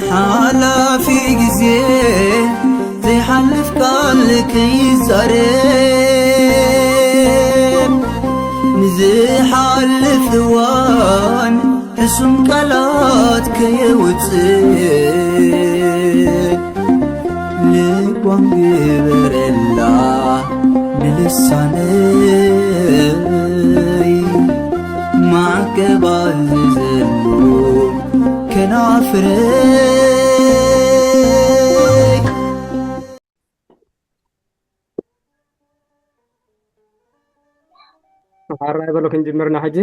ሓላፊ ግዜ ዘይሓልፍ ቃል ከይዛረብ፣ ንዝሓልፍ እዋን ሕሱም ቃላት ከየውፅእ፣ ልቧም ግበረላ ንልሳነይ፣ ማዕቀባ ዝዘሉ ከናፍረይ። ሓራይ በሎ ክንጅምርና ሕጂ።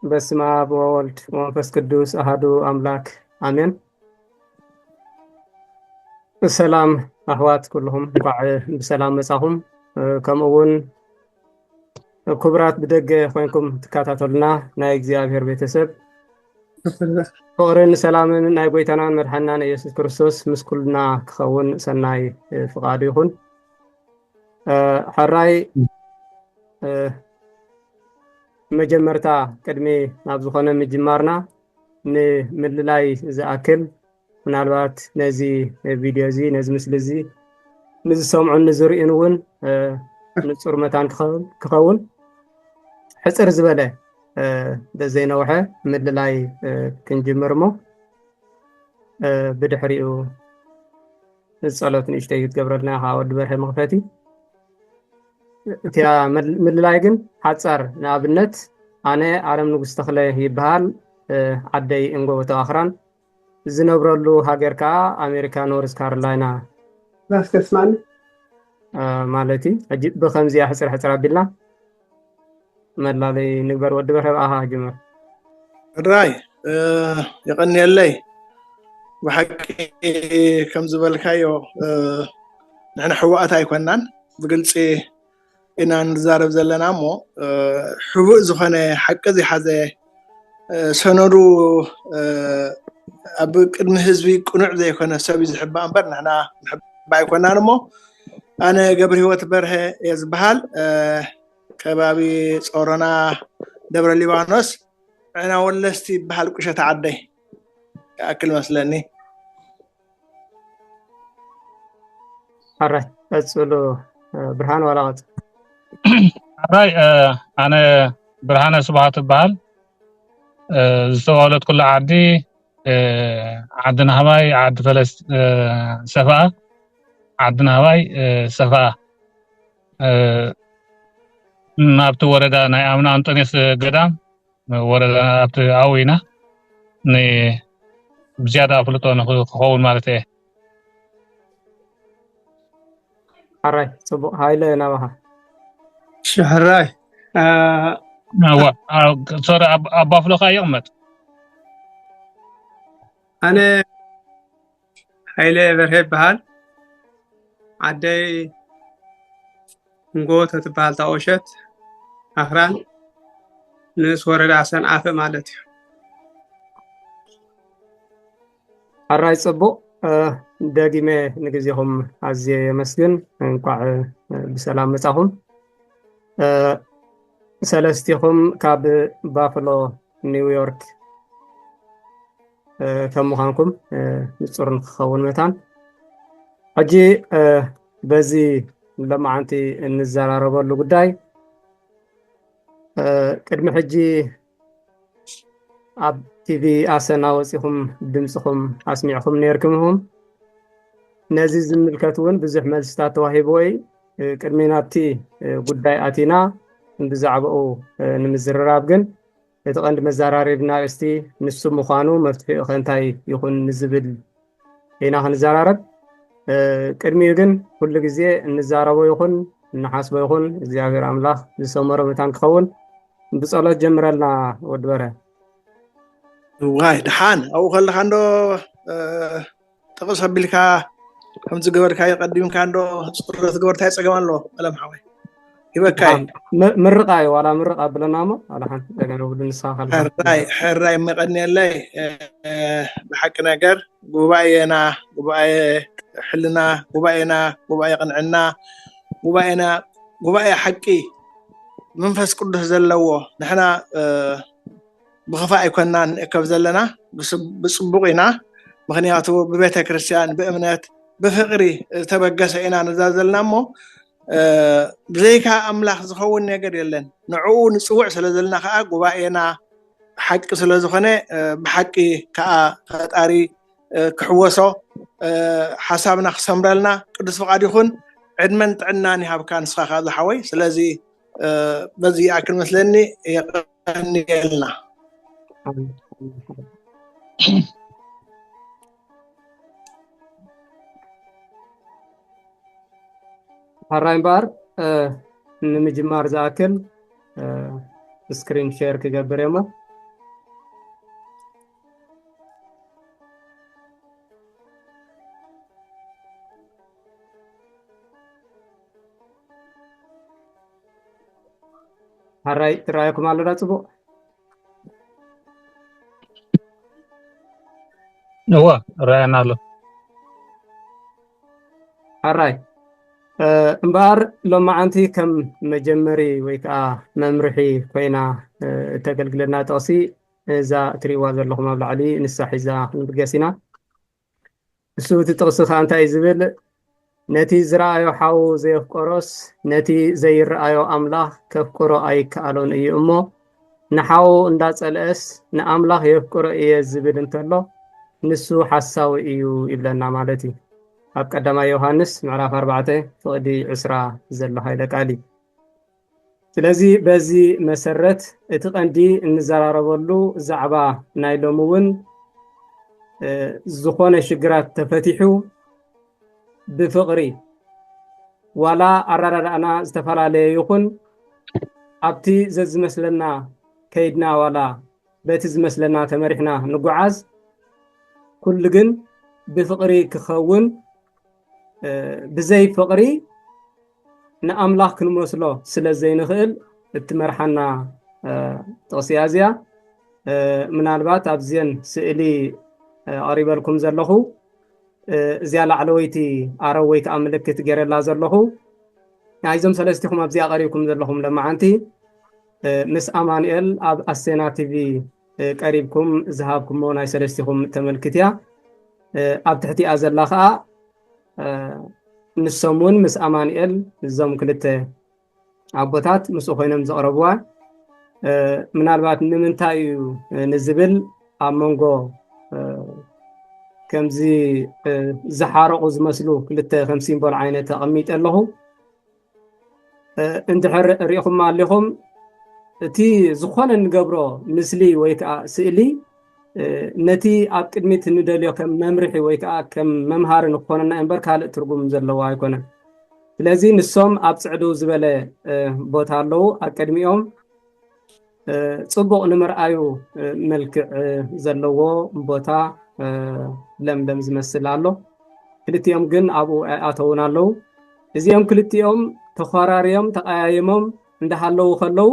በስመ ኣብ ወወልድ ወመንፈስ ቅዱስ ኣሃዱ ኣምላክ ኣሜን። ሰላም ኣሕዋት ኩልኹም፣ እንኳዕ ብሰላም መጻኹም። ከምኡ እውን ክቡራት ብደገ ኮይንኩም ትከታተሉና ናይ እግዚኣብሔር ቤተሰብ፣ ፍቕርን ሰላምን ናይ ጎይታናን መድሓናን ኢየሱስ ክርስቶስ ምስ ኩልና ክኸውን ሰናይ ፍቓዱ ይኹን። ሕራይ መጀመርታ ቅድሚ ናብ ዝኾነ ምጅማርና ንምልላይ ዝኣክል፣ ምናልባት ነዚ ቪድዮ እዚ፣ ነዚ ምስሊ እዚ ንዝሰምዑን ንዝርእዩን እውን ንጹር መታን ክኸውን ሕጽር ዝበለ ዘይነውሐ ምልላይ ክንጅምር እሞ ብድሕሪኡ ጸሎት ንእሽተይ ክትገብረልና ኢኻ ወዲ በርሀ መኽፈቲ። እቲያ ምልላይ ግን ሓጻር፣ ንኣብነት ኣነ ኣለም ንጉስ ተኽለ ይበሃል፣ ዓደይ እንጎ ተዋኽራን፣ ዝነብረሉ ሃገር ከኣ ኣሜሪካ ኖርዝ ካሮላይና ላስከስማኒ ማለት እዩ። ሕጂ ብኸምዚኣ ሕጽር ሕጽር ኣቢልና መላለይ ንግበር። ወዲ በርሀ ብኣኻ ጅምር። ሕራይ የቐንየለይ። ብሓቂ ከም ዝበልካዮ ንሕና ሕዋኣት ኣይኮናን፣ ብግልፂ ኢና ንዛረብ ዘለና እሞ ሕቡእ ዝኾነ ሓቂ ዝሓዘ ሰነዱ ኣብ ቅድሚ ህዝቢ ቅኑዕ ዘይኮነ ሰብ እዩ ዝሕባእ እምበር ንሕና ንሕባእ ኣይኮናን። እሞ ኣነ ገብረ ህይወት በርሀ እየ ዝበሃል። ከባቢ ጾሮና ደብረ ሊባኖስ ዕና ወለስቲ ይበሃል ቁሸት ዓደይ ይኣክል መስለኒ። ሕራይ ቀጽሉ ብርሃን ዋላ ቀጽ ሕራይ ኣነ ብርሃነ ስብሃት እበሃል። ዝተወለድኩላ ዓዲ ዓዲ ናህባይ ዓዲ ፈለስ ሰፈኣ ዓዲ ናህባይ ሰፈኣ ናብቲ ወረዳ ናይ ኣምና ኣንጦንዮስ ገዳም ወረዳ ኣብቲ ኣብኡ ኢና ብዝያዳ ኣፍልጦ ንክኸውን ማለት እየ። ሕራይ ጽቡቕ። ሃይለ ናባኻ። እሺ ሕራይ ሶሪ ኣባፍሎኻ ይቕመጥ። ኣነ ሃይለ በርሀ ይበሃል። ዓደይ እንጎ ተትበሃል ታቆሸት ኣኽራን ንእስ ወረዳ ሰንዓፈ ማለት እዩ። ሕራይ ጽቡቕ። ደጊመ ንግዜኹም ኣዝየ የመስግን። እንቋዕ ብሰላም መጻኹም። ሰለስቲኹም ካብ ባፍሎ ኒውዮርክ ከም ምዃንኩም ንጹር ንክኸውን መታን። ሕጂ በዚ ሎማዓንቲ እንዘራረበሉ ጉዳይ ቅድሚ ሕጂ ኣብ ቲቪ ኣሰና ወጺኹም ድምፅኹም ኣስሚዕኹም ነይርኩም ኢኹም። ነዚ ዝምልከት እውን ብዙሕ መልስታት ተዋሂብዎ እዩ። ቅድሚ ናብቲ ጉዳይ ኣቲና ብዛዕባኡ ንምዝርራብ ግን እቲ ቀንዲ መዘራረብና ኣርእስቲ ንሱ ምዃኑ መፍትሒኡ ከ እንታይ ይኹን ንዝብል ኢና ክንዘራረብ። ቅድሚኡ ግን ኩሉ ግዜ እንዛረቦ ይኹን እንሓስቦ ይኹን እግዚኣብሔር ኣምላኽ ዝሰመሮ መታን ክኸውን ብጸሎት ጀምረልና ወዲ በረ። ዋይ ደሓን ኣብኡ ከለኻ እንዶ ጥቕስ ኣቢልካ ከምዚ ገበርካ ይቀዲምካ እንዶ ጸሎት ገበርታ ይጸገም ኣሎ ቀለም ሓወይ ይበካ እዩ። ምርቃ እዩ ዋላ ምርቃ ኣብለና እሞ ኣላሓን ጸገም የብሉ ንስኻ ከለካ። ሕራይ ሕራይ መቀንየለይ ብሓቂ ነገር ጉባኤና ጉባኤ ሕልና ጉባኤና ጉባኤ ቅንዕና ጉባኤና ጉባኤ ሓቂ መንፈስ ቅዱስ ዘለዎ ንሕና ብኽፋእ ኣይኮንና ንእከብ ዘለና ብፅቡቕ ኢና። ምኽንያቱ ብቤተ ክርስቲያን ብእምነት ብፍቕሪ ዝተበገሰ ኢና ንዛዘልና እሞ ብዘይካ ኣምላኽ ዝኸውን ነገር የለን። ንዕኡ ንፅውዕ ስለ ዘለና ከዓ ጉባኤና ሓቂ ስለ ዝኾነ ብሓቂ ከዓ ፈጣሪ ክሕወሶ ሓሳብና ክሰምረልና ቅዱስ ፍቓድ ይኹን። ዕድመን ጥዕናን ይሃብካ ንስኻ ከዓ ዝሓወይ። ስለዚ በዚ ይኣክል መስለኒ። የቐንየልና። ሓራይ እምበኣር ንምጅማር ዝኣክል ስክሪን ሼር ክገብር እየሞ። ሓራይ ትረኣየኩም ኣሎ ዳ ፅቡቕ? እወ ረኣየና ኣሎ። ሓራይ እምበኣር ሎማዓንቲ ከም መጀመሪ ወይ ከዓ መምርሒ ኮይና እተገልግለና ጥቕሲ እዛ እትሪእዋ ዘለኹም ኣብ ላዕሊ ንሳ ሒዛ ክንብገስ ኢና። እሱ እቲ ጥቕሲ ከዓ እንታይ እዩ ዝብል? ነቲ ዝረኣዮ ሓው ዘየፍቀሮስ ነቲ ዘይረኣዮ ኣምላኽ ከፍቅሮ ኣይከኣሎን እዩ እሞ ንሓው እንዳጸልአስ ንኣምላኽ የፍቅሮ እየ ዝብል እንተሎ ንሱ ሓሳዊ እዩ ይብለና ማለት እዩ። ኣብ ቀዳማይ ዮሃንስ ምዕራፍ ኣርባዕተ ፍቕዲ ዕስራ ዘሎ ሃይለ ቃል እዩ። ስለዚ በዚ መሰረት እቲ ቀንዲ እንዘራረበሉ ዛዕባ ናይ ሎሚ እውን ዝኾነ ሽግራት ተፈቲሑ ብፍቕሪ ዋላ ኣረዳድኣና ዝተፈላለየ ይኹን ኣብቲ ዘዝመስለና ከይድና ዋላ በቲ ዝመስለና ተመሪሕና ንጓዓዝ ኩሉ ግን ብፍቕሪ ክኸውን ብዘይ ፍቕሪ ንኣምላኽ ክንመስሎ ስለ ዘይንኽእል እትመርሓና ጥቕሲ እያ እዚኣ። ምናልባት ኣብዚአን ስእሊ ኣቕሪበልኩም ዘለኹ እዚኣ ላዕለወይቲ ኣረው ወይ ከዓ ምልክት ገይረላ ዘለኹ ናይዞም ሰለስቲኹም ኣብዚኣ ቀሪብኩም ዘለኹም ለማዓንቲ ምስ ኣማኑኤል ኣብ ኣሴና ቲቪ ቀሪብኩም ዝሃብኩሞ ናይ ሰለስቲኹም ተመልክት እያ። ኣብ ትሕቲኣ ዘላ ከዓ ንሶም እውን ምስ ኣማኑኤል እዞም ክልተ ኣቦታት ምስኡ ኮይኖም ዘቕረብዋ ምናልባት ንምንታይ እዩ ንዝብል ኣብ መንጎ ከምዚ ዝሓረቑ ዝመስሉ ክልተ ከም ሲምቦል ዓይነት ኣቐሚጠ ኣለኹ። እንድሕር ሪኢኹም ኣሊኹም እቲ ዝኾነ እንገብሮ ምስሊ ወይ ከዓ ስእሊ ነቲ ኣብ ቅድሚት እንደልዮ ከም መምርሒ ወይ ከዓ ከም መምሃሪ ንክኾነና እምበር ካልእ ትርጉም ዘለዎ ኣይኮነን። ስለዚ ንሶም ኣብ ፅዕዱ ዝበለ ቦታ ኣለዉ። ኣብ ቅድሚኦም ፅቡቕ ንምርኣዩ መልክዕ ዘለዎ ቦታ ለምለም ዝመስል ኣሎ። ክልቲኦም ግን ኣብኡ ኣይኣተውን ኣለዉ። እዚኦም ክልቲኦም ተኾራርዮም ተቐያይሞም እንዳሃለዉ ከለዉ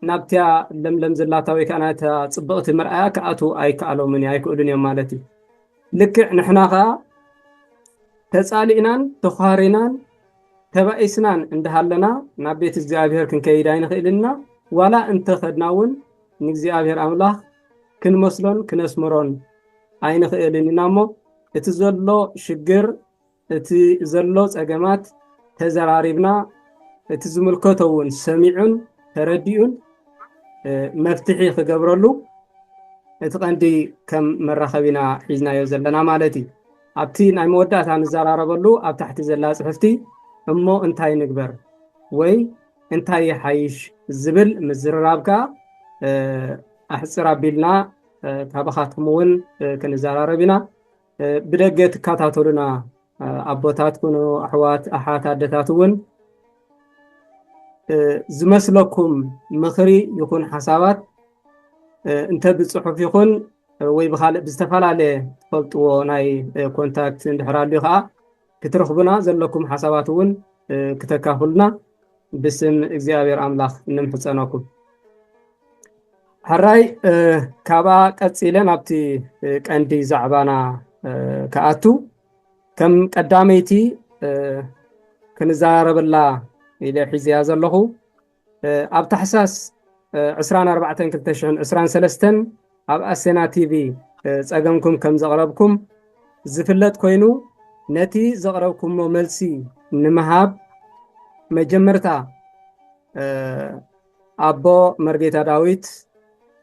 ናብቲያ ለምለም ዘላታ ወይ ከዓ ናታ ፅብቕቲ ምርኣያ ክኣትዉ ኣይከኣሎምን ኣይክእሉን እዮም ማለት እዩ። ልክዕ ንሕና ከዓ ተፃሊእናን ተዃሪናን ተባኢስናን እንዳሃለና ናብ ቤት እግዚኣብሔር ክንከይድ ኣይንኽእልና። ዋላ እንተኸድና እውን ንእግዚኣብሔር ኣምላኽ ክንመስሎን ክነስምሮን ኣይንኽእልን ኢና እሞ እቲ ዘሎ ሽግር እቲ ዘሎ ፀገማት ተዘራሪብና እቲ ዝምልከቶ እውን ሰሚዑን ተረዲኡን መፍትሒ ክገብረሉ እቲ ቀንዲ ከም መራኸቢና ሒዝናዮ ዘለና ማለት እዩ። ኣብቲ ናይ መወዳእታ ንዘራረበሉ ኣብ ታሕቲ ዘላ ፅሕፍቲ እሞ እንታይ ንግበር ወይ እንታይ ይሓይሽ ዝብል ምዝርራብ ከዓ ኣሕፅር ኣቢልና ካባኻትኩም እውን ክንዘራረብ ኢና። ብደገ ትከታተሉና ኣቦታት ኩኑ ኣሕዋት ኣሓት ኣደታት እውን ዝመስለኩም ምኽሪ ይኹን ሓሳባት እንተ ብፅሑፍ ይኹን ወይ ብካልእ ብዝተፈላለየ ትፈልጥዎ ናይ ኮንታክት እንድሕር ኣልዩ ከዓ ክትረኽቡና ዘለኩም ሓሳባት እውን ክተካፍሉና ብስም እግዚኣብሔር ኣምላኽ ንምሕፀነኩም። ሕራይ ካብኣ ቀፂለ ናብቲ ቀንዲ ዛዕባና ክኣቱ ከም ቀዳመይቲ ክንዘራረበላ ኢለ ሒዝያ ዘለኹ ኣብ ታሕሳስ ዕስራን ኣርባዕተን ክልተ ሽሕን ዕስራን ሰለስተን ኣብ ኣሴና ቲቪ ጸገምኩም ከም ዘቕረብኩም ዝፍለጥ ኮይኑ፣ ነቲ ዘቕረብኩሞ መልሲ ንምሃብ መጀመርታ ኣቦ መርጌታ ዳዊት፣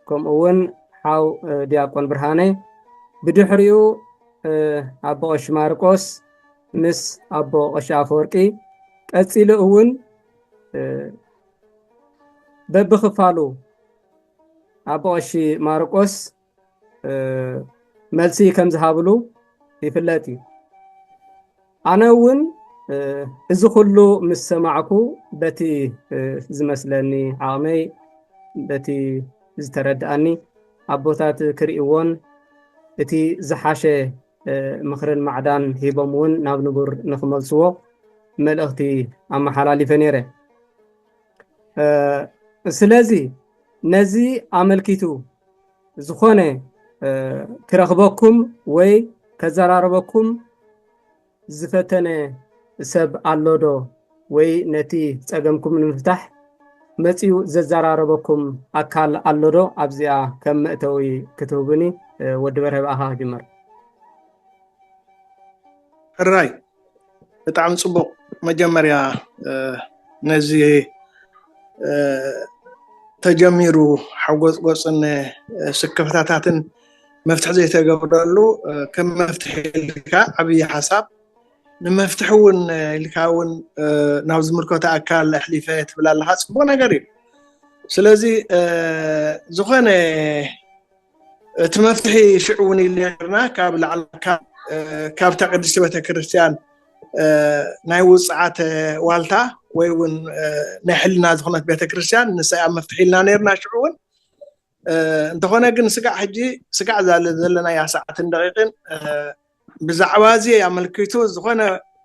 ከምኡ እውን ሓው ዲያቆን ብርሃነ፣ ብድሕሪኡ ኣቦ ቀሺ ማርቆስ ምስ ኣቦ ቀሺ ኣፈወርቂ፣ ቀጺሉ እውን በብኽፋሉ ኣቦ ቀሺ ማርቆስ መልሲ ከም ዝሃብሉ ይፍለጥ እዩ። ኣነ እውን እዚ ኩሉ ምስ ሰማዕኩ፣ በቲ ዝመስለኒ ዓቕመይ፣ በቲ ዝተረድኣኒ፣ ኣቦታት ክርእይዎን እቲ ዝሓሸ ምኽርን ማዕዳን ሂቦም እውን ናብ ንቡር ንኽመልስዎ መልእኽቲ ኣመሓላሊፈ ነይረ። ስለዚ ነዚ ኣመልኪቱ ዝኾነ ክረኽበኩም ወይ ከዘራርበኩም ዝፈተነ ሰብ ኣሎ ዶ? ወይ ነቲ ጸገምኩም ንምፍታሕ መጺኡ ዘዘራረበኩም ኣካል ኣሎ ዶ? ኣብዚኣ ከም መእተዊ ክትህቡኒ። ወዲ በርሀ፣ ብኣኻ ክጅመር። ሕራይ፣ ብጣዕሚ ጽቡቕ። መጀመርያ ነዚ ተጀሚሩ ሓጎጽጎጽን ስክፍታታትን መፍትሒ ዘይተገብረሉ ከም መፍትሒ ኢልካ ዓብዪ ሓሳብ፣ ንመፍትሒ እውን ኢልካ እውን ናብ ዝምልከቶ ኣካል ኣሕሊፈ ትብል ኣለኻ። ጽቡቕ ነገር እዩ። ስለዚ ዝኾነ እቲ መፍትሒ ሽዑ እውን ኢልና ነርና፣ ካብ ላዕሊ፣ ካብ፣ እ፣ ካብታ ቅድስቲ ቤተክርስትያን፣ እ፣ ናይ ውፅዓት ዋልታ ወይ እውን፣ እ፣ ናይ ሕልና ዝኾነት ቤተክርስትያን ንሳ እያ መፍትሒ ኢልና ነርና ሽዑ እውን። እ፣ እንተኾነ ግን ስጋዕ ሕጂ፣ ስጋዕ ዛለ-፣ ዘለናያ ሰዓትን ደቂቕን፣ እ፣ ብዛዕባ እዚ ኣመልኪቱ ዝኾነ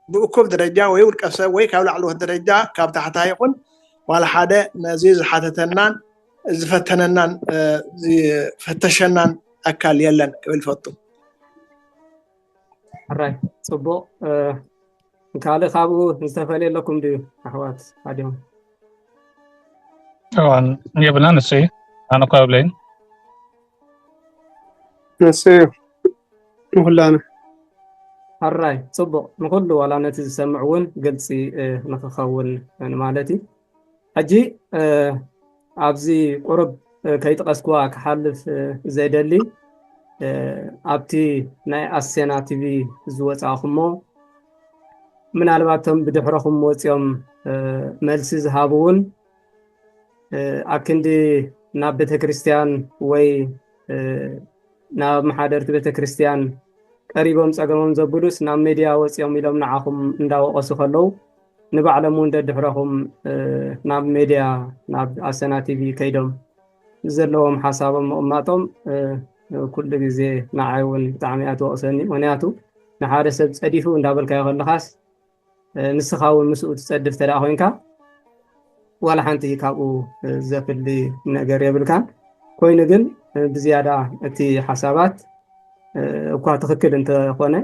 ብእኩብ ደረጃ ወይ ውልቀ ሰብ ወይ ካብ ላዕለዎት ደረጃ ካብ ታሕታይ ይኹን ዋላ ሓደ ነዚ ዝሓተተናን ዝፈተነናን፣ እ፣ ዝፈተሸናን ኣካል የለን ክብል ይፈቱ። ሕራይ፣ ጽቡቕ። እ፣ ካልእ ካብኡ ዝተፈልየ ኣለኩም ድዩ ኣሕዋት? ኣድዮም። እዋን የብላን። እሱ ኣነ እኳ የብለይን። እሱ ንኹላነ። ሕራይ፣ ጽቡቕ። ንኹሉ ዋላ ነቲ ዝሰምዕ እውን ግልጺ፣ እ፣ ንኽኸውን ማለት እዩ። ሕጂ፣ እ፣ ኣብዚ ቁሩብ፣ እ፣ ከይጠቐስኩዋ ክሓልፍ፣ እ፣ ዘይደሊ፣ እ፣ ኣብቲ ናይ ኣሴና ቲቪ ዝወጻእኹሞ ምናልባት እቶም ብድሕረኹም ወጺኦም፣ እ፣ መልሲ ዝሃቡ እውን፣ እ፣ ኣክንዲ ናብ ቤተክርስትያን ወይ፣ እ፣ ናብ መሓደርቲ ቤተክርስትያን ቀሪቦም ጸገሞም ዘብሉስ ናብ ሜድያ ወጺኦም ኢሎም ንዓኹም እንዳወቐሱ ከለዉ ንባዕሎም እውን ደድሕረኹም፣ እ፣ ናብ ሜድያ፣ ናብ ኣሰና ቲቪ ከይዶም ዘለዎም ሓሳቦም ምቕማጦም፣ እ፣ ኩሉ ግዜ ንዓይ እውን ብጣዕሚ እያ ትወቕሰኒ። ምኽንያቱ ንሓደ ሰብ ጸዲፉ እንዳበልካዮ ከለኻስ፣ እ፣ ንስኻ እውን ምስኡ ትጸድፍ እንተ ደኣ ኮይንካ፣ ዋላ ሓንቲ ካብኡ፣ እ፣ ዘፍሊ ነገር የብልካን። ኮይኑ ግን፣ እ፣ ብዝያዳ እቲ ሓሳባት፣ እ፣ እኳ ትኽክል እንተኾነ፣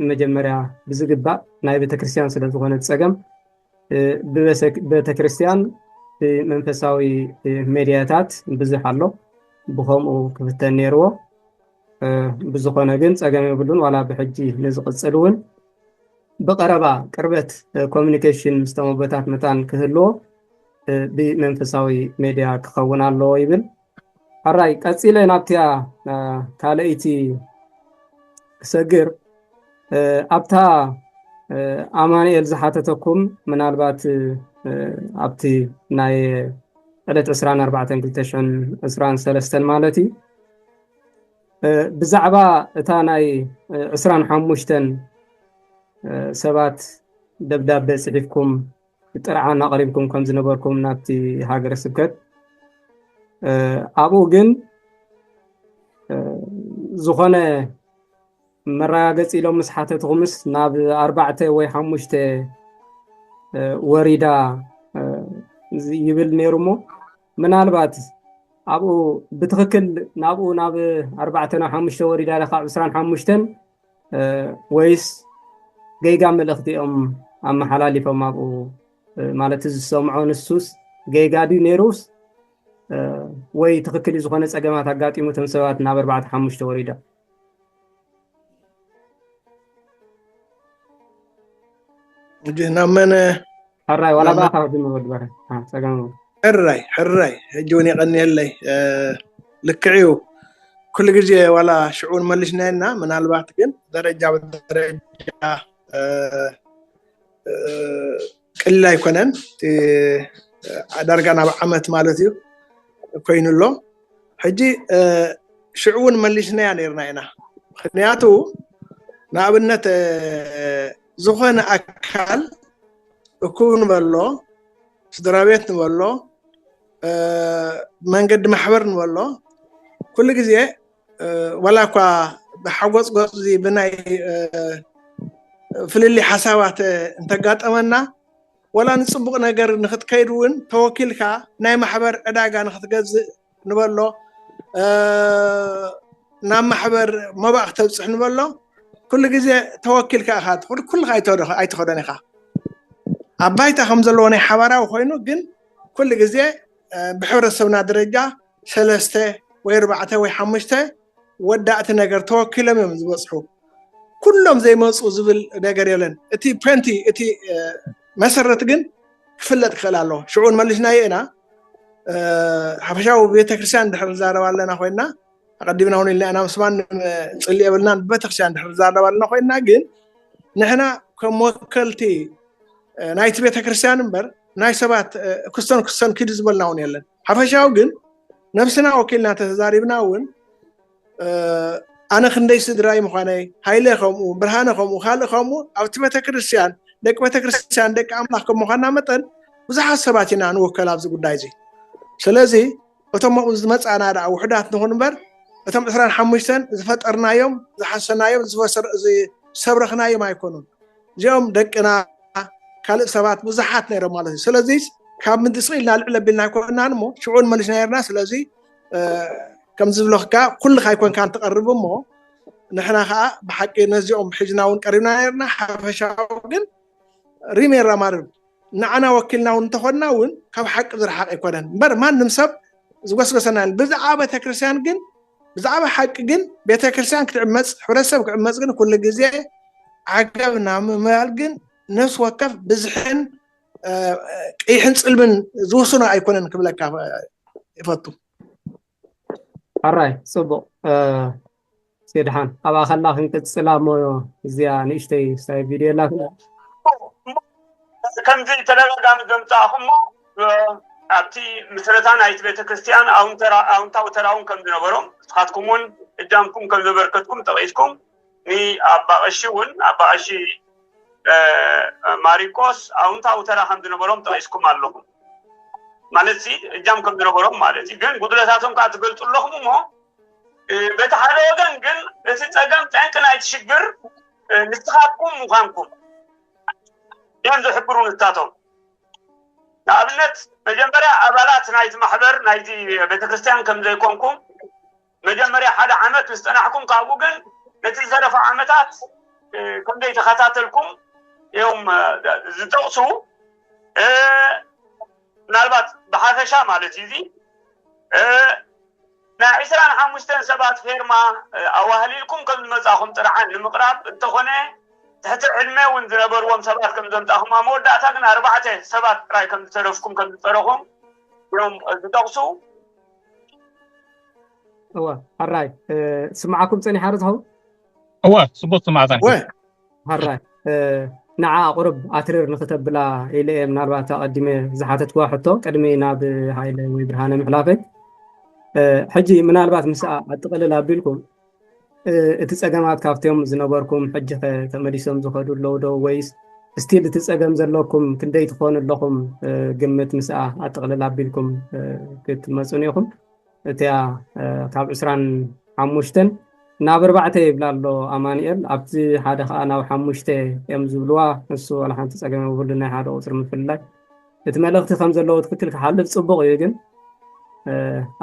መጀመርያ ብዝግባእ ናይ ቤተክርስትያን ስለ ዝኾነ ጸገም፣ እ፣ ብበሰ-፣ ቤተክርስትያን ብመንፈሳዊ፣ እ፣ ሜድያታት ብዙሕ ኣሎ፣ ብኸምኡ ክፍተን ነይርዎ። እ፣ ብዝኾነ ግን ጸገም የብሉን። ዋላ ብሕጂ ንዝቕጽል እውን ብቐረባ ቅርበት፣ እ፣ ኮሚኒኬሽን ምስቶም ኣቦታት መታን ክህልዎ፣ እ፣ ብመንፈሳዊ ሜድያ ክኸውን ኣለዎ ይብል። ሕራይ፣ ቀጺለ ናብቲያ፣ እ፣ ካልኣይቲ ክሰግር፣ እ፣ ኣብታ፣ እ፣ ኣማኑኤል ዝሓተተኩም፣ ምናልባት፣ እ፣ ኣብቲ ናይ ዕለት ዕስራን ኣርባዕተን ክልተ ሽሕን ዕስራን ሰለስተን ማለት እዩ። እ፣ ብዛዕባ እታ ናይ፣ እ፣ ዕስራን ሓሙሽተን፣ እ፣ ሰባት ደብዳቤ ጽሒፍኩም ጥርዓን ኣቕሪብኩም ከም ዝነበርኩም ናብቲ ሃገረ ስብከት፣ እ፣ ኣብኡ ግን፣ እ፣ ዝኾነ መረጋገጺ ኢሎም ምስ ሓተትኹምስ ናብ ኣርባዕተ ወይ ሓሙሽተ፣ እ፣ ወሪዳ፣ እ፣ ዝ-፣ ይብል ነይሩ እሞ፣ ምናልባት ኣብኡ ብትኽክል ናብኡ ናብ ኣርባዕተ ናብ ሓሙሽተ ወሪዳ ኢለ ካብ ዕስራን ሓሙሽተን፣ እ፣ ወይስ ገይጋ መልእኽቲ እዮም ኣመሓላሊፎም ኣብኡ፣ እ፣ ማለት ዝሰምዖ ንሱስ ገይጋ ድዩ ነይሩስ፣ እ፣ ወይ ትኽክል እዩ ዝኾነ ጸገማት ኣጋጢሙ እቶም ሰባት ናብ ኣርባዕተ ሓሙሽተ ወሪዳ? ሕጂ ናብ መን? ሕራይ ዋላ ብኣኻ ጅምር ወዲ በረ። ጸገም ሕራይ ሕራይ፣ ሕጂ እውን የቐንየለይ። ልክዕ እዩ። ኩሉ ግዜ ዋላ ሽዑን መሊስናየና፣ ምናልባት ግን ደረጃ ብደረጃ ቅልል ኣይኮነን። ዳርጋ ናብ ዓመት ማለት እዩ ኮይኑ ኣሎ። ሕጂ ሽዑ እውን መሊስናያ ነርና ኢና። ምክንያቱ ንኣብነት ዝኾነ ኣካል እኩብ ንበሎ፣ ስድራ ቤት ንበሎ፣ መንገዲ ማሕበር ንበሎ፣ ኩሉ ግዜ ዋላ እኳ ብሓጎፅጎፅ ብናይ ፍልልይ ሓሳባት እንተጋጠመና፣ ዋላ ንፅቡቕ ነገር ንክትከይድ እውን ተወኪልካ ናይ ማሕበር ዕዳጋ ንክትገዝእ ንበሎ፣ ናብ ማሕበር መባእ ክተብፅሕ ንበሎ፣ ኩሉ ግዜ ተወኪልካ ኢኻ። ኩልካ ኣይትኸዶን ኢኻ። ኣብ ባይታ ከም ዘለዎ ናይ ሓባራዊ ኮይኑ፣ ግን ኩሉ ግዜ ብሕብረተሰብና ደረጃ ሰለስተ ወይ ኣርባዕተ ወይ ሓሙሽተ ወዳእቲ ነገር ተወኪሎም እዮም ዝበፅሑ። ኩሎም ዘይመፁ ዝብል ነገር የለን። እቲ ፖንቲ፣ እቲ መሰረት ግን ክፍለጥ ክኽእል ኣለዎ። ሽዑን መሊስናዮ ኢና። ሓፈሻዊ ቤተክርስትያን ድሕር ዛረባ ኣለና ኮይና፣ ኣቐዲምና እውን ኢልና ኢና፣ ምስ ማንም ፅሊ የብልናን። ቤተክርስትያን ድሕር ዛረባ ኣለና ኮይና፣ ግን ንሕና ከም ወከልቲ ናይቲ ቤተክርስትያን እምበር ናይ ሰባት ክስተን ክስተን ኪዱ ዝበልና እውን የለን። ሓፈሻዊ ግን ነብስና ወኪልና ተተዛሪብና እውን ኣነ ክንደይ ስድራይ ምዃነይ፣ ሃይለ ከምኡ፣ ብርሃነ ከምኡ፣ ካልእ ከምኡ ኣብቲ ቤተክርስትያን ደቂ ቤተክርስትያን ደቂ ኣምላኽ ከም ምዃንና መጠን ብዙሓት ሰባት ኢና ንውከል ኣብዚ ጉዳይ እዚ። ስለዚ እቶም ኣብኡ ዝመፃና ደኣ ውሑዳት ንኹን እምበር እቶም ዕስራን ሓሙሽተን ዝፈጠርናዮም ዝሓሰናዮም ዝሰብረኽናዮም ኣይኮኑን። እዚኦም ደቅና ካልእ ሰባት ብዙሓት ነይሮም ማለት እዩ። ስለዚ ካብ ምድስቕ ኢልና ልዕል ኣቢልና ኣይኮናን እሞ ሽዑን መሊስና ነርና። ስለዚ ከም ዝብለካ ኩልኻ ኣይኮንካን ትቐርብ እሞ ንሕና ከዓ ብሓቂ ነዚኦም ሒዝና እውን ቀሪብና ነርና። ሓፈሻዊ ግን ሪሜራ ማርብ ንዓና ወኪልና እውን እንተኾንና እውን ካብ ሓቂ ዝረሓቕ ኣይኮነን እምበር ማንም ሰብ ዝጎስጎሰና የለን። ብዛዕባ ቤተክርስትያን ግን ብዛዕባ ሓቂ ግን ቤተክርስትያን ክትዕመፅ ሕብረተሰብ ክዕመፅ ግን ኩሉ ግዜ ዓገብ ናብ ምባል ግን ነፍሲ ወከፍ ብዝሕን ቀይሕን ፅልምን ዝውስኖ ኣይኮነን ክብለካ ይፈቱ። ሕራይ ፅቡቕ ሴድሓን ኣብኣ ከላ ክንቅፅላ እሞ እዚኣ ንእሽተይ ሳይ ቪድዮ ኣላትና። ከምዚ ተደጋጋሚ ዘምፃእኹሞ ኣብቲ ምስረታ ናይቲ ቤተክርስትያን ኣውንታዊ ተራ እውን ከም ዝነበሮም ንስኻትኩም እውን እጃምኩም ከም ዘበርከትኩም ጠቒስኩም ንኣባቐሺ እውን ኣባቐሺ ማሪቆስ ኣውንታዊ ተራ ከም ዝነበሮም ጠቒስኩም ኣለኹም። ማለት ሲ እጃም ከም ዝነበሮም ማለት እዩ። ግን ጉድለታቶም ከዓ ትገልፁ ኣለኹም እሞ በቲ ሓደ ወገን ግን እቲ ፀገም ጠንቂ ናይቲ ሽግር ንስኻትኩም ምዃንኩም እዮም ዝሕብሩ ንሳቶም። ንኣብነት መጀመርያ ኣባላት ናይቲ ማሕበር ናይቲ ቤተክርስትያን ከም ዘይኮንኩም መጀመርያ ሓደ ዓመት ምስ ፀናሕኩም ካብኡ ግን ነቲ ዝሰለፈ ዓመታት ከምዘይ ተኸታተልኩም እዮም ዝጠቕሱ። ምናልባት ብሓፈሻ ማለት እዩ እዚ ናይ ዕስራን ሓሙሽተን ሰባት ፌርማ ኣዋህሊልኩም ከም ዝመፃኹም ጥርዓን ንምቕራብ እንተኾነ ትሕቲ ዕድመ እውን ዝነበርዎም ሰባት ከም ዘምፃኹም ኣብ መወዳእታ ግን ኣርባዕተ ሰባት ጥራይ ከም ዝተረፍኩም ከም ዝፀረኹም እዮም ዝጠቕሱ። እወ ሕራይ ስማዓኩም ፀኒሓ ዶ ዝኸውን? እወ ፅቡቅ ስማዕ ፀኒሑ። ሕራይ ንዓ ቁርብ ኣትርር ንክተብላ ኢለ እየ ምናልባት ኣቐዲመ ዝሓተትኩዋ ሕቶ ቅድሚ ናብ ሃይለ ወይ ብርሃነ ምሕላፈይ። ሕጂ ምናልባት ምስኣ ኣጠቕልል ኣቢልኩም እቲ ፀገማት ካብቶም ዝነበርኩም ሕጂ ከ ተመሊሶም ዝኸዱ ኣለዉ ዶ ወይስ ስቲል እቲ ፀገም ዘለኩም ክንደይ ትኾኑ ኣለኹም ግምት ምስኣ ኣጠቕልል ኣቢልኩም ክትመፁን ኢኹም? እቲያ ካብ ዕስራን ሓሙሽተን ናብ ኣርባዕተ ይብላ ኣሎ ኣማኑኤል ኣብቲ ሓደ ከዓ ናብ ሓሙሽተ እዮም ዝብልዋ። ንሱ ዋላ ሓንቲ ፀገም የብሉ ናይ ሓደ ቁፅሪ ምፍልላይ እቲ መልእኽቲ ከም ዘለዎ ትክክል ክሓልፍ ፅቡቅ እዩ ግን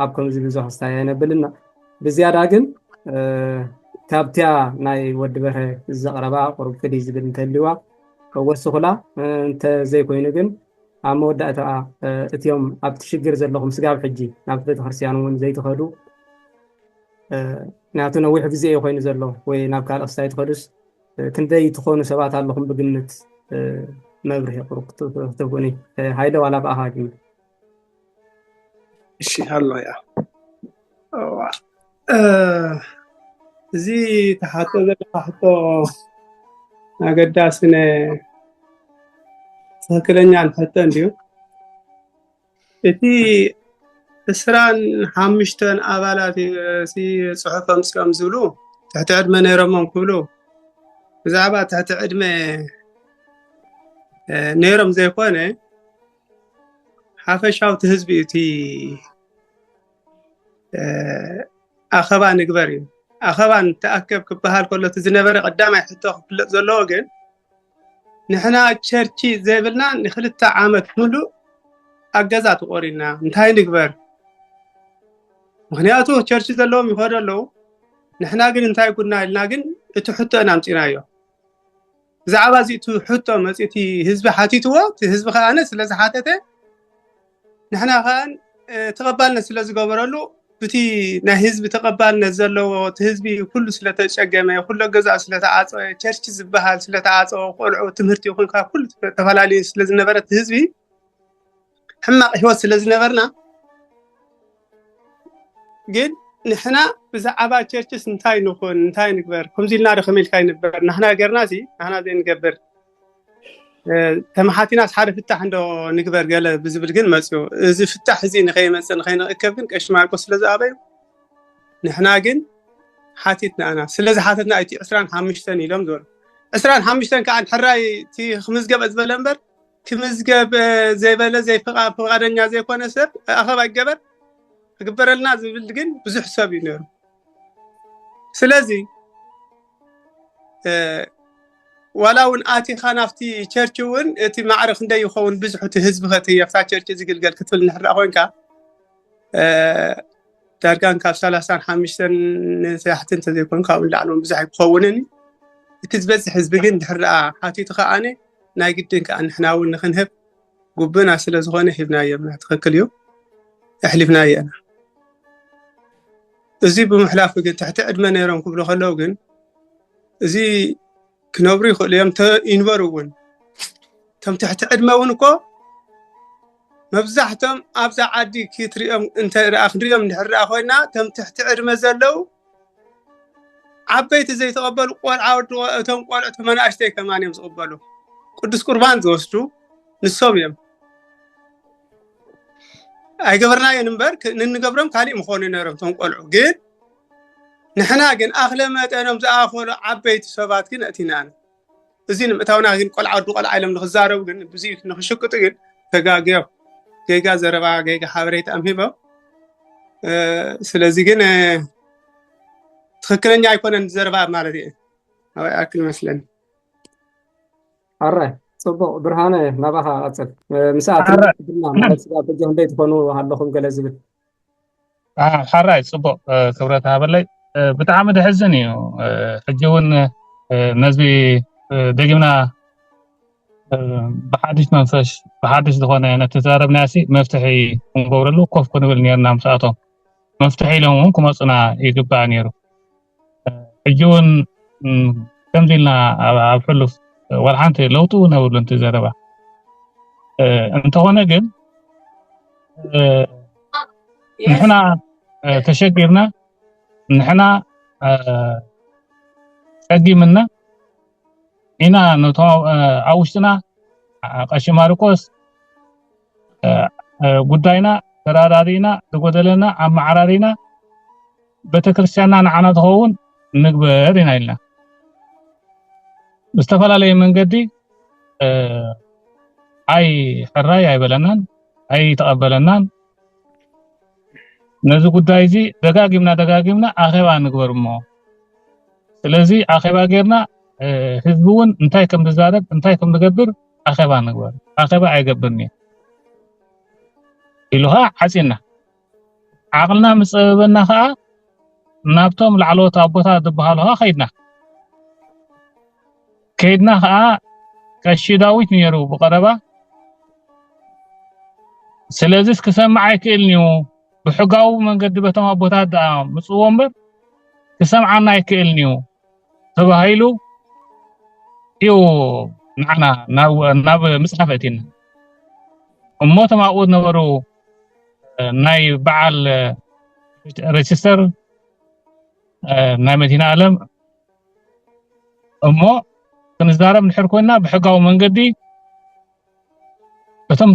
ኣብ ከምዚ ብዙሕ ስታይ ኣይነብልና ብዝያዳ ግን ካብቲያ ናይ ወዲ በርሀ ዘቕረባ ቁሩብ ፍልይ ዝብል እንተልዋ ከወስኹላ እንተዘይኮይኑ ግን ኣብ መወዳእታ እቲኦም ኣብቲ ሽግር ዘለኹም ስጋብ ሕጂ ናብ ቤተክርስትያን እውን ዘይትኸዱ ምክንያቱ ነዊሕ ግዜ እዩ ኮይኑ ዘሎ ወይ ናብ ካልእ ክስታይ ትኸዱስ ክንደይ ትኾኑ ሰባት ኣለኹም ብግምት መብርሂ ቁሩብ ክትህቡኒ። ሃይለ ዋላ ብኣኻ ጅምር። እሺ፣ ኣሎ እያ። እዋ፣ እ፣ እዚ ተሓቶ ዘለካ ሕቶ ኣገዳስን ትኽክለኛን ሕቶ እንድዩ። እቲ ዕስራን ሓሙሽተን ኣባላት እዩ፣ እቲ ጽሑፍ ኣምጺኦም ዝብሉ ትሕቲ ዕድመ ነይሮሞም ክብሉ፣ ብዛዕባ ትሕቲ ዕድመ፣ እ፣ ነይሮም ዘይኮነ፣ ሓፈሻዊ እቲ ህዝቢ እዩ እቲ፣ እ፣ ኣኸባ ንግበር እዩ። ኣኸባ ንተኣከብ ክበሃል ከሎ እቲ ዝነበረ ቀዳማይ ሕቶ ክፍለጥ ዘለዎ ግን ንሕና ቸርቺ ዘይብልና ንክልተ ዓመት ሙሉእ ኣብ ገዛ ተቆሪና እንታይ ንግበር? ምክንያቱ ቸርቺ ዘለዎም ይኸዱ ኣለዉ። ንሕና ግን እንታይ ጉድና ኢልና ግን እቲ ሕቶ ኢና ኣምፂናዮ። ብዛዕባ እዚ እቲ ሕቶ መፂኡ እቲ ህዝቢ ሓቲትዎ፣ እቲ ህዝቢ ከኣነ ስለ ዝሓተተ ንሕና ከኣ፣ እ፣ ተቐባልነት ስለ ዝገበረሉ ብቲ ናይ ህዝቢ ተቐባልነት ዘለዎ፣ እቲ ህዝቢ ኩሉ ስለተጨገመ፣ ኩሉ ገዛ ስለተዓጸወ፣ ቸርች ዝበሃል ስለተዓጸወ፣ ቆልዑ ትምህርቲ ይኹን ካብ ኩሉ ተፈላለዩ ስለ ዝነበረ እቲ ህዝቢ ሕማቕ ህይወት ስለ ዝነበርና ግን ንሕና ብዛዕባ ቸርችስ እንታይ ንኹን እንታይ ንግበር ከምዚ ኢልና ዶ ከመይ ኢልካ ይንበር ንሕና ገርና ሲ ንሕና ዘይንገብር እ፣ ተመሓቲናስ ሓደ ፍታሕ እንዶ ንግበር ገለ ብዝብል ግን መፅኡ። እዚ ፍታሕ እዚ ንኸይመፅእ ንኸይንእከብ ግን ቀሺ ማርቆስ ስለ ዝኣበዩ ንሕና ግን ሓቲትና ኢና። ስለ ዝሓተትና እቲ ዕስራን ሓሙሽተን ኢሎም ዝበሉ ዕስራን ሓሙሽተን ከዓ ሕራይ እቲ ክምዝገበ ዝበለ እምበር ክምዝገብ ዘይበለ ዘይፍቓደኛ ዘይኮነ ሰብ ኣኸባ ይገበር ክግበረልና ዝብል ግን ብዙሕ ሰብ እዩ ነይሩ። ስለዚ ዋላ እውን ኣቲኻ ናብቲ ቸርች እውን እቲ ማዕረ ክንደይ ይኸውን ብዙሕ እቲ ህዝቢ ከቲ ኣብታ ቸርች ዝግልገል ክትብል ንሕራ ኮይንካ ዳርጋን ካብ ሰላሳን ሓሙሽተን ንታሕቲ እንተዘይኮን ካብኡ ንላዕሊ እውን ብዙሕ ኣይክኸውንን እዩ። እቲ ዝበዝሕ ህዝቢ ግን ድሕር ደኣ ሓቲቱ ከኣነ ናይ ግድን ከዓ ንሕና እውን ንክንህብ ጉብና ስለ ዝኾነ ሂብናዮም። ትኽክል እዩ፣ ኣሕሊፍናዮ ኢና። እዚ ብምሕላፉ ግን ትሕቲ ዕድመ ነይሮም ክብሉ ከለዉ ግን እዚ ክነብሩ ይኽእሉ እዮም፣ ይንበሩ እውን። እቶም ትሕቲ ዕድመ እውን እኮ መብዛሕቶም ኣብዛ ዓዲ ክትሪኦም እንተ ደኣ ክንሪኦም እንድሕር ደኣ ኮይና እቶም ትሕቲ ዕድመ ዘለዉ ዓበይቲ ዘይተቐበሉ ቆልዓ ወዲ እቶም ቆልዑ መናእሽተይ ከማን እዮም ዝቕበሉ። ቅዱስ ቁርባን ዝወስዱ ንሶም እዮም። ኣይገበርናዮን እምበር ክ- ንንገብሮም ካሊእ ምኾኑ ነይሮም እቶም ቆልዑ። ግን ንሕና ግን ኣኽለ መጠኖም ዝኣኸሉ ዓበይቲ ሰባት ግን ኣእቲናን። እዚ ንምእታውና ግን ቆልዓ ወዲ ቆልዓ ኢሎም ንክዛረቡ ግን ብዙ ንክሽቅጡ ግን ተጋግዮም። ጌጋ ዘረባ ጌጋ ሓበሬታ ኣምሂቦም። እ፣ ስለዚ ግን እ፣ ትኽክለኛ ኣይኮነን ዘረባ ማለት እዩ። ኣብኣ ይኣክል ይመስለኒ። ኣራይ ጽቡቕ። ብርሃነ ናባኻ ቀጽል። እ፣ ምስ ኣትና ሕራይ። ዕድልና ማለት ስጋ በጃ ክንደይ ትኾኑ ኣለኹም ገለ ዝብል። ኣሓ፣ ሓራይ ጽቡቕ። እ፣ ክብረት ሃበለይ። እ፣ ብጣዕሚ ደሕዝን እዩ። እ፣ ሕጂ እውን እ፣ ነዚ እ፣ ደጊምና እ፣ ብሓድሽ መንፈስ ብሓድሽ ዝኾነ ነቲ ተዛረብናሲ መፍትሒ ክንገብረሉ ኮፍ ክንብል ነርና ምስኣቶም መፍትሒ ኢሎም እውን ክመፁና ይግባእ ነይሩ። ሕጂ እውን ከምዚ ኢልና ኣብ ሕሉፍ ዋላ ሓንቲ ለውጢ እውን ኣብሉ ንቲ ዘረባ። እንተኾነ ግን ንሕና ተሸጊርና ንሕና ጸጊምና ኢና ነቶም ኣብ ውሽጥና ቀሺ ማርቆስ ጉዳይና ተራዳዲእና ዝጎደለና ኣመዓራሪና ቤተክርስትያንና ንዓና ትኸውን ንግበር ኢና ኢልና ብዝተፈላለየ መንገዲ ኣይ ሕራይ ኣይበለናን ኣይተቐበለናን። ነዚ ጉዳይ እዚ ደጋጊምና ደጋጊምና ኣኼባ ንግበር እሞ ስለዚ ኣኼባ ጌርና ህዝቢ እውን እንታይ ከም ዝዛረብ እንታይ ከም ዝገብር ኣኼባ ንግበር። ኣኼባ ኣይገብርን እየ ኢሉ ከዓ ሓፂና ዓቕልና ምስ ፀበበና ከዓ ናብቶም ላዕለዎት ኣቦታት ዝበሃሉ ከዓ ከይድና ከይድና ከዓ ቀሺ ዳዊት ነይሩ ብቐረባ። ስለዚስ ክሰምዕ ኣይክእልን እዩ። ብሕጋዊ መንገዲ በቶም ኣቦታት ደኣ ምፅዎ እምበር ክሰምዓና ኣይክእልን እዩ ተባሂሉ እዩ ንዓና ናብ ናብ ምፅሓፍ ኣእቲና። እሞ እቶም ኣብኡ ዝነበሩ ናይ በዓል ሬጅስተር ናይ መዲና ኣለም እሞ ክንዛረብ እንድሕር ኮይና ብሕጋዊ መንገዲ እቶም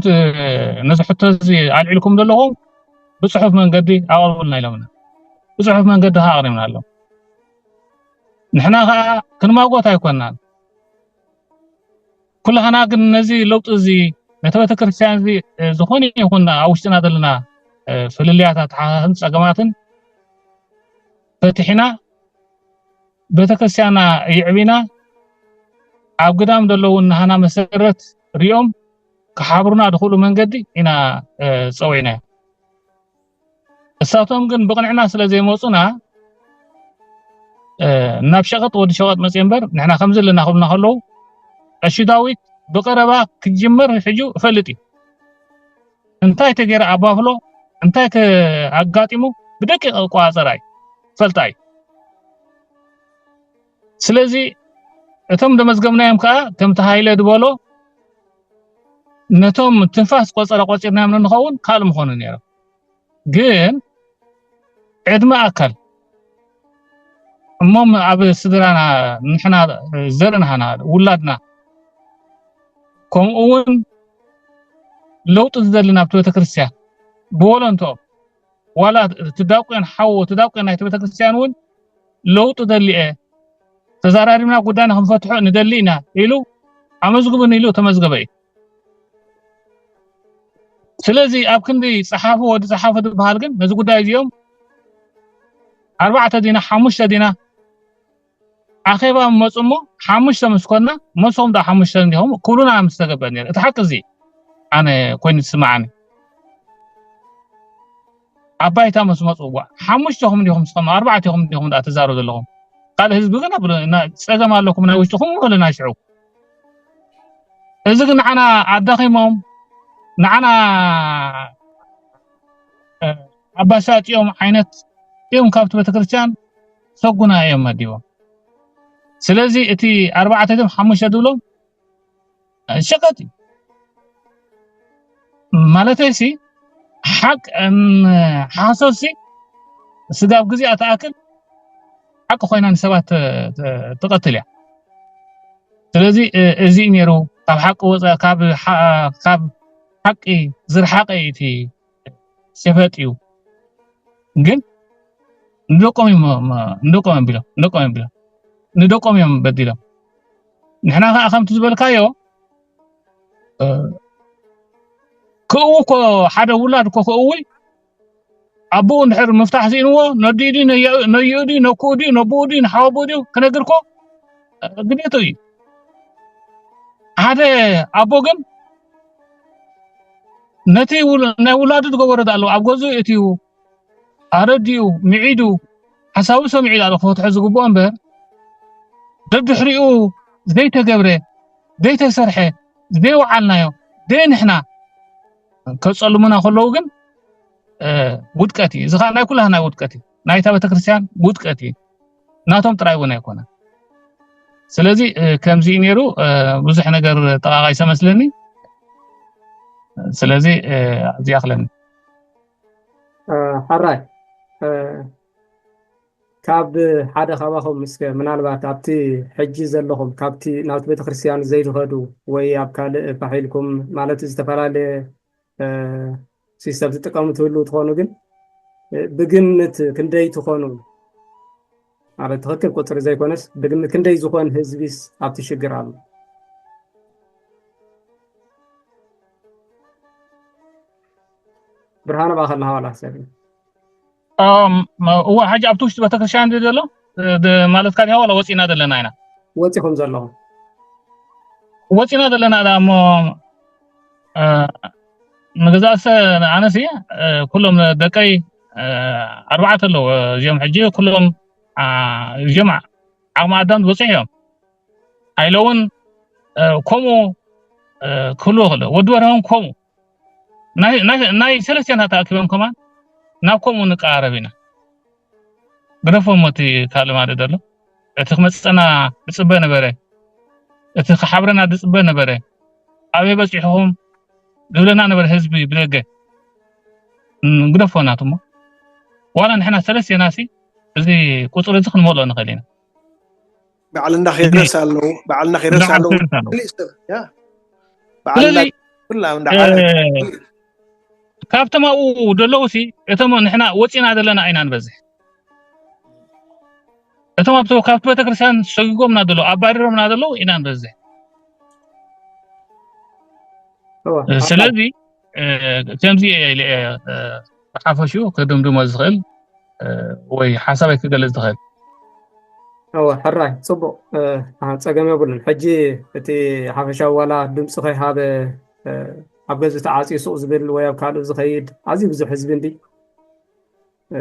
ነዚ ሕቶ እዚ ኣልዒልኩም ዘለኹም ብፅሑፍ መንገዲ ኣቕርቡልና ኢሎምና። ብፅሑፍ መንገዲ ከዓ ኣቕሪብና ኣሎ። ንሕና ከዓ ክንማጎት ኣይኮናን። ኩላህና ግን ነዚ ለውጢ እዚ ነቲ ቤተክርስትያን እዚ ዝኾነ ይኹን ኣብ ውሽጥና ዘለና ፍልልያት ኣተሓሳስን ፀገማትን ፈትሒና ቤተክርስትያንና ይዕቢና ኣብ ግዳም ዘለዉ ናህና መሰረት ሪኦም ክሓብሩና ዝኽእሉ መንገዲ ኢና ፀዊዕና። እሳቶም ግን ብቕንዕና ስለ ዘይመፁና ናብ ሸቐጥ ወዲ ሸቐጥ መፅእ እምበር ንሕና ከምዚ ኣለና ክብሉና ከለዉ ቀሺ ዳዊት ብቀረባ ክጅመር ሕጂ እፈልጥ እዩ። እንታይ ተገይረ ኣብ ባፍሎ እንታይ ኣጋጢሙ ብደቂቕ እቆፃፀራ እዩ፣ ይፈልጣ እዩ። ስለዚ እቶም ዘመዝገብናዮም ከዓ ከምቲ ሃይለ ዝበሎ ነቶም ትንፋስ ቆፀራ ቆፂርናዮም ንንኸውን ካልእ ምኾኑ ነይሮም። ግን ዕድመ ኣካል እሞም ኣብ ስድራና ንሕና ዘርእናና ውላድና ከምኡ እውን ለውጢ ዝደሊ ናብቲ ቤተክርስትያን ብወለንትኦም ዋላ እቲ ዳቆን ሓዎ እቲ ዳቆን ናይቲ ቤተክርስትያን እውን ለውጢ ደሊኤ ተዛራሪብና ጉዳይና ክንፈትሖ ንደሊ ኢና ኢሉ ኣመዝግቡኒ ኢሉ ተመዝገበ እዩ። ስለዚ ኣብ ክንዲ ጸሓፉ ወዲ ጸሓፉ ዝበሃል ግን ነዚ ጉዳይ እዚኦም ኣርባዕተ ዲና ሓሙሽተ ዲና ኣኼባ መፁ እሞ ሓሙሽተ ምስ ኮና መሶም ዳ ሓሙሽተ እንዲኹም ክብሉና ምስ ተገበእ ነይሩ። እቲ ሓቂ እዚ ኣነ ኮይኑ ዝስማዓኒ ኣብ ባይታ ምስ መፁ እዋ ሓሙሽተኹም እንዲኹም ስኸም ኣርባዕተኹም እንዲኹም ዳ ትዛረቡ ዘለኹም ካልእ ህዝቢ ግን ኣብሉ እና ፀገም ኣለኩም ናይ ውሽጥኹም በሉና ሽዑ። እዚ ግን ንዓና ኣዳኺሞም ንዓና ኣባሻጭዮም ዓይነት እዮም ካብቲ ቤተክርስትያን ሰጉና እዮም መዲቦም። ስለዚ እቲ ኣርባዕተ ድም ሓሙሽተ ድብሎም ሸቀጥ እዩ ማለተይ ሲ ሓቅ ሓሶት ሲ ስጋብ ግዜኣ ትኣክል ሓቂ ኮይና ንሰባት ትቐትል እያ። ስለዚ እዚ እዩ ነይሩ ካብ ሓቂ ወፃ ካብ ሓቂ ዝረሓቀ እዩ እቲ ሸፈጥ እዩ። ግን ንደቆም እዮም ንደቆም እዮም ቢሎም ንደቆም እዮም ቢሎም ንደቆም እዮም በዲሎም። ንሕና ከዓ ከምቲ ዝበልካዮ ክእው እኮ ሓደ ውላድ እኮ ክእውይ ኣቦኡ እንድሕር ምፍታሕ ስኢንዎ ነዲኡ ድዩ ነይኡ ድዩ ነኩኡ ድዩ ነቦኡ ድዩ ንሓወቦኡ ድዩ ክነግር እኮ ግዴቱ እዩ። ሓደ ኣቦ ግን ነቲ ናይ ውላዱ ዝገበሮ ኣለዎ ኣብ ገዝኡ እትዩ ኣረዲኡ ምዒዱ ሓሳቡ ሰሚዑ ዳኣ ክፈትሖ ዝግብኦ እምበር ደድሕሪኡ ዘይተገብረ ዘይተሰርሐ ዘይወዓልናዮ ደይ ንሕና ከፀልሙና ከለዉ ግን ውድቀት እዩ። እዚ ከዓ ናይ ኩላህና ውድቀት እዩ። ናይታ ቤተክርስትያን ውድቀት እዩ። ናቶም ጥራይ እውን ኣይኮነን። ስለዚ ከምዚ እዩ ነይሩ። ብዙሕ ነገር ጠቃቃይ ሰመስለኒ። ስለዚ ኣብዚ ኣኽለኒ። ሓራይ ካብ ሓደ ካባኹም እስከ ምናልባት ኣብቲ ሕጂ ዘለኹም ካብቲ ናብቲ ቤተክርስትያን ዘይትኸዱ ወይ ኣብ ካልእ ፋሕ ኢልኩም ማለት ዝተፈላለየ ሲስተም ትጥቀሙ ትህልዉ ትኾኑ ግን ብግምት ክንደይ ትኾኑ ማለት ትኽክል ቁፅሪ ዘይኮነስ ብግምት ክንደይ ዝኾን ህዝቢስ ኣብቲ ሽግር ኣሎ? ብርሃነ ባኸላ ሃዋላ ሰብ እዋ ሕጂ ኣብቲ ውሽጢ ቤተክርስትያን ዘሎ ማለትካ ዲኻ ዋላ ወፂና ዘለና ኢና? ወፂኹም ዘለኹም ወፂና ዘለና ዳ እሞ ንገዛእሰ ኣነሲ ኩሎም ደቀይ ኣርባዕተ ኣለዉ እዚኦም ሕጂ ኩሎም እዚኦም ዓቕሚ ኣዳም ዝበፅሑ እዮም። ኣይለ እውን ከምኡ ክህልዎ ክእል ወዲ በርሀ እውን ከምኡ ናይ ሰለስቲና ተኣኪቦም ከማን ናብ ከምኡ ንቀራረብ ኢና። ግደፎ እሞ እቲ ካልእ ማለት ዘሎ እቲ ክመፅፀና እፅበ ነበረ። እቲ ክሓብረና ዝፅበ ነበረ። ኣበይ በፂሕኹም ዝብለና ነበረ ህዝቢ ብደገ። እም፣ ግደፎ ናቱ እሞ ዋላ ንሕና ሰለስቴና ሲ እዚ ቁፅሪ እዚ ክንመልኦ ንኽእል ኢና። ባዕልና ኪረስ ኣለዉ፣ ባዕልና ኪረስ ኣለዉ። ኪረስ ኣለዉ። ፍሉይ ሰብ፣ ያ። ባዕልና ስለዚ ኩላ እንዳዓለ እ፣ ካብቶም ኣብኡ ዘለዉ ሲ እቶም ንሕና ወፂና ዘለና ኢና ንበዝሕ። እቶም ኣብቲ ካብቲ ቤተክርስትያን ሰጊጎምና ዘለዉ ኣባሪሮምና ዘለዉ ኢና ንበዝሕ። እወ፣ ስለዚ እ፣ ከምዚ እየ ኢለ እየ፣ እ፣ ብሓፈሽኡ ክድምድሞ ዝኽእል እ፣ ወይ ሓሳበይ ክገልጽ ዝኽእል። እወ፣ ሕራይ፣ ጽቡቕ። እ፣ አ፣ ጸገም የብሉን። ሕጂ እቲ ሓፈሻዊ ዋላ ድምፂ ከይሃበ፣ እ፣ ኣብ ገዝ ተዓፅዩ ሱቕ ዝብል ወይ ኣብ ካልእ ዝኸይድ ኣዝዩ ብዙሕ ህዝቢ እንዲ። እ፣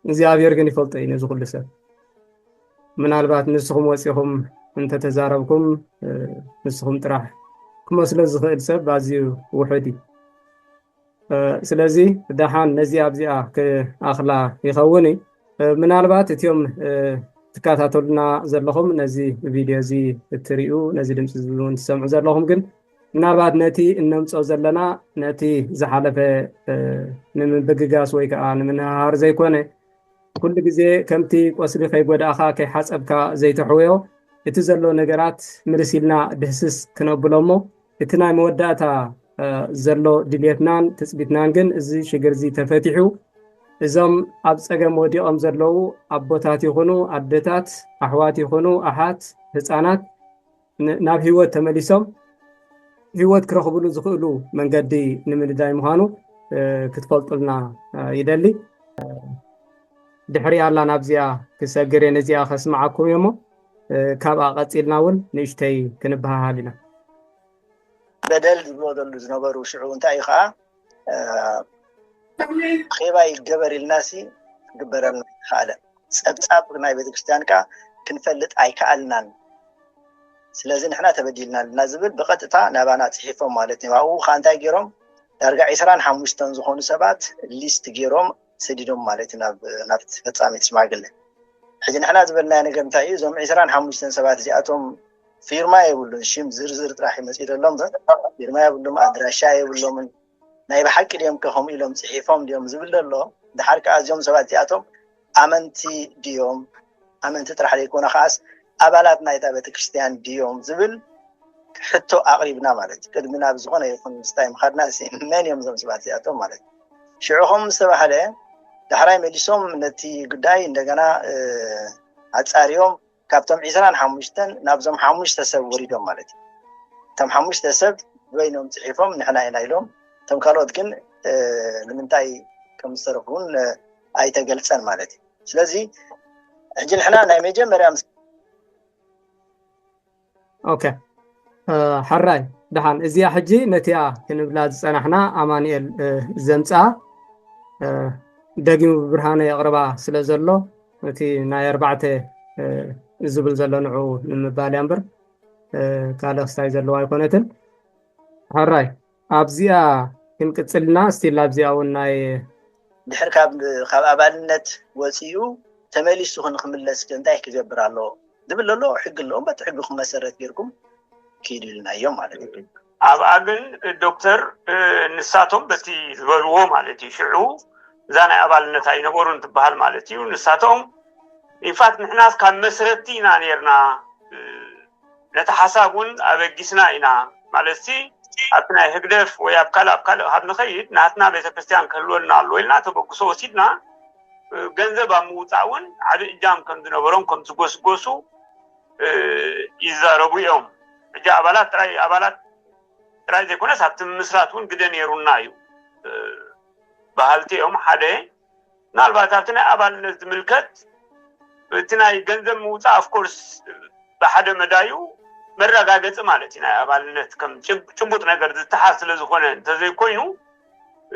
እግዚኣብሔር ግን ይፈልጦ እዩ ነዚ ኩሉ ሰብ። ምናልባት ንስኹም ወፂኹም እንተተዛረብኩም፣ እ፣ ንስኹም ጥራሕ ክመስሎ ዝኽእል ሰብ ኣዝዩ ውሑድ እዩ። እ፣ ስለዚ ደሓን ነዚ ኣብዚኣ ክኣኽላ ይኸውን እዩ። እ፣ ምናልባት እቲኦም፣ እ፣ ትከታተሉና ዘለኹም ነዚ ቪድዮ እዚ እትሪኡ፣ ነዚ ድምፂ እዚ እውን ትሰምዑ ዘለኹም ግን ምናልባት ነቲ እነምፅኦ ዘለና ነቲ ዝሓለፈ፣ እ፣ ንምብግጋስ ወይ ከዓ ንምንህሃር ዘይኮነ፣ ኩሉ ግዜ ከምቲ ቆስሊ ከይጎዳእኻ ከይሓፀብካ ዘይተሕውዮ እቲ ዘሎ ነገራት ምልስ ኢልና ድህስስ ክነብሎ እሞ እቲ ናይ መወዳእታ፣ እ፣ ዘሎ ድልየትናን ትፅቢትናን ግን እዚ ሽግር እዚ ተፈቲሑ እዞም ኣብ ፀገም ወዲቖም ዘለዉ ኣቦታት ይኹኑ ኣደታት፣ ኣሕዋት ይኹኑ ኣሓት፣ ህፃናት ን-፣ ናብ ህይወት ተመሊሶም ህይወት ክረኽብሉ ዝኽእሉ መንገዲ ንምንዳይ ምዃኑ፣ እ፣ ክትፈልጡልና፣ እ፣ ይደሊ። ድሕሪኣ ኣላ ናብዚኣ ክሰግር እየ ነዚኣ ከስምዓኩም እየ እሞ፣ እ፣ ካብኣ ቀፂልና እውን ንእሽተይ ክንበሃሃል ኢና። በደል ዝብሎ ዘሉ ዝነበሩ ሽዑ እንታይ እዩ ከዓ እ፣ ኼባ ይገበር ኢልናሲ ክግበረልና ኣይተኻእለ። ፀብፃብ ናይ ቤተክርስትያን ከዓ ክንፈልጥ ኣይከኣልናን። ስለዚ ንሕና ተበዲልና ኣለና ዝብል ብቐጥታ ናባና ፅሒፎም ማለት እዩ። ኣብኡ ከዓ እንታይ ገይሮም ዳርጋ ዒስራን ሓሙሽተን ዝኾኑ ሰባት ሊስት ገይሮም ሰዲዶም ማለት እዩ ናብ ናብቲ ፈፃሚት ሽማግለ። ሕጂ ንሕና ዝበልናዮ ነገር እንታይ እዩ? እዞም ዒስራን ሓሙሽተን ሰባት እዚኣቶም ፊርማ የብሉን፣ ሽም ዝርዝር ጥራሕ ይመፅእ ደሎም ፊርማ የብሉም፣ ኣድራሻ የብሎምን። ናይ ብሓቂ ድዮም ከ ከምኡ ኢሎም ፅሒፎም ድዮም ዝብል ዘሎ። ድሓር ከዓ እዚኦም ሰባት እዚኣቶም ኣመንቲ ድዮም? ኣመንቲ ጥራሕ ዘይኮነ ከዓስ ኣባላት ናይታ ቤተክርስትያን ድዮም ዝብል ሕቶ ኣቕሪብና ማለት እዩ። ቅድሚ ናብ ዝኾነ ይኹን ምስታይ ምኻድና ሲ መን እዮም እዞም ሰባት እዚኣቶም ማለት እዩ። ሽዑ ከም ዝተባህለ ዳሕራይ መሊሶም ነቲ ጉዳይ እንደገና እ፣ ኣጻርዮም ካብቶም ዒስራን ሓሙሽተን ናብዞም ሓሙሽተ ሰብ ወሪዶም ማለት እዩ። እቶም ሓሙሽተ ሰብ በይኖም ጽሒፎም ንሕና ኢና ኢሎም፣ እቶም ካልኦት ግን እ፣ ንምንታይ ከም ዝተረፉ እውን እ፣ ኣይተገልጸን ማለት እዩ። ስለዚ ሕጂ ንሕና ናይ መጀመርያ ምስ ኦኬ፣ እ፣ ሕራይ ደሓን። እዚኣ ሕጂ ነቲኣ ክንብላ ዝጸናሕና ኣማኑኤል፣ እ፣ ዘምጽኣ፣ እ፣ ደጊሙ ብብርሃነ የቕርባ ስለ ዘሎ እቲ ናይ ኣርባዕተ፣ እ፣ ዝብል ዘሎ ንዑ ንምባል እያ እምበር፣ እ፣ ካልእ ክስታይ ዘለዎ ኣይኮነትን። ሕራይ ኣብዚኣ ክንቅጽልና ስቲል ኣብዚኣ እውን ናይ ድሕር ካብ ካብ ኣባልነት ወፂኡ ተመሊሱ ክንክምለስ እንታይ ክገብር ኣለዎ ዝብል ዘሎ ሕጊ ኣለዎም። በቲ ሕጊ ክመሰረት ጌርኩም ኪዱ ኢልናዮም ማለት እዩ። ኣብኣ ግን ዶክተር እ፣ ንሳቶም በቲ ዝበልዎ ማለት እዩ ሽዑ እዛ ናይ ኣባልነት ኣይነበሩን ትበሃል ማለት እዩ። ንሳቶም ኢንፋክት ንሕናስ ካብ መስረቲ ኢና ነርና እ፣ ነቲ ሓሳብ እውን ኣበጊስና ኢና ማለት ሲ ኣብቲ ናይ ህግደፍ ወይ ኣብ ካልእ ኣብ ካልእ ካብ ንኸይድ ናትና ቤተክርስትያን ክህልወልና ኣሎ ኢልና ተበግሶ ወሲድና እ፣ ገንዘብ ኣብ ምውፃእ እውን ዓብዪ እጃም ከም ዝነበሮም ከም ዝጎስጎሱ እ፣ ይዛረቡ እዮም። ሕጂ ኣባላት ጥራይ ኣባላት ጥራይ ዘይኮነስ ኣብቲ ምምስራት እውን ግደ ነይሩና እዩ እ፣ በሃልቲ እዮም። ሓደ ምናልባት ኣብቲ ናይ ኣባልነት ዝምልከት እቲ ናይ ገንዘብ ምውፃእ ኦፍኮርስ ብሓደ መዳዩ መረጋገፂ ማለት እዩ ናይ ኣባልነት ከም ጭብ- ጭቡጥ ነገር ዝተሓዝ ስለ ዝኾነ እንተዘይኮይኑ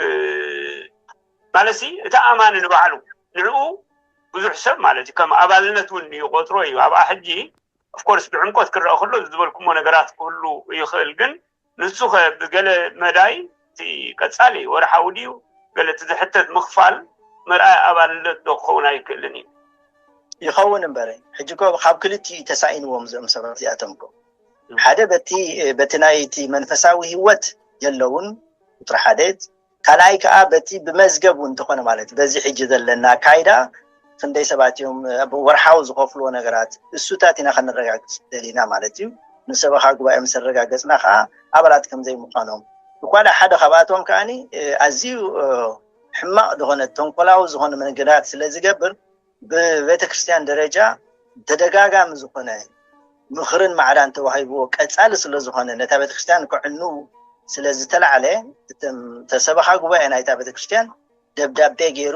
እ፣ ማለት ሲ እቲ ኣማኒ ንባዕሉ ንዕኡ ብዙሕ ሰብ ማለት እዩ ከም ኣባልነት እውን ይቆፅሮ እዩ። ኣብኣ ሕጂ ኦፍኮርስ ብዕምቆት ክረአ ከሎ ዝበልኩሞ ነገራት ክህሉ ይኽእል፣ ግን ንሱ ኸ ብገለ መዳይ እቲ ቀፃሊ ወርሓዊ ድዩ ገለ እቲ ዝሕተት ምኽፋል መርኣያ ኣባልነት ዶ ክኸውን ኣይክእልን እዩ? ይኸውን እምበር ሕጂ እኮ ካብ ክልቲኡ ተሳኢንዎም እዞም ሰባት እዚኣቶም እኮ ሓደ በቲ በቲ ናይቲ መንፈሳዊ ህይወት የለውን፣ ቁፅሪ ሓደ። ካልኣይ ከዓ በቲ ብመዝገብ እውን እንተኾነ ማለት እዩ። በዚ ሕጂ ዘለና ኣካይዳ ክንደይ ሰባት እዮም ወርሓዊ ዝኸፍልዎ ነገራት፣ እሱታት ኢና ከነረጋግፅ ደሊና ማለት እዩ። ንሰበኻ ጉባኤ ምስ ኣረጋገፅና ከዓ ኣባላት ከም ዘይምዃኖም፣ እኳ ሓደ ካብኣቶም ከዓኒ ኣዝዩ ሕማቕ ዝኾነ ተንኮላዊ ዝኾነ መንገዳት ስለ ዝገብር ብቤተ ክርስቲያን ደረጃ ተደጋጋሚ ዝኾነ ምኽርን ማዕዳን ተዋሂብዎ ቀጻሊ ስለ ዝኾነ ነታ ቤተ ክርስቲያን ከዕኑ ስለ ዝተላዕለ እቶም ተሰበኻ ጉባኤ ናይታ ቤተ ክርስቲያን ደብዳቤ ገይሩ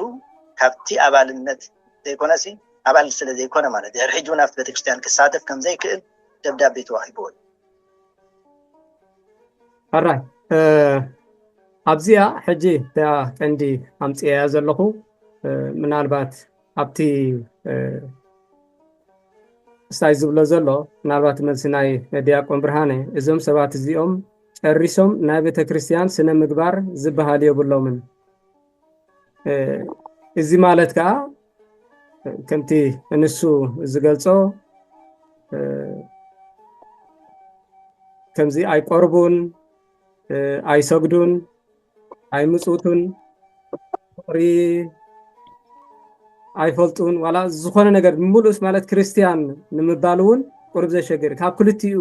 ካብቲ ኣባልነት ዘይኮነሲ ኣባል ስለ ዘይኮነ ማለት ድሕሪ ሕጂ እውን ኣብቲ ቤተ ክርስቲያን ክሳተፍ ከም ዘይክእል ደብዳቤ ተዋሂብዎ እዩ። ሕራይ ኣብዚኣ ሕጂ እታ ቀንዲ ኣምፅኤያ ዘለኹ ምናልባት ኣብቲ እስታይ ዝብሎ ዘሎ ምናልባት መልሲ ናይ ዲያቆን ብርሃነ እዞም ሰባት እዚኦም ጨሪሶም ናይ ቤተ ክርስቲያን ስነ ምግባር ዝበሃል የብሎምን። እዚ ማለት ከዓ ከምቲ እንሱ ዝገልጾ ከምዚ ኣይቆርቡን፣ ኣይሰግዱን፣ ኣይምጽውቱን፣ ፍቕሪ ኣይፈልጡን፣ ዋላ ዝኾነ ነገር ምሉእስ ማለት ክርስቲያን ንምባል እውን ቁሩብ ዘሸግር ካብ ክልቲኡ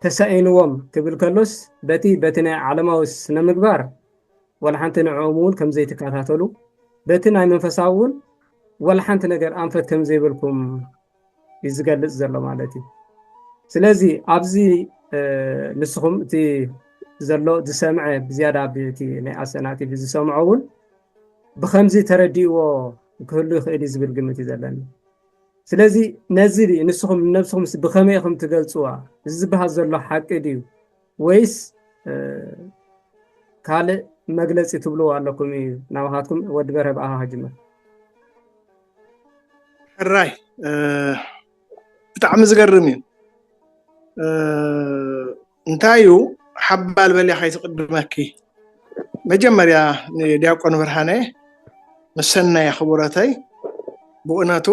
ተሳኢንዎም ክብል ከሎስ በቲ በቲ ናይ ዓለማዊ ስነ ምግባር ወላ ሓንቲ ንዕኦም እውን ከም ዘይትከታተሉ በቲ ናይ መንፈሳዊ እውን ወላ ሓንቲ ነገር ኣንፈት ከም ዘይብልኩም እዩ ዝገልፅ ዘሎ ማለት እዩ። ስለዚ ኣብዚ ንስኹም እቲ ዘሎ ዝሰምዐ ብዝያዳ ብቲ ናይ ኣሰና ቲቪ ዝሰምዖ እውን ብከምዚ ተረዲእዎ ክህሉ ይኽእል እዩ ዝብል ግምት እዩ ዘለኒ። ስለዚ ነዚ ንስኹም ንነብስኹም ብኸመይ ኢኹም ትገልፅዋ? እዚ ዝበሃል ዘሎ ሓቂ ድዩ ወይስ ካልእ መግለፂ ትብልዎ ኣለኩም እዩ? ናባኻትኩም ወዲ በርሀ ብኣኻ ክጅምር። ሕራይ ብጣዕሚ ዝገርም እዩ። እንታይ እዩ ሓባል በልያ ከይትቅድመኪ መጀመርያ ንዲያቆን ብርሃነ መሰናይ ክቡረተይ ብእውነቱ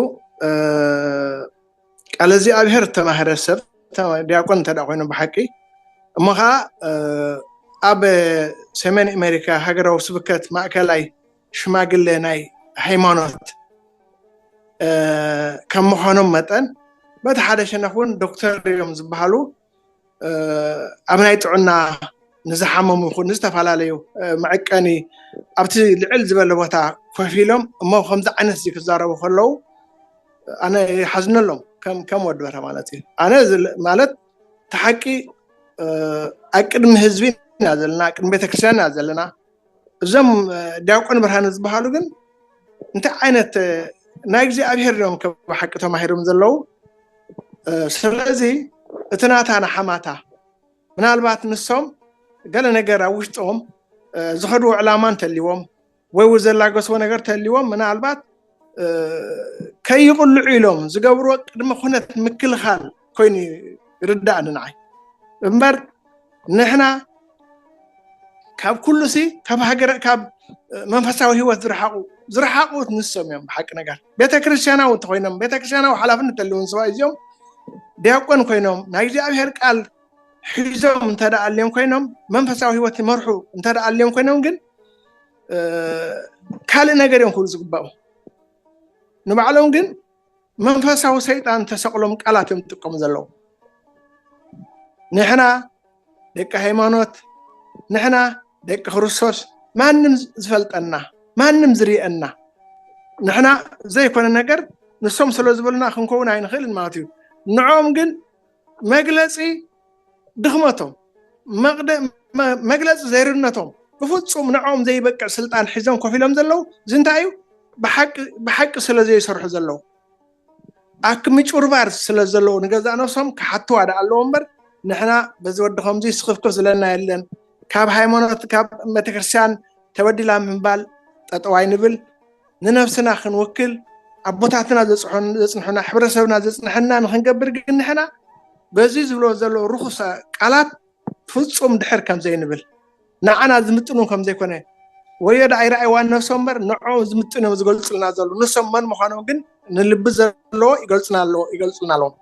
ቃለ እግዚኣብሔር እተማህረ ሰብ ዲያቆን እንተ ኮይኑ ብሓቂ እሞ ከዓ ኣብ ሰሜን ኣሜሪካ ሃገራዊ ስብከት ማእከላይ ሽማግሌ ናይ ሃይማኖት ከም ምዃኖም መጠን በቲ ሓደ ሸነኽ እውን ዶክተር እዮም ዝበሃሉ ኣብ ናይ ጥዕና ንዝሓመሙ ይኹን ንዝተፈላለዩ መዐቀኒ ኣብቲ ልዕል ዝበለ ቦታ ኮፍ ኢሎም እሞ ከምዚ ዓይነት እዚ ክዛረቡ ከለዉ ኣነ ይሓዝነሎም ከም ወዲ በርሀ ማለት እዩ። ኣነ ማለት እቲ ሓቂ ኣብ ቅድሚ ህዝቢ ኢና ዘለና፣ ኣብ ቅድሚ ቤተክርስትያን ኢና ዘለና። እዞም ዲያቆን ብርሃነ ዝበሃሉ ግን እንታይ ዓይነት ናይ እግዚኣብሔር እዮም ብሓቂ ተማሂሮም ዘለዉ። ስለዚ እቲ ናታ ንሓማታ ምናልባት ንሶም ገለ ነገር ኣብ ውሽጦም ዝኸድዎ ዕላማ እንተልዎም ወይ እውን ዘላገስዎ ነገር እንተልዎም ምናልባት ከይቕልዑ ኢሎም ዝገብርዎ ቅድመ ኩነት ምክልኻል ኮይኑ ይርዳእኒ ንዓይ። እምበር ንሕና ካብ ኩሉ ሲ ካብ ሃገር ካብ መንፈሳዊ ህይወት ዝረሓቁ ዝረሓቁ ንሶም እዮም። ብሓቂ ነገር ቤተክርስትያናዊ እንተኮይኖም ቤተክርስትያናዊ ሓላፍነት እንተልዎም ሰብኣይ እዚኦም ዲያቆን ኮይኖም ናይ እግዚኣብሔር ቃል ሒዞም እንተ ደኣ ኣልዮም ኮይኖም መንፈሳዊ ህይወት ይመርሑ እንተ ደኣ ኣልዮም ኮይኖም ግን ካልእ ነገር እዮም ክብሉ ዝግባኡ። ንባዕሎም ግን መንፈሳዊ ሰይጣን ተሰቕሎም ቃላት እዮም ዝጥቀሙ ዘለዉ። ንሕና ደቂ ሃይማኖት፣ ንሕና ደቂ ክርስቶስ፣ ማንም ዝፈልጠና፣ ማንም ዝርእየና፣ ንሕና ዘይኮነ ነገር ንሶም ስለ ዝበሉና ክንከውን ኣይንኽእልን ማለት እዩ። ንዕኦም ግን መግለፂ ድኽመቶም፣ መግለፂ ዘይርነቶም ብፍፁም ንዕኦም ዘይበቅዕ ስልጣን ሒዞም ኮፍ ኢሎም ዘለዉ እዚ እንታይ እዩ? ብሓቂ ስለ ዘይሰርሑ ዘለዉ ኣክምጭርባር ስለ ዘለዉ ንገዛእ ነብሶም ክሓትዋ ደኣ ኣለዎ እምበር ንሕና በዚ ወዲ ከምዚ ስኽፍክፍ ዝለና የለን። ካብ ሃይማኖት ካብ ቤተክርስትያን ተበዲላ ምባል ጠጠው ኣይንብል። ንነብስና ክንውክል ኣቦታትና ዘፅንሑና ሕብረተሰብና ዘፅንሐና ንክንገብር ግን ንሕና በዚ ዝብሎ ዘሎ ርኹስ ቃላት ፍፁም ድሕር ከም ዘይንብል ንዓና ዝምጥኑ ከም ዘይኮነ ወዮ ደኣ ኣይረኣይዋን ነብሶም እምበር ንዕኦም ዝምጥኑ እዮም ዝገልፁልና ዘለዉ። ንሶም መን ምዃኖም ግን ንልቢ ዘለዎ ይገልፁና ኣለዎ ይገልፁልና ኣለዎም።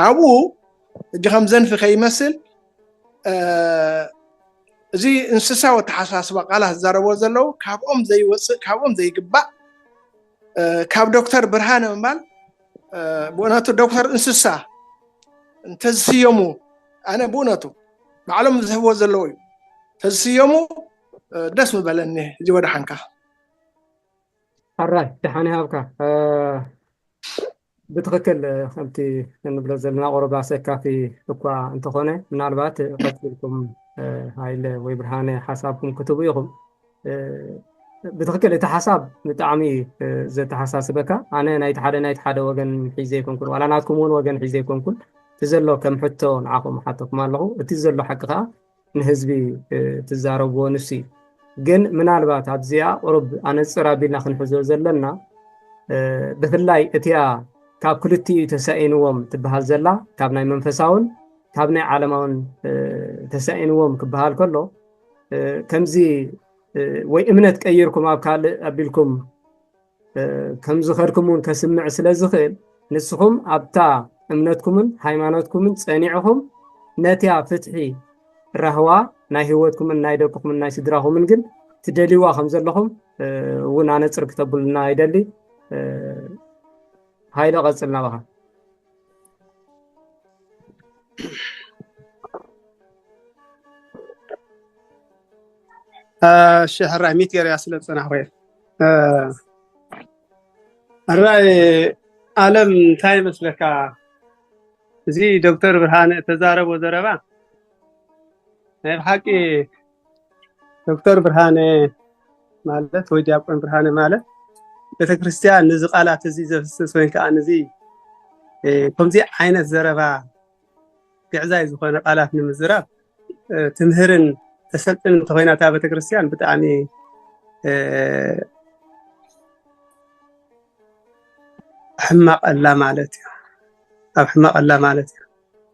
ኣብኡ ሕጂ ከም ዘንፊ ከይመስል፣ እዚ እንስሳዊ ኣተሓሳስባ ቃላት ዝዛረብዎ ዘለዉ ካብኦም ዘይወፅእ፣ ካብኦም ዘይግባእ፣ ካብ ዶክተር ብርሃነ ምባል፣ ብእውነቱ ዶክተር እንስሳ እንተዝስየሙ፣ ኣነ ብእውነቱ ባዕሎም ዝህብዎ ዘለዉ እዩ፣ እንተዝስየሙ ደስ ምበለኒ። እዚ ወደ ሓንካ። ኣራይ ደሓን ይሃብካ። ብትኽክል ከምቲ እንብሎ ዘለና ቁሩብ ኣሰካፊ እኳ እንተኾነ፣ ምናልባት ቀፂልኩም ሃይለ ወይ ብርሃነ ሓሳብኩም ክትቡ ኢኹም። ብትኽክል እቲ ሓሳብ ብጣዕሚ ዘተሓሳስበካ። ኣነ ናይቲ ሓደ ናይቲ ሓደ ወገን ሒዘ ኣይኮንኩን፣ ዋላ ናትኩም እውን ወገን ሒዘ ኣይኮንኩን። እቲ ዘሎ ከም ሕቶ ንዓኹም ሓተኩም ኣለኹ። እቲ ዘሎ ሓቂ ከዓ ንህዝቢ ትዛረብዎ ንሱ እዩ። ግን ምናልባት ኣብዚኣ ቁሩብ ኣነፅር ኣቢልና ክንሕዞ ዘለና፣ ብፍላይ እቲኣ ካብ ክልቲኡ ተሳኢንዎም ትበሃል ዘላ፣ ካብ ናይ መንፈሳውን ካብ ናይ ዓለማውን ተሳኢንዎም ክበሃል ከሎ፣ ከምዚ ወይ እምነት ቀይርኩም ኣብ ካልእ ኣቢልኩም ከም ዝኸድኩም እውን ከስምዕ ስለ ዝኽእል፣ ንስኹም ኣብታ እምነትኩምን ሃይማኖትኩምን ጸኒዕኹም ነቲያ ፍትሒ ራህዋ ናይ ህይወትኩምን ናይ ደቅኹምን ናይ ስድራኹምን ግን ትደልይዋ ከም ዘለኹም እውን ኣነጽር ክተብሉና ይደሊ። ሃይለ ቀጽል ናባኻ። እሺ ሕራይ ሚት ገርያ ስለ ዝጸናሕኩ እየ። ሕራይ ኣለም እንታይ ይመስለካ? እዚ ዶክተር ብርሃነ እተዛረቦ ዘረባ ናይ ብሓቂ ዶክተር ብርሃነ ማለት ወይ ዲያቆን ብርሃነ ማለት ቤተክርስትያን ነዚ ቃላት እዚ ዘፍስስ ወይ ከዓ ነዚ ከምዚ ዓይነት ዘረባ ግዕዛይ ዝኾነ ቃላት ንምዝራብ ትምህርን ተሰልጥን እንተኮይና እታ ቤተክርስትያን ብጣዕሚ ሕማቀላ ማለት እዩ። ኣብ ሕማቀላ ማለት እዩ።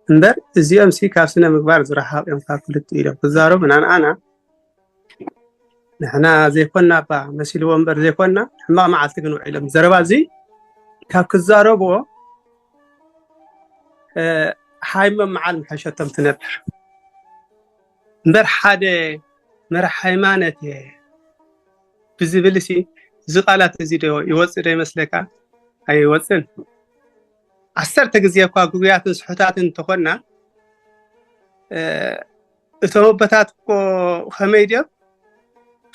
እምበር እዚኦም ሲ ካብ ስነ ምግባር ዝረሓቕ እዮም። ካብ ክልቲኡ ኢሎም ክዛረቡ ንኣና ንሕና ዘይኮና እባ መሲልዎ እምበር ዘይኮና ሕማቕ መዓልቲ ግን ውዒሎም ዘረባ እዚ ካብ ክዛረብዎ ሓይሞም መዓል ምሐሸቶም ትነብር እምበር ሓደ መራሕ ሃይማኖት እየ ብዝብል ሲ እዚ ቃላት እዚ ዶ ይወፅእ ዶ ይመስለካ? ኣይወፅን። ዓሰርተ ግዜ እኳ ግጉያትን ስሑታትን እንተኾንና እቶም ኣቦታት እኮ ከመይ ድዮም?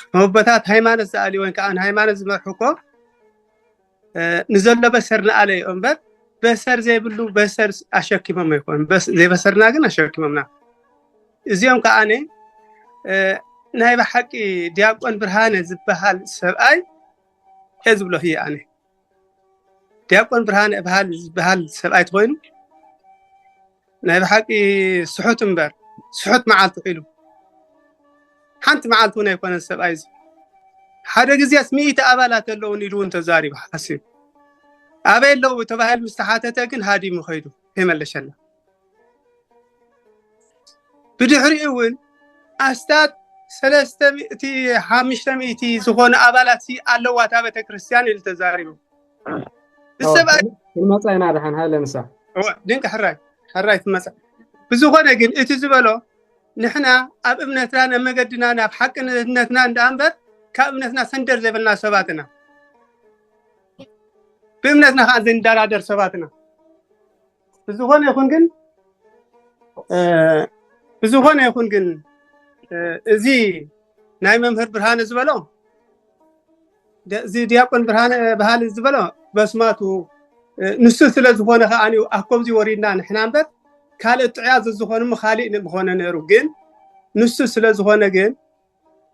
እቶም ኣቦታት ሃይማኖት ዝኣልዩ ወይ ከዓ ንሃይማኖት ዝመርሑ እኮ ንዘሎ በሰር ንኣለዮ እምበር በሰር ዘይብሉ በሰር ኣሸኪሞም ኣይኮኑን። ዘይበሰርና ግን ኣሸኪሞምና። እዚኦም ከዓ ናይ ብሓቂ ዲያቆን ብርሃነ ዝበሃል ሰብኣይ እየ ዝብሎ ህየ ኣነ ዲያቆን ብርሃነ እብሃል ዝበሃል ሰብኣይ ተኮይኑ ናይ ብሓቂ ስሑት እምበር ስሑት መዓልቲ ኢሉ ሓንቲ መዓልቲ እውን ኣይኮነን ሰብኣይ እዚ ሓደ ግዜስ ሚእቲ ኣባላት ኣለውን ኢሉ እውን ተዛሪቡ ሓሲብ ኣበይ ኣለዉ ተባሂሉ ምስ ተሓተተ ግን ሃዲሙ ከይዱ ከይመለሸና ብድሕሪኡ እውን ኣስታት ሰለስተ ሚእቲ ሓሙሽተ ሚእቲ ዝኾኑ ኣባላት ኣለዋ እታ ቤተክርስትያን ኢሉ ተዛሪቡ ሰብኣይ ክንመፃ ኢና ድሓን ሃለ ምሳ ድንቂ ሕራይ ሕራይ ትመፃ ብዝኾነ ግን እቲ ዝበሎ ንሕና ኣብ እምነትና ናብ መገድና ናብ ሓቅነትና እንዳ እምበር ካብ እምነትና ሰንደር ዘበልና ሰባት ኢና ብእምነትና ከዓ ዘይንደራደር ሰባት ኢና ብዝኾነ ይኹን ግን ብዝኾነ ይኹን ግን እዚ ናይ መምህር ብርሃነ ዝበሎ እዚ ዲያቆን ብርሃነ ባህሊ ዝበሎ በስማቱ ንሱ ስለ ዝኾነ ከዓ ኣብ ከምዚ ወሪድና ንሕና እምበር ካልእ ጥዑያት ዝዝኾኑ ካልእ ምኾነ ነይሩ ግን ንሱ ስለ ዝኾነ ግን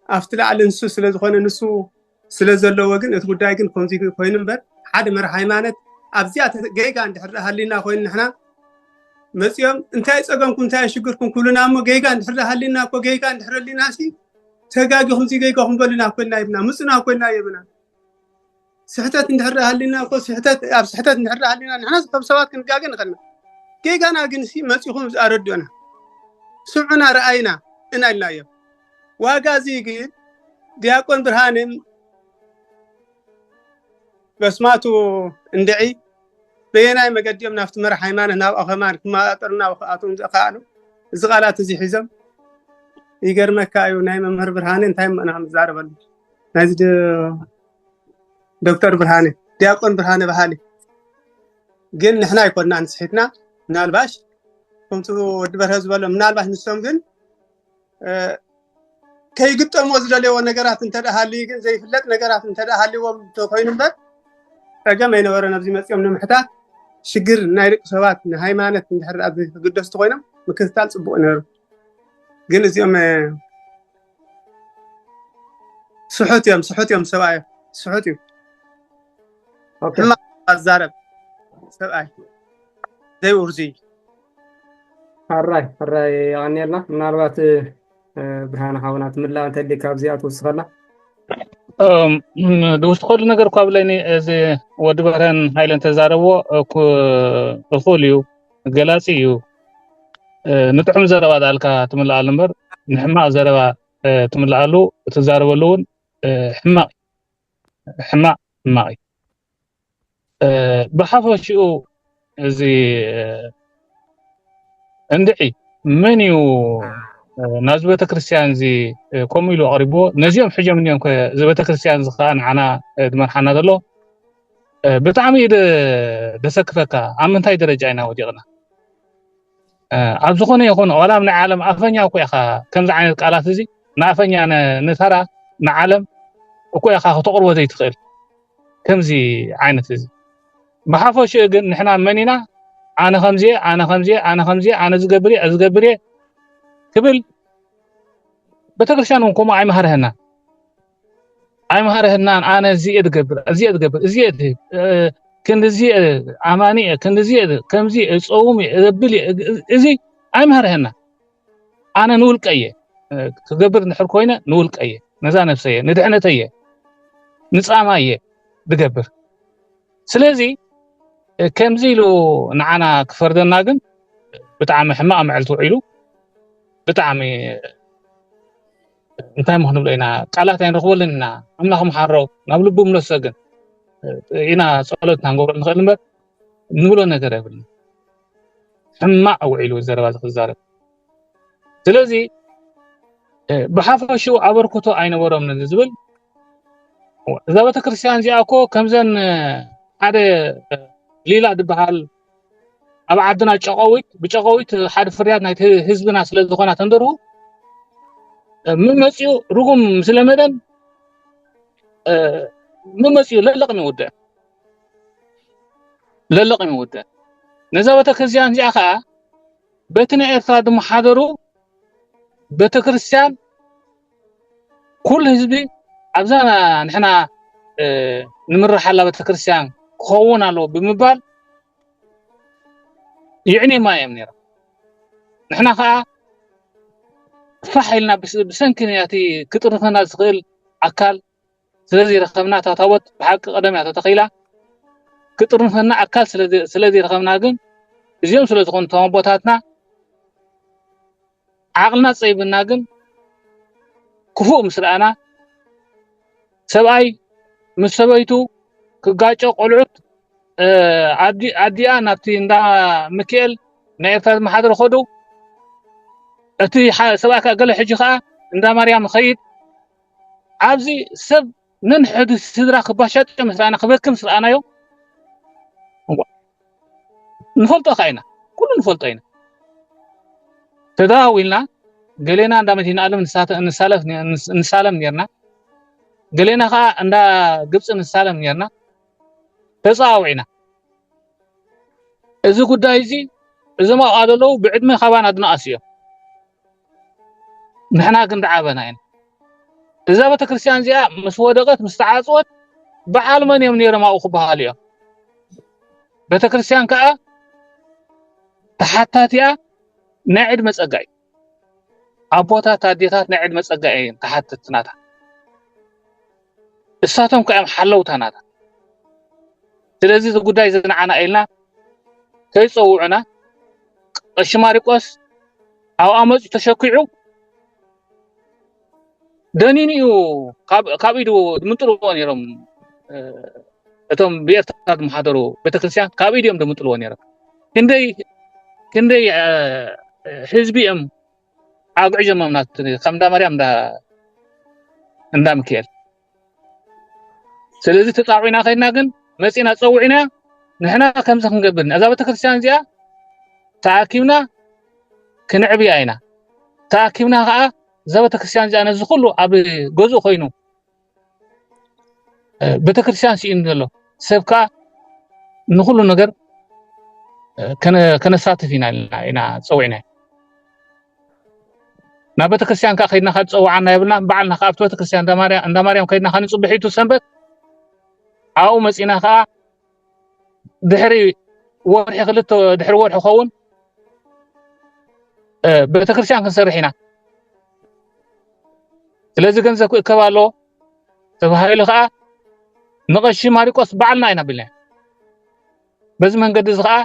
ኣብቲ ላዕሊ ንሱ ስለ ዝኾነ ንሱ ስለ ዘለዎ ግን እቲ ጉዳይ ግን ከምዚ ኮይኑ እምበር ሓደ መራሕ ሃይማኖት ኣብዚኣ ጌጋ እንድሕር ሃሊና ኮይኑ ንሕና መፂኦም እንታይ ፀገምኩም እንታይ ሽግርኩም ክብሉና እሞ ጌጋ እንድሕር ሃሊና እኮ ጌጋ እንድሕር ሃሊና ሲ ተጋጊኹም ሲ ጌጋኹም በሉና ኮይና ይብና ምፁና ኮይና ይብና ስሕተት እንድሕር ሃሊና እኮ ስሕተት ኣብ ስሕተት እንድሕር ሃሊና ንሕና ከም ሰባት ክንጋገ ንኽእልና ጌጋና ግን ሲ መፂኹም ኣረድኡና ስምዑና ረኣይና እና ኢልናዮም ዋጋ እዚ ግን ዲያቆን ብርሃንን በስማቱ እንድዒ በየናይ መገዲ እዮም ናብቲ መራሕ ሃይማኖት ናብ ኣኸማን ክመጣጠሩና ክኣትዎም ዝኸኣሉ? እዚ ቃላት እዚ ሒዞም ይገርመካ እዩ። ናይ መምህር ብርሃነ እንታይ እሞ ኢና ክንዛረበሉ? ናይዚ ዶ- ዶክተር ብርሃነ፣ ዲያቆን ብርሃነ በሃሊ ግን ንሕና ኣይኮንና ንስሒትና። ምናልባሽ ከምቲ ወዲ በርሀ ዝበሎ ምናልባሽ ንሶም ግን ከይግጠሞ ዝደለይዎ ነገራት እንተደኣ ሃልዩ ግን ዘይፍለጥ ነገራት እንተደኣ ሃልይዎም እንተኮይኑ እምበር ጸገም ኣይነበረን። ኣብዚ መጺኦም ንምሕታት ሽግር ናይ ደቂ ሰባት ንሃይማኖት እንድሕር ኣብዚ ክግደሱ ኮይኖም ምክትታል ጽቡቅ ነይሩ። ግን እዚኦም ስሑት እዮም፣ ስሑት እዮም፣ ሰብኣይ ስሑት እዩ። ሕማቕ ኣዛረብ ሰብኣይ ዘይውርዙይ። ሕራይ ሕራይ የቐንየልና። ምናልባት ብርሃነ ሓውና ትምላእ እንተሊካ ኣብዚኣ ትውስኸላ። ዝውስኸሉ ነገር እኳ ብለኒ፣ እዚ ወዲ በርሀን ሃይለን ተዛረብዎ እኩል እዩ፣ ገላፂ እዩ። ንጥዑም ዘረባ ዳልካ ትምልኣሉ እምበር ንሕማቕ ዘረባ ትምልኣሉ፣ እትዛረበሉ እውን ሕማቕ ሕማቕ ሕማቕ እዩ። ብሓፈሽኡ እዚ እንድዒ መን እዩ ናብዚ ቤተክርስትያን እዚ ከምኡ ኢሉ ኣቕሪብዎ? ነዚኦም ሕጆም እኒኦም ከ እዚ ቤተክርስትያን እዚ ከዓ ንዓና ዝመርሓና ዘሎ ብጣዕሚ እዩ ደሰክፈካ። ኣብ ምንታይ ደረጃ ኢና ወዲቕና? ኣብ ዝኾነ ይኹን ዋላ ኣብ ናይ ዓለም ኣፈኛ እኮ ኢኻ ከምዚ ዓይነት ቃላት እዚ ንኣፈኛ ንተራ ንዓለም እኮ ኢኻ ክተቕርቦ ዘይትኽእል ከምዚ ዓይነት እዚ። ብሓፈሽኡ ግን ንሕና መን ኢና? ኣነ ከምዚ ኣነ ከምዚ ኣነ ከምዚ ኣነ ዝገብር እየ ዝገብር እየ ክብል ቤተክርስትያን እውን ከምኡ ኣይመሃርህና ኣይመሃርህናን። ኣነ እዚ እየ ዝገብር እዚ እየ ዝገብር እዚ እየ ክንዲ እዚ ኣማኒ እየ ክንዲ እዚ ከምዚ እጸውም እየ ዘብል እየ እዚ ኣይመሃርህና። ኣነ ንውልቀ እየ ክገብር እንድሕር ኮይነ ንውልቀ እየ ነዛ ነብሰ እየ ንድሕነተ እየ ንጻማ እየ ዝገብር። ስለዚ ከምዚ ኢሉ ንዓና ክፈርደና ግን ብጣዕሚ ሕማቕ መዕልቲ ውዒሉ ብጣዕሚ እንታይ ሞ ክንብሎ ኢና ቃላት ኣይንረኽበሉን ኢና። ኣምላኽ ምሓሮ ናብ ልቡ ምለሶ ግን ኢና ጸሎት ኢና ንገብረሉ ንኽእል እምበር ንብሎ ነገር የብልና። ሕማቕ ውዒሉ ዘረባ እዚ ክዛረብ ስለዚ ብሓፈሽኡ ኣበርክቶ ኣይነበሮምን ዝብል እዛ ቤተክርስትያን እዚኣ እኮ ከምዘን ሓደ ሊላ ዝበሃል ኣብ ዓድና ጨቀዊት ብጨቀዊት ሓደ ፍርያት ናይ ህዝብና ስለ ዝኾና ተንደርሁ ምመፅኡ ርጉም ምስለመደን ምመፅኡ ለለቕም ይውድዕ ለለቕም ይውድዕ ነዛ ቤተክርስትያን እዚኣ ከዓ በቲ ናይ ኤርትራ ዝመሓደሩ ቤተክርስትያን ኩሉ ህዝቢ ኣብዛ ንሕና ንምርሓላ ቤተክርስትያን ክኸውን ኣለዎ ብምባል ይዕኔማ እዮም ነይሮም። ንሕና ከዓ ፋሕ ኢልና ብሰንኪ ናቲ ክጥርንፈና ዝኽእል ኣካል ስለዚ ረኸብና እታ ታቦት ብሓቂ ቀደም እያ ተተኺላ ክጥርንፈና ኣካል ስለዚ ረኸብና ግን እዚኦም ስለ ዝኾኑ እቶም ኣቦታትና ዓቕልና ጸይብና ግን ክፉእ ምስ ረኣና ሰብኣይ ምስ ሰበይቱ ክጋጮ ቆልዑት ኣዲኣ ናብቲ እንዳ ሚካኤል ናይ ኤርትራ ዝመሓደረ ከዱ እቲ ሰብኣይ ከዓ ገለ ሕጂ ከዓ እንዳ ማርያም ኸይድ ኣብዚ ሰብ ነንሕዲ ስድራ ክባሻጨ ምስ ረኣና ክበክም ምስ ረኣናዮ ንፈልጦ ከዓ ኢና ኩሉ ንፈልጦ ኢና ተደዋዊልና ገሌና እንዳ መድህን ኣለም ንሳለም ኔርና ገሌና ከዓ እንዳ ግብፂ ንሳለም ኔርና ተፀዋዊዕና እዚ ጉዳይ እዚ እዞም ኣብኣ ዘለዉ ብዕድመ ካባና ዝነኣሱ እዮም ንሕና ግን ዝዓበና ኢና እዛ ቤተክርስትያን እዚኣ ምስ ወደቀት ምስ ተዓፅወት በዓል መን እዮም ነይሮም ኣብኡ ክበሃሉ እዮም ቤተክርስትያን ከዓ ተሓታቲኣ ናይ ዕድመ ፀጋ እዩ ኣቦታት ኣዴታት ናይ ዕድመ ፀጋ እየን ተሓተትናታ እሳቶም ከዓ እዮም ሓለውታ ናታ ስለዚ እዚ ጉዳይ እዚ ንዓና ኢልና ከይፀውዑና ቀሺ ማሪቆስ ኣብኣ መፅኡ ተሸኪዑ ደኒኑ እዩ ካብ ኢዱ ዝምንጥርዎ ነይሮም እቶም ብኤርትራ ዝመሓደሩ ቤተክርስትያን ካብ ኢድ እዮም ደምጥልዎ ነይሮም። ክንደይ ክንደይ ህዝቢ እዮም ኣጉዕዞም ናብቲ ከም እንዳ ማርያም እንዳ እንዳ ሚካኤል። ስለዚ ተጻዊዕና ከይድና ግን መጺና ጸዊዕና ንሕና ከምዚ ክንገብር ኢና። እዛ ቤተክርስትያን እዚኣ ተኣኪብና ክንዕብያ ኢና። ተኣኪብና ከዓ እዛ ቤተክርስትያን እዚኣ ነዚ ኩሉ ኣብ ገዝኡ ኮይኑ ቤተክርስትያን ስኢኑ ዘሎ ሰብ ከዓ ንኩሉ ነገር ከነሳትፍ ኢና ኢና ፀዊዕና። ናብ ቤተክርስትያን ከዓ ከይድና ካብ ዝፀዋዓና የብልና። ባዕልና ከዓ ኣብቲ ቤተክርስትያን እንዳ ማርያም ከይድና ከንፅብሕ እዩ ሰንበት። ኣብኡ መፂና ከዓ ድሕሪ ወርሒ ክልተ ድሕሪ ወርሒ ክኸውን ቤተክርስትያን ክንሰርሕ ኢና። ስለዚ ገንዘብ ክእከብ ኣለዎ ተባሂሉ ከዓ ንቐሺ ማሪቆስ ባዕልና ኢና ቢልና። በዚ መንገዲ እዚ ከዓ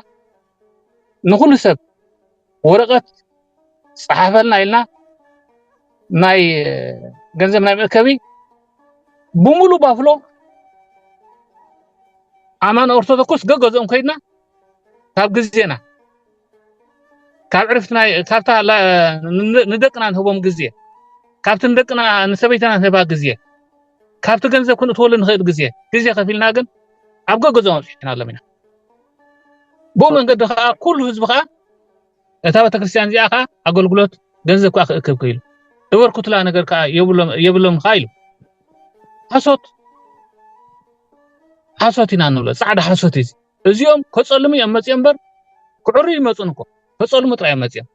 ንኩሉ ሰብ ወረቐት ፀሓፈልና ኢልና ናይ ገንዘብ ናይ መእከቢ ብሙሉ ባፍሎ ኣማን ኦርቶዶክስ ገገዝኦም ከይድና ካብ ግዜና ካብ ዕርፍትና ካብታ ንደቅና ንህቦም ግዜ ካብቲ ንደቅና ንሰበይትና ንህባ ግዜ ካብቲ ገንዘብ ክንእትወሉ ንኽእል ግዜ ግዜ ከፊልና ግን ኣብ ገገዝኦም ኣብፅሕና ኣሎም ኢና። ብኡ መንገዲ ከዓ ኩሉ ህዝቢ ከዓ እታ ቤተክርስትያን እዚኣ ከዓ ኣገልግሎት ገንዘብ ከዓ ክእክብ ክኢሉ እበርኩትላ ነገር ከዓ የብሎም ከዓ ኢሉ ሓሶት ሓሶት ኢና ንብሎ። ፃዕዳ ሓሶት እዩ። እዚኦም ከፀልሙ እዮም መፅኦም እምበር ክዕሩ ይመፁን እኮ ከፀልሙ ጥራይ እዮም መፅኦም።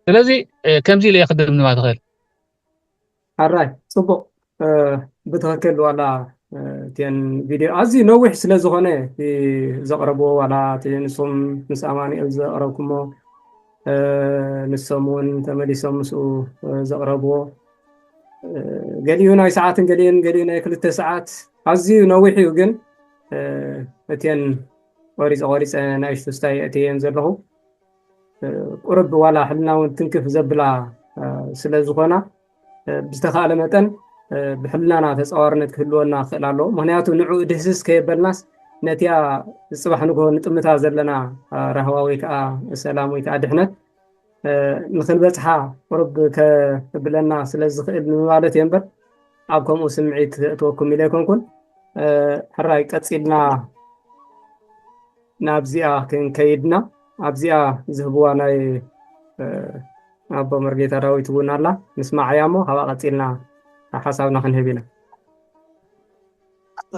ስለዚ ከምዚ ኢለ እየ ክድምድማ ትኽእል። ኣራይ ፅቡቅ ብትክክል ዋላ እቲን ቪድዮ ኣዝዩ ነዊሕ ስለ ዝኾነ ዘቕረብዎ ዋላ እቲ ንስኹም ምስ ኣማኑኤል ዘቕረብኩሞ ንሶም እውን ተመሊሶም ምስኡ ዘቕረብዎ ገሊኡ ናይ ሰዓትን ገሊኡን ገሊኡ ናይ ክልተ ሰዓት ኣዝዩ ነዊሕ እዩ። ግን እቲን ቆሪፀ ቆሪፀ ናይ ሽቱስታይ እትየን ዘለኹ ቁርብ ዋላ ሕልና እውን ትንክፍ ዘብላ ስለ ዝኾና ብዝተኻእለ መጠን ብሕልናና ተፃዋርነት ክህልወና ክኽእል ኣለዎ። ምክንያቱ ንዕኡ ድህስስ ከየበልናስ ነቲያ ዝፅባሕ ንግሆ ንጥምታ ዘለና ራህዋ ወይ ከዓ ሰላም ወይ ከዓ ድሕነት ንክንበፅሓ ቁርብ ከብለና ስለ ዝኽእል ንምባለት እየ እምበር ኣብ ከምኡ ስምዒት እትወኩም ኢለ ኣይኮንኩን። ሕራይ ቀፂልና ናብዚኣ ክንከይድና ኣብዚኣ ዝህብዋ ናይ ኣቦ መርጌታ ዳዊት እውን ኣላ። ንስማዓያ እሞ ካብኣ ቀፂልና ሓሳብና ክንህብ ኢና።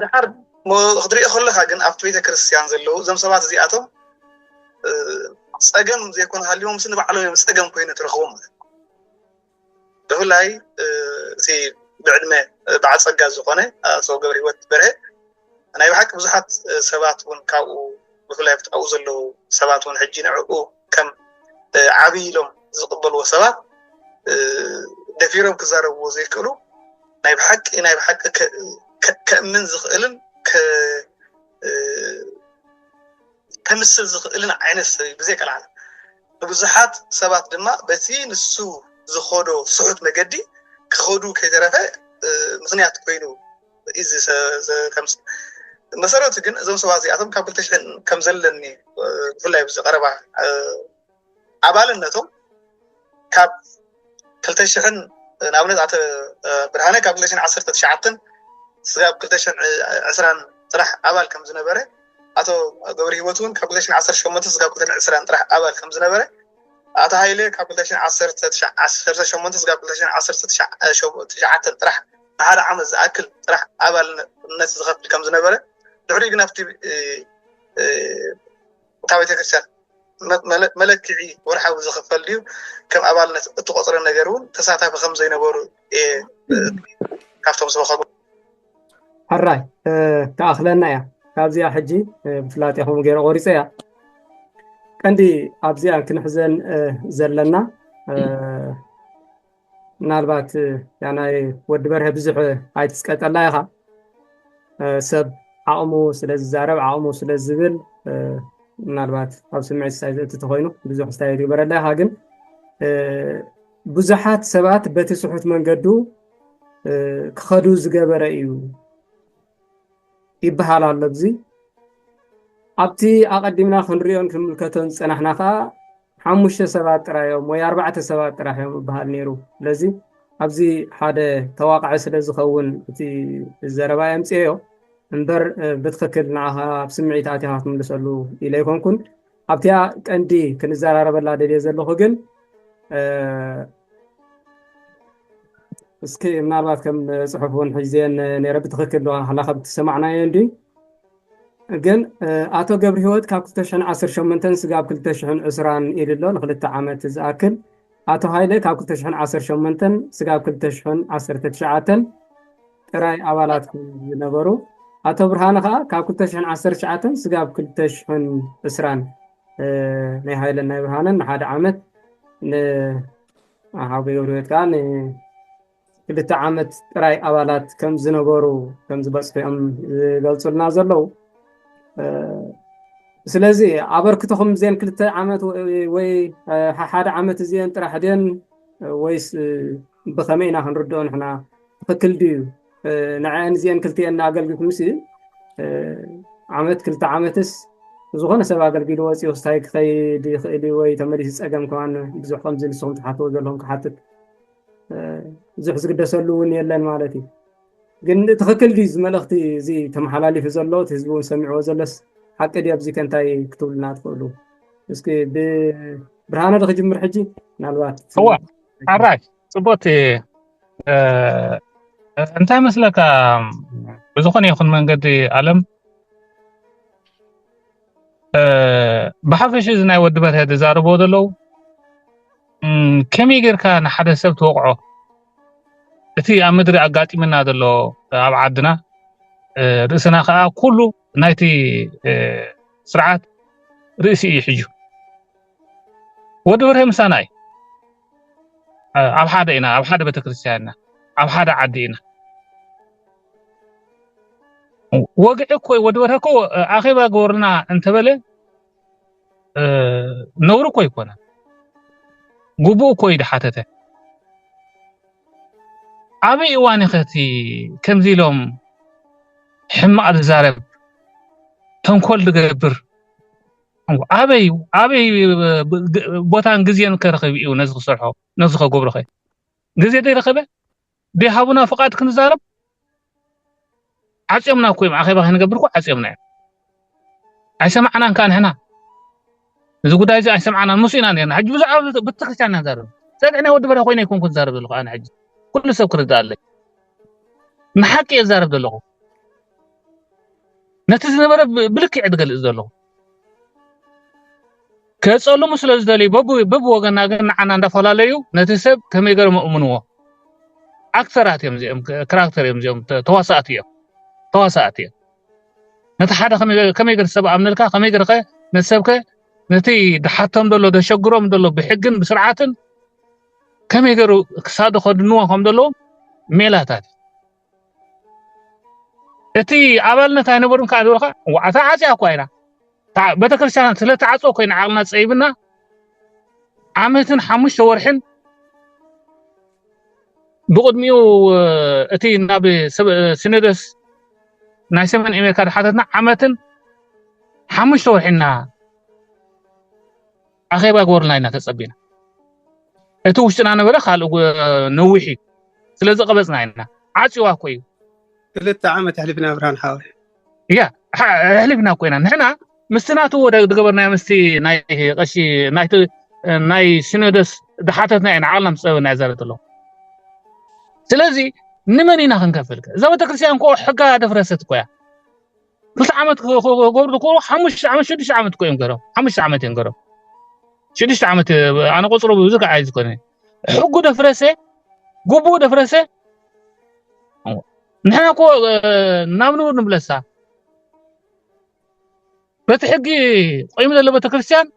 ድሓር ክትሪኦ ከለካ ግን ኣብቲ ቤተክርስትያን ዘለዉ እዞም ሰባት እዚኣቶም ፀገም ዘይኮነ ሃልዎም ምስ ንባዕሎም እዮም ፀገም ኮይኑ ትረኽቦም ማለት ብፍላይ እቲ ብዕድመ በዓል ፀጋ ዝኾነ ኣቶ ገብረ ህይወት በርሀ ናይ ብሓቂ ብዙሓት ሰባት እውን ካብኡ ብፍላይ ኣብኡ ዘለዉ ሰባት እውን ሕጂ ንዕኡ ከም ዓብይ ኢሎም ዝቕበልዎ ሰባት ደፊሮም ክዛረብዎ ዘይክእሉ ናይ ብሓቂ ናይ ብሓቂ ከእምን ዝኽእልን ከምስል ዝኽእልን ዓይነት ሰብ እዩ ብዘይ ቀልዓለም። ንብዙሓት ሰባት ድማ በቲ ንሱ ዝኸዶ ስሑት መገዲ ክኸዱ ከይተረፈ ምኽንያት ኮይኑ እዩ ከምስል። መሰረቱ ግን እዞም ሰባት እዚኣቶም ካብ ክልተ ሽሕን ከም ዘለኒ ብፍላይ ኣብዚ ቀረባ ኣባልነቶም ካብ ክልተ ሽሕን ንኣብነት ኣቶ ብርሃነ ካብ ክልተ ሽሕን ዓሰርተ ትሽዓተን ስጋብ ክልተ ሽሕን ዕስራን ጥራሕ ኣባል ከም ዝነበረ ኣቶ ገብረ ህይወት እውን ካብ ክልተ ሽሕን ዓሰርተ ሸሞንተ ስጋብ ክልተ ሽሕን ዕስራን ጥራሕ ኣባል ከም ዝነበረ ኣቶ ሃይለ ካብ ክልተ ሽሕን ዓሰርተ ትሽዓተ ዓሰርተ ሸሞንተ ስጋብ ክልተ ሽሕን ዓሰርተ ትሽዓተን ጥራሕ ንሓደ ዓመት ዝኣክል ጥራሕ ኣባልነት ዝኸፍል ከም ዝነበረ ድሕሪኡ ግን ኣብቲ እታ ቤተክርስትያን መለክዒ ወርሓዊ ዝኽፈል ድዩ ከም ኣባልነት እትቆፅረ ነገር እውን ተሳታፊ ከም ዘይነበሩ እየ ካብቶም ዝረኸቡ ሕራይ ትኣኽለና እያ። ካብዚኣ ሕጂ ብፍላጥ ኢኹም ገይረ ቆሪፀ እያ። ቀንዲ ኣብዚኣ ክንሕዘን ዘለና ምናልባት ናይ ወዲ በርሀ ብዙሕ ኣይትስቀጠላ ኢኻ። ሰብ ዓቕሙ ስለ ዝዛረብ ዓቕሙ ስለ ዝብል ምናልባት ኣብ ስምዒት ስታይ ዘእቲ ተኮይኑ ብዙሕ ስታይ ትግበረላ ኢኻ። ግን ብዙሓት ሰባት በቲ ስሑት መንገዱ ክኸዱ ዝገበረ እዩ ይበሃል ኣሎ። ኣብዚ ኣብቲ ኣቐዲምና ክንሪኦን ክንምልከቶን ዝጸናሕና ከኣ ሓሙሽተ ሰባት ጥራይ እዮም ወይ ኣርባዕተ ሰባት ጥራሕ እዮም ይበሃል ነይሩ። ስለዚ ኣብዚ ሓደ ተዋቃዒ ስለ ዝኸውን እቲ ዘረባ የምጽኤዮ እምበር ብትኽክል ንዓኻ ኣብ ስምዒት ኣቲኻ ክትምልሰሉ ኢለ ኣይኮንኩን። ኣብቲኣ ቀንዲ ክንዘራረበላ ደልየ ዘለኹ ግን እስኪ ምናልባት ከም ጽሑፍ እውን ሒዘን ነረ ብትኽክል ዶ ኣላ ከም ትሰማዕናዮ እንዲ ግን ኣቶ ገብሪ ህይወት ካብ ክልተ ሽሕን ዓሰርተ ሸሞንተን ስጋብ ክልተ ሽሕን ዕስራን ኢሉ ኣሎ ንክልተ ዓመት ዝኣክል ኣቶ ሃይለ ካብ ክልተ ሽሕን ዓሰርተ ሸሞንተን ስጋብ ክልተ ሽሕን ዓሰርተ ትሽዓተን ጥራይ ኣባላት ዝነበሩ ኣቶ ብርሃነ ከዓ ካብ ክልተ ሽሕን ዓሰርተ ትሽዓተን ስጋብ ክልተ ሽሕን ዕስራን ናይ ሃይለን ናይ ብርሃነን ንሓደ ዓመት ንሓዊ ገብርቤት ከዓ ንክልተ ዓመት ጥራይ ኣባላት ከም ዝነበሩ ከም ዝበፅሑ እዮም ዝገልፁልና ዘለዉ። ስለዚ ኣበርክቶኹም እዚአን ክልተ ዓመት ወይ ሓደ ዓመት እዚአን ጥራሕ ድን ወይስ ብኸመይ ኢና ክንርድኦ ንሕና ትኽክል ድዩ? ንዐን እዚአን ክልቲአን እናኣገልግልኩም ሲ ዓመት ክልተ ዓመትስ ዝኾነ ሰብ ኣገልጊሉ ወፂኡ ክስታይ ክኸይድ ይኽእል እዩ ወይ ተመሊሱ ፀገም ከማን ብዙሕ ከምዚ ንስኹም ትሓትዎ ዘለኹም ክሓትት ብዙሕ ዝግደሰሉ እውን የለን ማለት እዩ። ግን ትኽክል ድዩ እዚ መልእኽቲ እዚ ተመሓላሊፉ ዘሎ እቲ ህዝቢ እውን ሰሚዕዎ ዘሎስ ሓቂ ድዩ? ኣብዚ ከ እንታይ ክትብሉና ትኽእሉ? እስኪ ብብርሃነ ዶ ክጅምር ሕጂ? ምናልባት እዋ ኣራይ ፅቡቅ እንታይ መስለካ ብዝኾነ ይኹን መንገዲ ኣለም ብሓፈሽ እዚ ናይ ወዲ በርሀ ዝዛረብዎ ዘለዉ ከመይ ጌርካ ንሓደ ሰብ ትወቕዖ እቲ ኣብ ምድሪ ኣጋጢምና ዘሎ ኣብ ዓድና ርእስና ከዓ ኩሉ ናይቲ ስርዓት ርእሲ እዩ ሕጁ ወዲ በርሀ ምሳና እዩ ኣብ ሓደ ኢና ኣብ ሓደ ቤተክርስትያን ኢና ኣብ ሓደ ዓዲ ኢና ወግዒ እኮ ወዲ በርሀ እኮ ኣኼባ ግበሩልና እንተበለ ነውሪ እኮ ኣይኮነ ግቡእ እኮ እዩ ድሓተተ ኣበይ እዋን ኢኸ እቲ ከምዚ ኢሎም ሕማቕ ዝዛረብ ተንኮል ዝገብር ኣበይ ኣበይ ቦታን ግዜን ከረኸብ እዩ ነዚ ክሰርሖ ነዚ ከገብሮ ኸ ግዜ ዘይረኸበ ደይሃቡና ፍቓድ ክንዛረብ ዓፅዮምና እኮ እዮም ኣኼባ ክንገብር እኮ ዓፅዮምና እዮም ኣይሰማዕናን ከዓ ንሕና እዚ ጉዳይ እዚ ኣይሰማዕናን ምስ ኢና ነርና ሕጂ ብዛዕባ ቤተክርስትያን ኢና ንዛረብ ፀግዒ ናይ ወዲ በርሀ ኮይነ ኣይኮንኩ ዝዛረብ ዘለኹ ኣነ ሕጂ ኩሉ ሰብ ክርዳእ ኣለይ ንሓቂ እየ ዝዛረብ ዘለኹ ነቲ ዝነበረ ብልክዕ ዝገልፅ ዘለኹ ከፀልሙ ስለ ዝደልዩ በብወገና ግን ንዓና እንዳፈላለዩ ነቲ ሰብ ከመይ ገሮም ኣእምንዎ ኣክተራት እዮም እዚኦም ክራክተር እዮም እዚኦም ተዋሳእቲ እዮም ተዋሳእቲ እዮም ነቲ ሓደ ከመይ ገር ሰብ ኣምነልካ ከመይ ገርኸ ነቲ ሰብከ ነቲ ድሓቶም ዘሎ ደሸግሮም ዘሎ ብሕግን ብስርዓትን ከመይ ገሩ ክሳዶ ከድንዎ ከም ዘለዎም ሜላታት እዩ እቲ ኣባልነት ኣይነበሩን ከዓ ዝበልካ ዋዕታ ዓፅያ እኳ ኢና ቤተክርስትያን ስለ ተዓፅኦ ኮይኑ ዓቕልና ፀይብና ዓመትን ሓሙሽተ ወርሕን ብቕድሚኡ እቲ ናብ ሲኖዶስ ናይ ሰሜን ኣሜሪካ ዝሓተትና ዓመትን ሓሙሽተ ወርሒ ኢና ኣኼባ ግበሩልና ኢና ተፀቢና እቲ ውሽጥና ነበረ ካልእ ነዊሕ እዩ ስለዚ ቀበፅና ኢና ዓፅዋ እኮ እዩ ክልተ ዓመት ኣሕሊፍና ብርሃን ሓወይ እያ ኣሕሊፍና እኮ ኢና ንሕና ምስቲ ናቱ ዝገበርናዮ ምስቲ ናይ ቀሺ ናይቲ ናይ ሲኖዶስ ዝሓተትና ኢና ዓቕልና ምስ ፀበና ይዛረብ ኣለኹ ስለዚ ንመን ኢና ክንከፍል እዛ ቤተክርስትያን ኮ ሕጋ ደፍረሰት እኮ እያ ክልተ ዓመት ክገብሩ ዝክእሉ ሓሙሽተ ዓመት ሽዱሽተ ዓመት እኮ እዮም ገሮም ሓሙሽተ ዓመት እዮም ገሮም ሽዱሽተ ዓመት ኣነ ቆፅሮ ብዙ ከዓ ዝኮነ ሕጉ ደፍረሰ ግቡኡ ደፍረሰ ንሕና እኮ ናብ ንቡር ንብለሳ በቲ ሕጊ ቆይሙ ዘሎ ቤተክርስትያን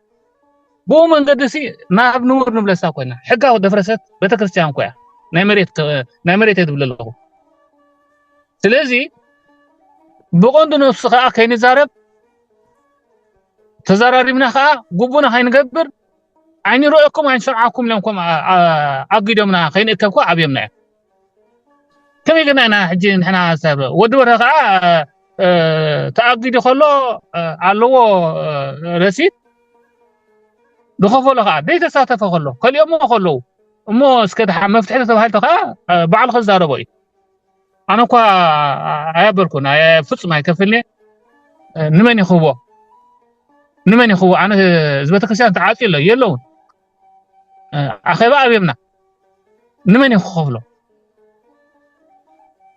ብኡ መንገዲ ሲ ናብ ንቡር ንብለሳ ኮይና ሕጋ ደፍረሰት ቤተክርስትያን ኮያ ናይ መሬት ናይ መሬት እየ ዝብል ኣለኹ ስለዚ ብቐንዱ ነብሱ ከዓ ከይንዛረብ ተዘራሪብና ከዓ ግቡና ከይንገብር ኣይንረእኩም ኣይንሰምዓኩም ኢሎም ከም ኣጊዶምና ከይንእከብ ከዓ ኣብዮምና እዮም ከመይ ገና ኢና ሕጂ ንሕና ሰብ ወዲ ወረ ከዓ ተኣጊዱ ከሎ ኣለዎ ረሲት፣ ዝኸፈሎ ከዓ ዘይተሳተፈ ከሎ፣ ከሊኦሞ ከለዉ እሞ እስከ ደሓ መፍትሒ ተባሂልቶ ከዓ ባዕሉ ክዛረቦ እዩ። ኣነ እኳ ኣያበልኩን ፍፁም ኣይከፍልኒ። ንመን ይኽቦ? ንመን ይኽቦ? ኣነ እዚ ቤተክርስትያን ተዓፅዩ ኣሎ የለውን፣ ኣኼባ ኣብዮምና፣ ንመን እዩ ክኸፍሎ?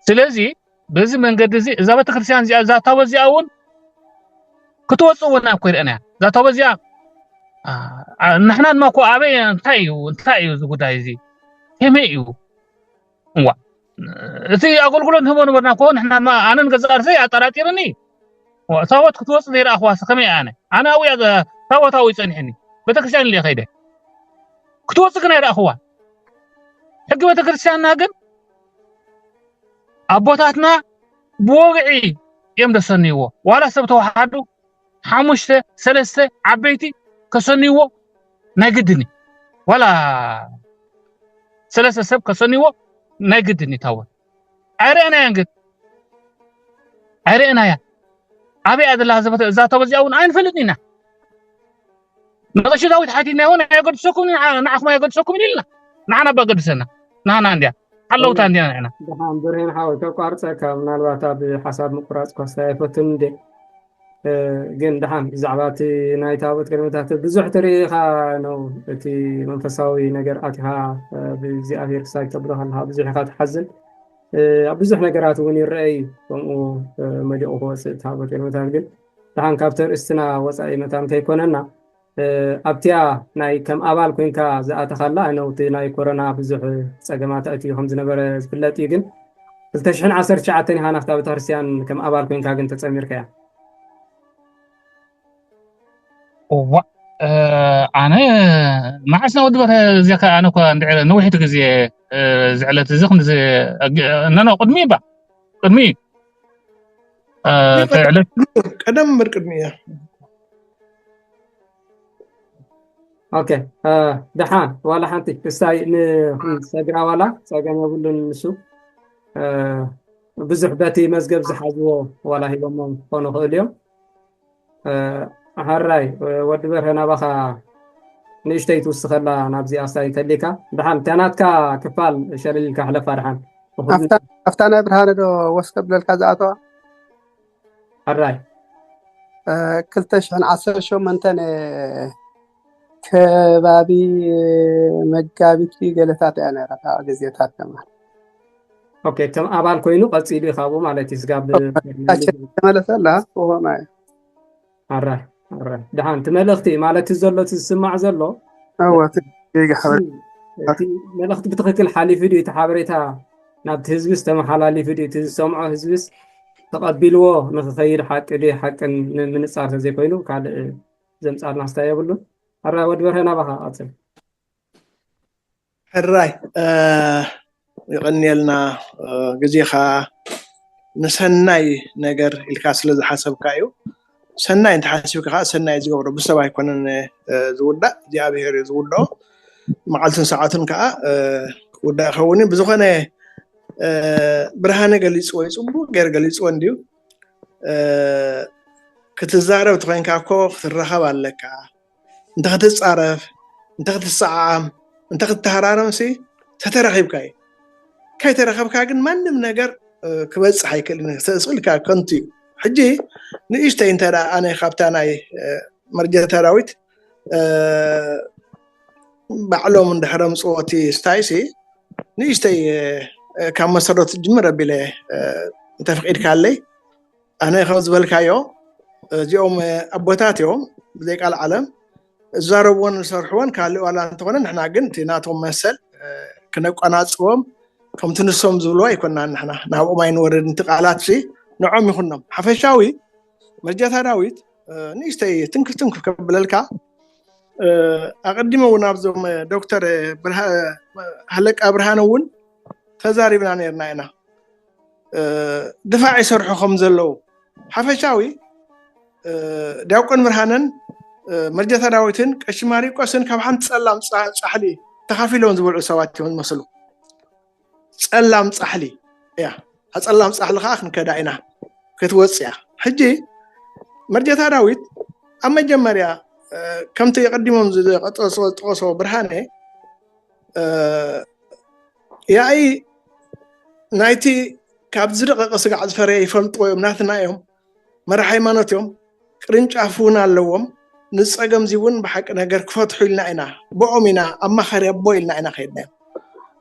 ስለዚ በዚ መንገዲ እዚ እዛ ቤተክርስትያን እዚኣ፣ እዛ ታቦት እዚኣ እውን ክትወፅእ እውን ኣብ ኮይርአን እያ። እዛ ታቦት እዚኣ ንሕና ድማ እኮ ኣበይ፣ እንታይ እዩ፣ እንታይ እዩ እዚ ጉዳይ እዚ? ከመይ እዩ? እዋ እቲ ኣገልግሎት ንህቦ ነበርና እኮ ንሕና ድማ፣ ኣነ ንገዛእ ርእሰይ ኣጠራጢርኒ። ታቦት ክትወፅእ ዘይረኣኽዋስ ከመይ? ኣነ ኣነ ኣብያ ታቦት ኣብኡ ፀኒሕኒ፣ ቤተክርስትያን ኢለ ከይደ ክትወፅእ ግን ኣይረኣኽዋ። ሕጊ ቤተክርስትያንና ግን ኣቦታትና ብወግዒ እዮም ዘሰንይዎ። ዋላ ሰብ ተዋሓዱ ሓሙሽተ ሰለስተ ዓበይቲ ከሰንይዎ ናይ ግድን እዩ። ዋላ ሰለስተ ሰብ ከሰንይዎ ናይ ግድን እዩ። ታቦት ኣይረአናያን ግን ኣይረአናያ። ኣበይ ኣደላ ዘበተ እዛ ታቦት እዚኣ እውን ኣይንፈልጥን ኢና። ንቐሺ ዳዊት ሓቲትና ይሆን ኣየገድሰኩም፣ ንዓኹም ኣየገድሰኩም ኢልና ንዓና ባገድሰና። ንሃና እንዲያ ሓለውታ እንዲና ንሕና። ደሓን ብርሄን ሓወይ፣ ከቋርፀካ፣ ምናልባት ኣብ ሓሳብ ምቁራፅ ኮስታ ኣይፈትን እንዴ። ግን ደሓን ብዛዕባ እቲ ናይ ታቦት ቅድመታት ብዙሕ ትርኢ ኢኻ ነው፣ እቲ መንፈሳዊ ነገር ኣቲኻ ብእግዚኣብሔር ክሳይ ተብሎ ከለኻ ብዙሕ ኢኻ ትሓዝን። ኣብ ብዙሕ ነገራት እውን ይረአ እዩ ከምኡ መሊቑ ክወፅእ ታቦት ቅድመታት። ግን ደሓን ካብ ተርእስትና ወፃኢ መታን ከይኮነና፣ ኣብቲያ ናይ ከም ኣባል ኮንካ ዝኣተኻላ ነውቲ ናይ ኮሮና ብዙሕ ፀገማት ኣእትዩ ከም ዝነበረ ዝፍለጥ እዩ። ግን ክልተ ሽሕን ዓሰርተ ትሽዓተን ኢኻ ናብታ ቤተክርስትያን ከም ኣባል ኮንካ ግን ተፀሚርካያ። እዋ ኣነ መዓስ ናብ ወዲ በርሀ እዚኣ ከ ኣነ እኳ እንድዕረ ነዊሕቲ ግዜ ዝዕለት እዚ ክንዚ ነኖ ቅድሚ እባ ቅድሚ እዩ። ተዕለት ቀደም እምበር ቅድሚ እያ። ኦኬ ደሓን ዋላ ሓንቲ ክስታይ ንሰግራ ዋላ ፀገም የብሉን። ንሱ ብዙሕ በቲ መዝገብ ዝሓዝዎ ዋላ ሂቦሞ ክኾኑ ይኽእሉ እዮም። ሕራይ ወዲ በርሀ ናባኻ ንእሽተይ ትውስኸላ ናብዚኣ ስታይ እንተሊካ ደሓን እታ ናትካ ክፋል ሸለል ኢልካ ሕለፋ ደሓን። ኣብታ ናይ ብርሃነ ዶ ወስከ ብለልካ ዝኣተዋ ሕራይ ክልተ ሽሕን ዓሰርተ ሸሞንተን ከባቢ መጋቢት ገለታት እያ ነራ ካብ ግዜታት ከማን ኦኬ ከም ኣባል ኮይኑ ቀፂሉ እዩ ካብኡ ማለት እዩ ስጋብ ተመለሰላ ሆና እዩ ኣራይ ኣራይ ደሓን እቲ መልእኽቲ ማለት እዩ ዘሎ እቲ ዝስማዕ ዘሎ እወ ጌጋ ሓበ እቲ መልእኽቲ ብትክክል ሓሊፉ ድዩ እቲ ሓበሬታ ናብቲ ህዝብስ ተመሓላሊፉ ድዩ እቲ ዝሰምዖ ህዝብስ ተቐቢልዎ ንክኸይድ ሓቂ ድዩ ሓቅን ምንፃር ተዘይኮይኑ ካልእ ዘምፃልና ስታ የብሉን ኣራይ ወዲ በርሀ ናባኻ ቀፅል ሕራይ የቐንየልና ግዜኻ ንሰናይ ነገር ኢልካ ስለ ዝሓሰብካ እዩ ሰናይ እንተሓሲብካ ከዓ ሰናይ ዝገብሮ ብሰብ ኣይኮነን ዝውዳእ እግዚኣብሔር እዩ ዝውድኦ መዓልትን ሰዓቱን ከዓ ክውዳእ ይኸውን እዩ ብዝኾነ ብርሃነ ገሊፅዎ እዩ ፅቡቅ ገይር ገሊፅዎ እንድዩ ክትዛረብ ተኮይንካ እኮ ክትራኸብ ኣለካ እንተ ክትፃረፍ እንተ ክትሰዓዓም እንተ ክትተሃራረም ሲ ተተራኺብካ እዩ ከይተረኸብካ ግን ማንም ነገር ክበፅሕ ኣይክእልን ተስእልካ ከንቱ እዩ ሕጂ ንእሽተይ እንተ ኣነ ካብታ ናይ መርጀታ ዳዊት ባዕሎም እንድሕረ ምፅዎ እቲ ስታይ ሲ ንእሽተይ ካብ መሰረቱ ጅምር ኣቢለ እንተፍቂድካለይ ኣነ ከም ዝበልካዮ እዚኦም ኣቦታት እዮም ብዘይ ቃል ዓለም ዝዛረብዎን ዝሰርሕዎን ካልእ ዋላ እንተኾነ ንሕና ግን እቲ ናቶም መሰል ክነቋናፅዎም ከምቲ ንሶም ዝብልዎ ኣይኮናን ንሕና ናብኦም ኣይንወርድ ንቲ ቃላት ሲ ንዖም ይኹኖም ሓፈሻዊ መርጀታ ዳዊት ንእሽተይ ትንክፍ ትንክፍ ከብለልካ ኣቐዲሞ እውን ኣብዞም ዶክተር ሃለቃ ብርሃን እውን ተዛሪብና ነርና ኢና ድፋዕ ይሰርሑ ከም ዘለዉ ሓፈሻዊ ዲያቆን ብርሃንን መርጀታ ዳዊትን ቀሺ ማሪቆስን ካብ ሓንቲ ፀላም ፃሕሊ ተኻፊሎም ዝበልዑ ሰባት እዮም ዝመስሉ ፀላም ፃሕሊ እያ ጸላም ፃሕሊ ከዓ ክንከዳ ኢና ክትወፅእ እያ። ሕጂ መርጀታ ዳዊት ኣብ መጀመርያ ከምቲ ቀዲሞም ዝጠቀሶ ብርሃነ ያኢ ናይቲ ካብ ዝደቀቀ ስጋዕ ዝፈረየ ይፈልጥዎ እዮም፣ ናትና እዮም፣ መራሕ ሃይማኖት እዮም፣ ቅርንጫፍ እውን ኣለዎም። ንፀገም እዚ እውን ብሓቂ ነገር ክፈትሑ ኢልና ኢና፣ ብኦም ኢና ኣማኸሪ ኣቦ ኢልና ኢና ከይድና እዮም።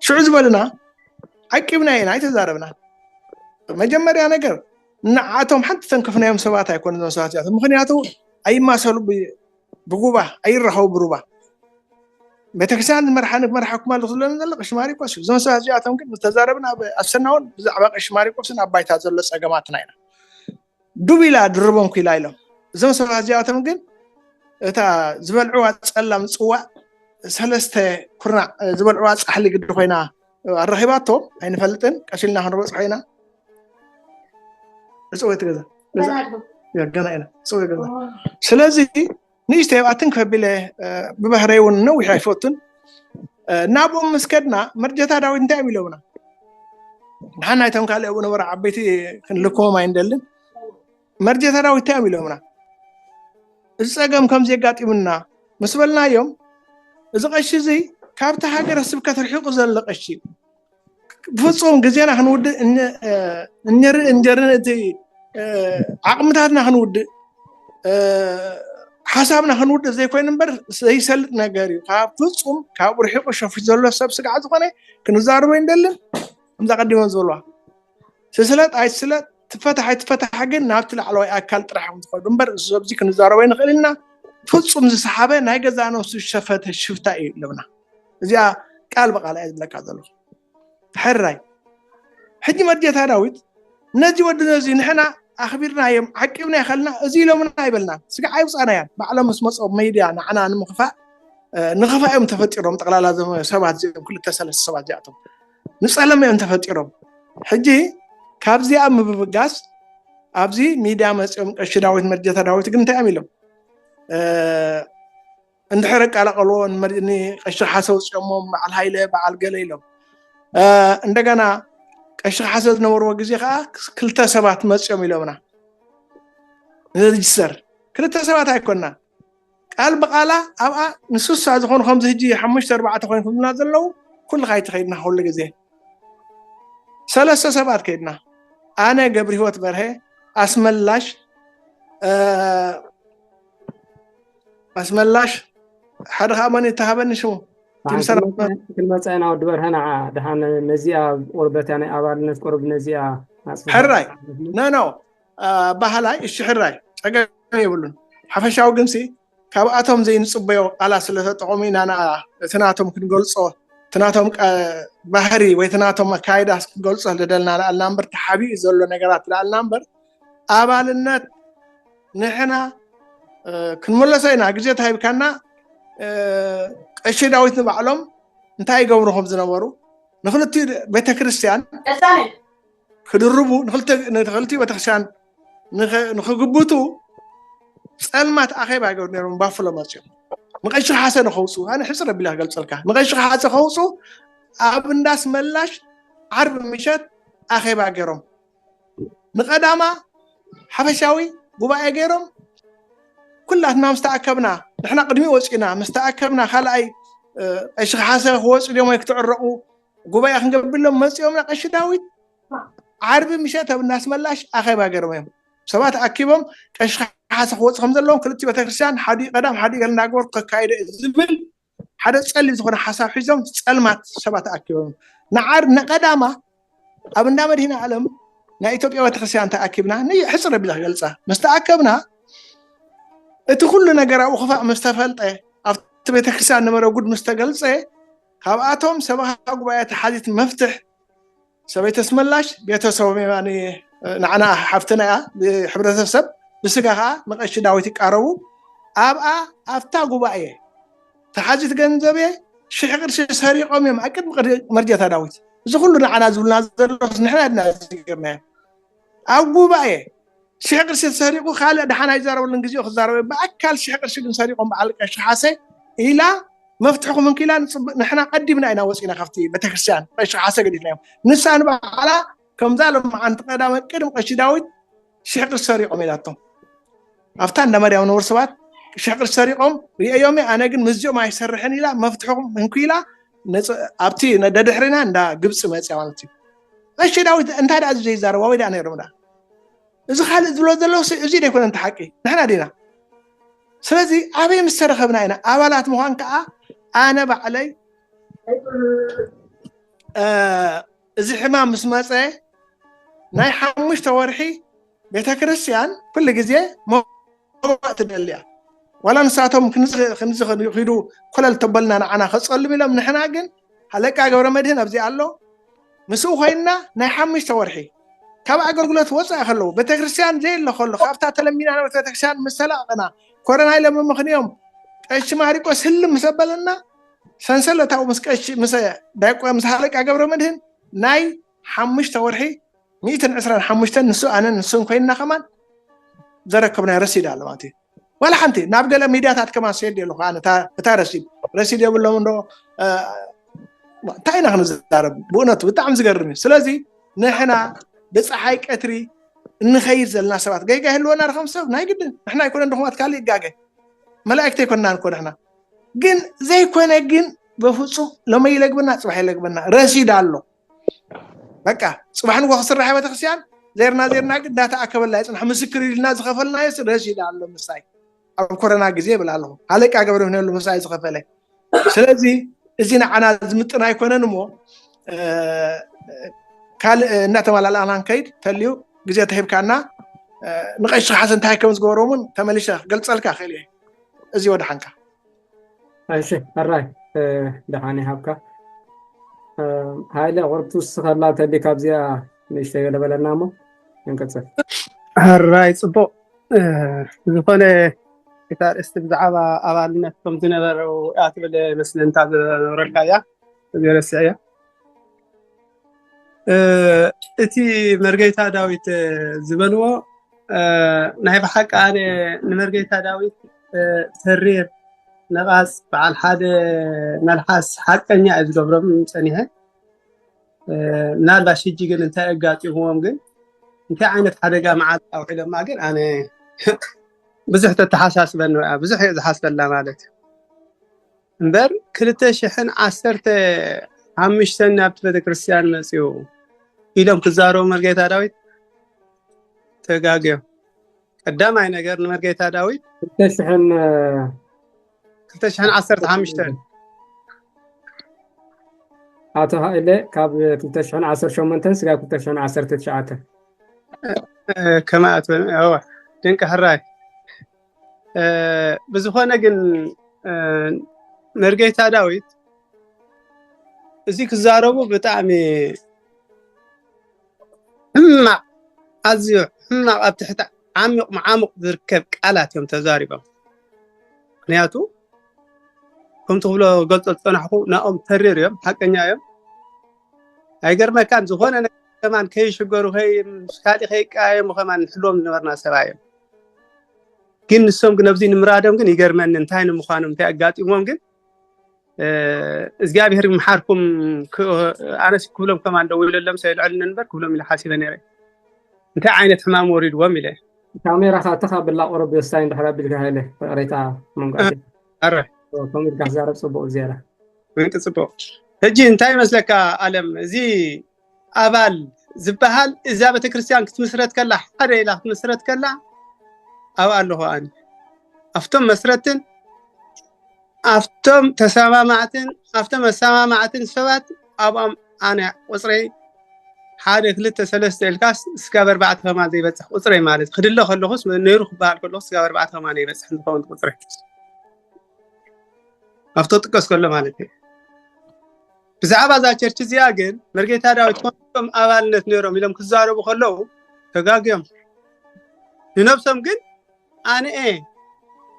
ሽዑ ዝበልና ዓቂብና ኢና ኣይተዛረብና። መጀመርያ ነገር ንዓቶም ሓንቲ ተንከፍናዮም ሰባት ኣይኮኑ እዞም ሰባት እዚኣቶም። ምክንያቱ ኣይማሰሉ ብጉባ ኣይራኸቡ ብሩባ። ቤተክርስትያን ዝመርሓ መርሓኩም ኣሎ ክብለና ዘሎ ቀሺ ማሪቆስ እዩ። እዞም ሰባት እዚኣቶም ግን ዝተዛረብና ኣብ ኣሰናውን ብዛዕባ ቀሺ ማሪቆስን ኣብ ባይታ ዘሎ ፀገማትና ኢና። ዱብ ኢላ ድርቦም ኩላ ኢሎም። እዞም ሰባት እዚኣቶም ግን እታ ዝበልዕዋ ፀላም ፅዋዕ ሰለስተ ኩርናዕ ዝበልዕዋ ፃሕሊ ግዲ ኮይና ኣረኺባቶም ኣይንፈልጥን። ቀሲልና ክንበፅሖ ኢና። እፅወ ትገዛ ገና ኢና እፅወ ገዛ። ስለዚ ንእሽተይ ኣብኣትን ከቢለ ብባህረይ እውን ነዊሕ ኣይፈቱን። ናብኦም ምስ ከድና መርጀታ ዳዊት እንታይ እዮም ኢሎምና? ንሓና ናይቶም ካልእ ኣብኡ ነበሩ ዓበይቲ ክንልክሞም ኣይንደልን። መርጀታ ዳዊት እንታይ እዮም ኢሎምና? እዚ ፀገም ከም ዘጋጢምና ምስ በልናዮም፣ እዚ ቀሺ እዚ ካብቲ ሃገረ ስብከት ርሒቑ ዘሎ ቀሺ እዩ። ብፍፁም ግዜና ክንውድእ እንጀርን እንጀርን እቲ ዓቕምታትና ክንውድእ ሓሳብና ክንውድእ ዘይኮይኑ እምበር ዘይሰልጥ ነገር እዩ። ካብ ፍፁም ካብ ርሒቑ ሸፊት ዘሎ ሰብ ስጋዕ ዝኾነ ክንዛረቦ ኣይንደልን። ከምዛ ቀዲሞም ዝበልዋ ስስለጥ ኣይስለጥ ትፈታሕ ኣይትፈታሕ ግን ናብቲ ላዕለዋይ ኣካል ጥራሕ እዮም ዝኸዱ እምበር እዚ ሰብዚ ክንዛረቦ ኣይንኽእል ኢና። ፍፁም ዝሰሓበ ናይ ገዛ ነብሱ ዝሸፈተ ሽፍታ እዩ ኣለና። እዚኣ ቃል ብቃል እየ ዝብለካ ዘለኹ። ሕራይ ሕጂ መርጀታ ዳዊት ነዚ ወዲ ነዚ ንሕና ኣኽቢርናዮም ዓቂብና ይኸልና እዚ ኢሎምና ኣይበልናን። ስጋዕ ኣይውፃናያን። ባዕሎም ምስ መፁ ኣብ ሜድያ ንዓና ንምኽፋእ ንኽፋእ እዮም ተፈጢሮም። ጠቕላላ እዞም ሰባት እዚኦም ክልተ ሰለስተ ሰባት እዚኣቶም ንፀለም እዮም ተፈጢሮም። ሕጂ ካብዚኣ ምብጋስ ኣብዚ ሚድያ መፂኦም ቀሺ ዳዊት መርጀታ ዳዊት ግን እንታይ እዮም ኢሎም? እንድሕር ኣቀላቀልዎ ንመር- ንቀሺ ሓሰ ውፅኦሞ በዓል ሃይለ በዓል ገለ ኢሎም። እንደገና ቀሺ ሓሰ ዝነበርዎ ግዜ ከዓ ክልተ ሰባት መፂኦም ኢሎምና ንሬጅስተር። ክልተ ሰባት ኣይኮንና ቃል ብቃላ ኣብኣ ንስሳ ዝኾኑ ከምዚ ሕጂ ሓሙሽተ ኣርባዕተ ኮይንኩምና ዘለዉ ኩልኻ ኣይትኸይድና ኩሉ ግዜ ሰለስተ ሰባት ከይድና ኣነ ገብረ ህይወት በርሀ ኣስመላሽ ኣስመላሽ ሓደ ከዓ መን ይተሃበኒ ሽሙ ክንመፀ ኢና ወዲ በርሀ ንዓ ድሓን ነዚኣ ቁርበትያ ናይ ኣባልነት ቁርብ ነዚኣ ሕራይ ነኖ ባህላይ እሺ ሕራይ ፀገም የብሉን ሓፈሻዊ ግንሲ ካብኣቶም ዘይንፅበዮ ቃላት ስለተጠቐሙ ኢና እቲ ናቶም ክንገልፆ እቲ ናቶም ባህሪ ወይ እቲ ናቶም ኣካይዳ ክንገልፆ ዝደልና ላኣልና እምበር ተሓቢኡ ዘሎ ነገራት ላኣልና እምበር ኣባልነት ንሕና ክንመለሶ ኢና ግዜ ተሂብካና ቀሺ ዳዊት ንባዕሎም እንታይ ይገብሩ ከም ዝነበሩ ንክልቲኡ ቤተክርስትያን ክድርቡ ንክልቲኡ ቤተክርስትያን ንክግብቱ ፀልማት ኣኼባ ይገብሩ ነሮም ባፍሎ መፅኦም ንቀሺ ሓሰ ንከውፁ ኣነ ሕፅር ኣቢለ ክገልፀልካ ንቀሺ ሓሰ ከውፁ ኣብ እንዳስ መላሽ ዓርቢ ምሸት ኣኼባ ገይሮም ንቀዳማ ሓፈሻዊ ጉባኤ ገይሮም ኩላትና ምስ ተኣከብና ንሕና ቅድሚ ወፂና ምስ ተኣከብና ካልኣይ ቀሺ ሓሰ ክወፁ ድዮም ወይ ክትዕረቁ ጉባኤ ክንገብርሎም መፂኦምና ቀሺ ዳዊት ዓርቢ ምሸት ኣብ እንዳስመላሽ ኣኼባ ገይሮም እዮም ሰባት ኣኪቦም ቀሺ ሓሰ ክወፁ ከም ዘለዎም ክልቲ ቤተክርስትያን ሓዲ ቀዳም ሓዲ ገለ እንዳገበሩ ከካይደ ዝብል ሓደ ፀሊም ዝኾነ ሓሳብ ሒዞም ፀልማት ሰባት ኣኪቦም ንዓር ንቀዳማ ኣብ እንዳ መድህና ዓለም ናይ ኢትዮጵያ ቤተክርስትያን ተኣኪብና ሕፅር ኣቢለ ክገልፃ ምስ ተኣከብና እቲ ኩሉ ነገር ኣብኡ ክፋእ ምስ ተፈልጠ ኣብቲ ቤተክርስትያን ነበረ ጉድ ምስ ተገልፀ ካብኣቶም ሰበኻ ጉባኤ ተሓዚት መፍትሕ ሰበይቲ ኣስመላሽ ቤተሰቦም ንዓና ሓፍትና እያ ብሕብረተሰብ ብስጋ ከዓ ንቀሺ ዳዊት ይቃረቡ ኣብኣ ኣብታ ጉባኤ ተሓዚት ገንዘብ ሽሕ ቅርሺ ሰሪቆም እዮም ኣቅድሚ መርጀታ ዳዊት እዚ ኩሉ ንዓና ዝብልና ዘሎ ንሕና ድና ዝገርና ኣብ ጉባኤ ሽሕ ቅርሺ ተሰሪቁ ካልእ ደሓን ኣይዛረበሉን ግዜኡ ክዛረበ ብኣካል ሽሕ ቅርሺ ግን ሰሪቆም በዓል ቀሺ ሓሰ ኢላ መፍትሕኩም እንክኢላ ንሕና ቀዲምና ኢና ወፂና ካብቲ ቤተክርስትያን ቀሺ ሓሰ ገዲፍናዮም ንሳ ንባዕላ ከምዛ ሎማዓንቲ ቀዳመ ቅድሚ ቀሺ ዳዊት ሽሕ ቅርሺ ሰሪቖም ኢላቶም። ኣብታ እንዳ መርያም ነበሩ ሰባት ሽሕ ቅርሺ ሰሪቖም ርእዮም፣ ኣነ ግን ምስዚኦም ኣይሰርሕን ኢላ፣ መፍትሕኹም እንኩ ኢላ፣ ነጽ- ኣብቲ ነደድሕሪና እንዳ ግብፂ መፅያ ማለት እዩ። እሺ ዳዊት እንታይ ደኣ እዚ ዘይዛረብ ኣበይ ደኣ ነይሮም ደኣ? እዚ ካልእ ዝብሎ ዘለዉ እዚ ደይኮነ እንተ ሓቂ ንሕና ዲና? ስለዚ ኣበይ ምስ ተረኸብና ኢና ኣባላት ምዃን ከዓ። ኣነ ባዕለይ እዚ ሕማም ምስ መፀ ናይ ሓሙሽተ ወርሒ ቤተክርስትያን ኩሉ ግዜ መዋእ ትደልያ። ዋላ ንሳቶም ክንዚ ክንዚ ኺዱ ኮለል ተበልና ንዓና ከፀልም ኢሎም፣ ንሕና ግን ሃለቃ ገብረ መድህን ኣብዚ ኣሎ፣ ምስኡ ኮይንና ናይ ሓሙሽተ ወርሒ ካብ ኣገልግሎት ወፃኢ ከለዉ፣ ቤተክርስትያን ዘየለ ከሎ፣ ካብታ ተለሚና ነበረት ቤተክርስትያን ምስ ተለቐና፣ ኮረና ኢሎም ምኽንዮም ቀሺ ማሪቆስ ህልም ምስ ኣበለና፣ ሰንሰለታዊ ምስ ቀሺ ምስ ዳይቆ ምስ ሃለቃ ገብረ መድህን ናይ ሓሙሽተ ወርሒ ሚእትን ዕስራን ሓሙሽተን ንሱ ኣነን ንሱን ኮይንና ከማን ዘረከብናዮ ረሲድ ኣሎ ማለት እዩ። ዋላ ሓንቲ ናብ ገለ ሚድያታት ከማን ሰድ ኣለኹ ኣነ እታ ረሲድ ረሲድ የብሎም እንዶ እንታይ ኢና ክንዛረብ? ብእውነቱ ብጣዕሚ ዝገርም እዩ። ስለዚ ንሕና ብፀሓይ ቀትሪ እንኸይድ ዘለና ሰባት ገይጋ ይህልወና ርኸም ሰብ ናይ ግድን ንሕና ኣይኮነን ድኹማት ካልእ ይጋገ መላእክቲ ኣይኮንና ንኮ ንሕና ግን ዘይኮነ ግን በፍፁም ሎመ ይለግበና ፅባሕ ይለግበና ረሲድ ኣሎ። በቃ ፅባሕ ንጎ ክስራሕ ቤተክርስትያን ዜርና ዜርና ግን እንዳተኣከበልና ይፅናሕ። ምስክር ኢልና ዝኸፈልናዮ ረሲድ ኣሎ ምሳይ ኣብ ኮረና ግዜ ይብል ኣለኹ። ሃለቃ ገብረ ምንሉ ምሳይ ዝኸፈለ። ስለዚ እዚ ንዓና ዝምጥን ኣይኮነን እሞ ካልእ እናተመላላእና ንከይድ ተልዩ ግዜ ተሂብካና ንቀሺ ሓሰ እንታይ ከም ዝገበሮም እውን ተመሊሰ ክገልፀልካ ክእል እየ። እዚ ወድሓንካ። እሺ ሕራይ ደሓን ይሃብካ። ሃይለ ቁርብ ትውስኸላ ተሊ ካብዚኣ ንእሽተይ ገለ በለና እሞ ንንቀፅል። ሕራይ ፅቡቕ። ዝኾነ እታ ኣርእስቲ ብዛዕባ ኣባልነት ከም ዝነበረው እያ ትብል መስለንታ ዝነበረልካ እያ። እዚ ረስዕ እያ። እቲ መርጌታ ዳዊት ዝበልዎ ናይ ብሓቂ ኣነ ንመርጌታ ዳዊት ተሪር ነቓጽ በዓል ሓደ መልሓስ ሓቀኛ እዩ ዝገብሮም ጸኒሐ። ምናልባሽ ሕጂ ግን እንታይ ኣጋጢምዎም ግን እንታይ ዓይነት ሓደጋ መዓት ኣውዒሎማ ግን ኣነ ብዙሕ ተተሓሳስበኒ ብዙሕ እየ ዝሓስበላ ማለት እዩ። እምበር ክልተ ሽሕን ዓሰርተ ሓሙሽተን ናብቲ ቤተክርስትያን መፅኡ ኢሎም ክዛረቡ መርጌታ ዳዊት ተጋግዮም። ቀዳማይ ነገር ንመርጌታ ዳዊት ክልተ ሽሕን ክልተ ሽሕን ዓሰርተ ሓሙሽተን ኣቶ ሃይለ ካብ ክልተ ሽሕን ዓሰርተ ሸሞንተን ስጋብ ክልተ ሽሕን ዓሰርተ ትሽዓተ ከማኣት ድንቂ ሕራይ ብዝኾነ ግን መርጌታ ዳዊት እዚ ክዛረቡ ብጣዕሚ ሕማቕ ኣዝዩ ሕማቕ ኣብ ትሕቲ ዓሚቕ መዓሙቕ ዝርከብ ቃላት እዮም ተዛሪቦም። ምክንያቱ ከምቲ ክብሎ ገልጾ ዝጸናሕኩ ናኦም ተሪር እዮም፣ ሓቀኛ እዮም። ኣይገርመካን ዝኾነ ነገር ከማን ከይሽገሩ ከማን ከይቀያየሙ ከማን ንሕልዎም ዝነበርና ሰባ እዮም። ግን ንሶም ግን ኣብዚ ንምራዶም ግን ይገርመኒ እንታይ ንምዃኖም እንታይ ኣጋጢሞም ግን እግዚኣብሔር ይምሓርኩም ኣነስ ክብሎም ከማን ደው ኢለሎም ሰው ይልዕልኒ እምበር ክብሎም ኢለ ሓሲበ ነይረ እንታይ ዓይነት ሕማም ወሪድዎም ኢለ ካሜራ ካትኻ ብላ ቁረብ ወሳኝ ድሕር ኣቢልካ ሃይለ ፍቅሬታ መንቋት ኣረ ከምኡ ኢልካ ክዛረብ ፅቡቅ ዝያዳ ምንቂ ፅቡቅ ሕጂ እንታይ ይመስለካ ኣለም እዚ ኣባል ዝበሃል እዛ ቤተክርስትያን ክትምስረት ከላ ሓደ ኢላ ክትምስረት ከላ ኣብኣ ኣለኹ ኣነ ኣብቶም መስረትን ኣብቶም ተሰማማዕትን ኣብቶም መሰማማዕትን ሰባት ኣብኦም ኣነ ቁፅረይ ሓደ ክልተ ሰለስተ ኢልካስ እስካብ ኣርባዕተ ከማን ዘይበፅሕ ቁፅረይ ማለት ክድለ ከለኹስ ነይሩ ክበሃል ከለኹ እስካብ ኣርባዕተ ከማን ዘይበፅሕ እንትኸውን ቁፅረይ ኣብቶ ጥቀስ ከሎ ማለት እዩ ብዛዕባ እዛ ቸርች እዚኣ ግን መርጌታ ዳዊት ኮንቶም ኣባልነት ነይሮም ኢሎም ክዛረቡ ከለዉ ተጋግዮም ንነብሶም ግን ኣነ እየ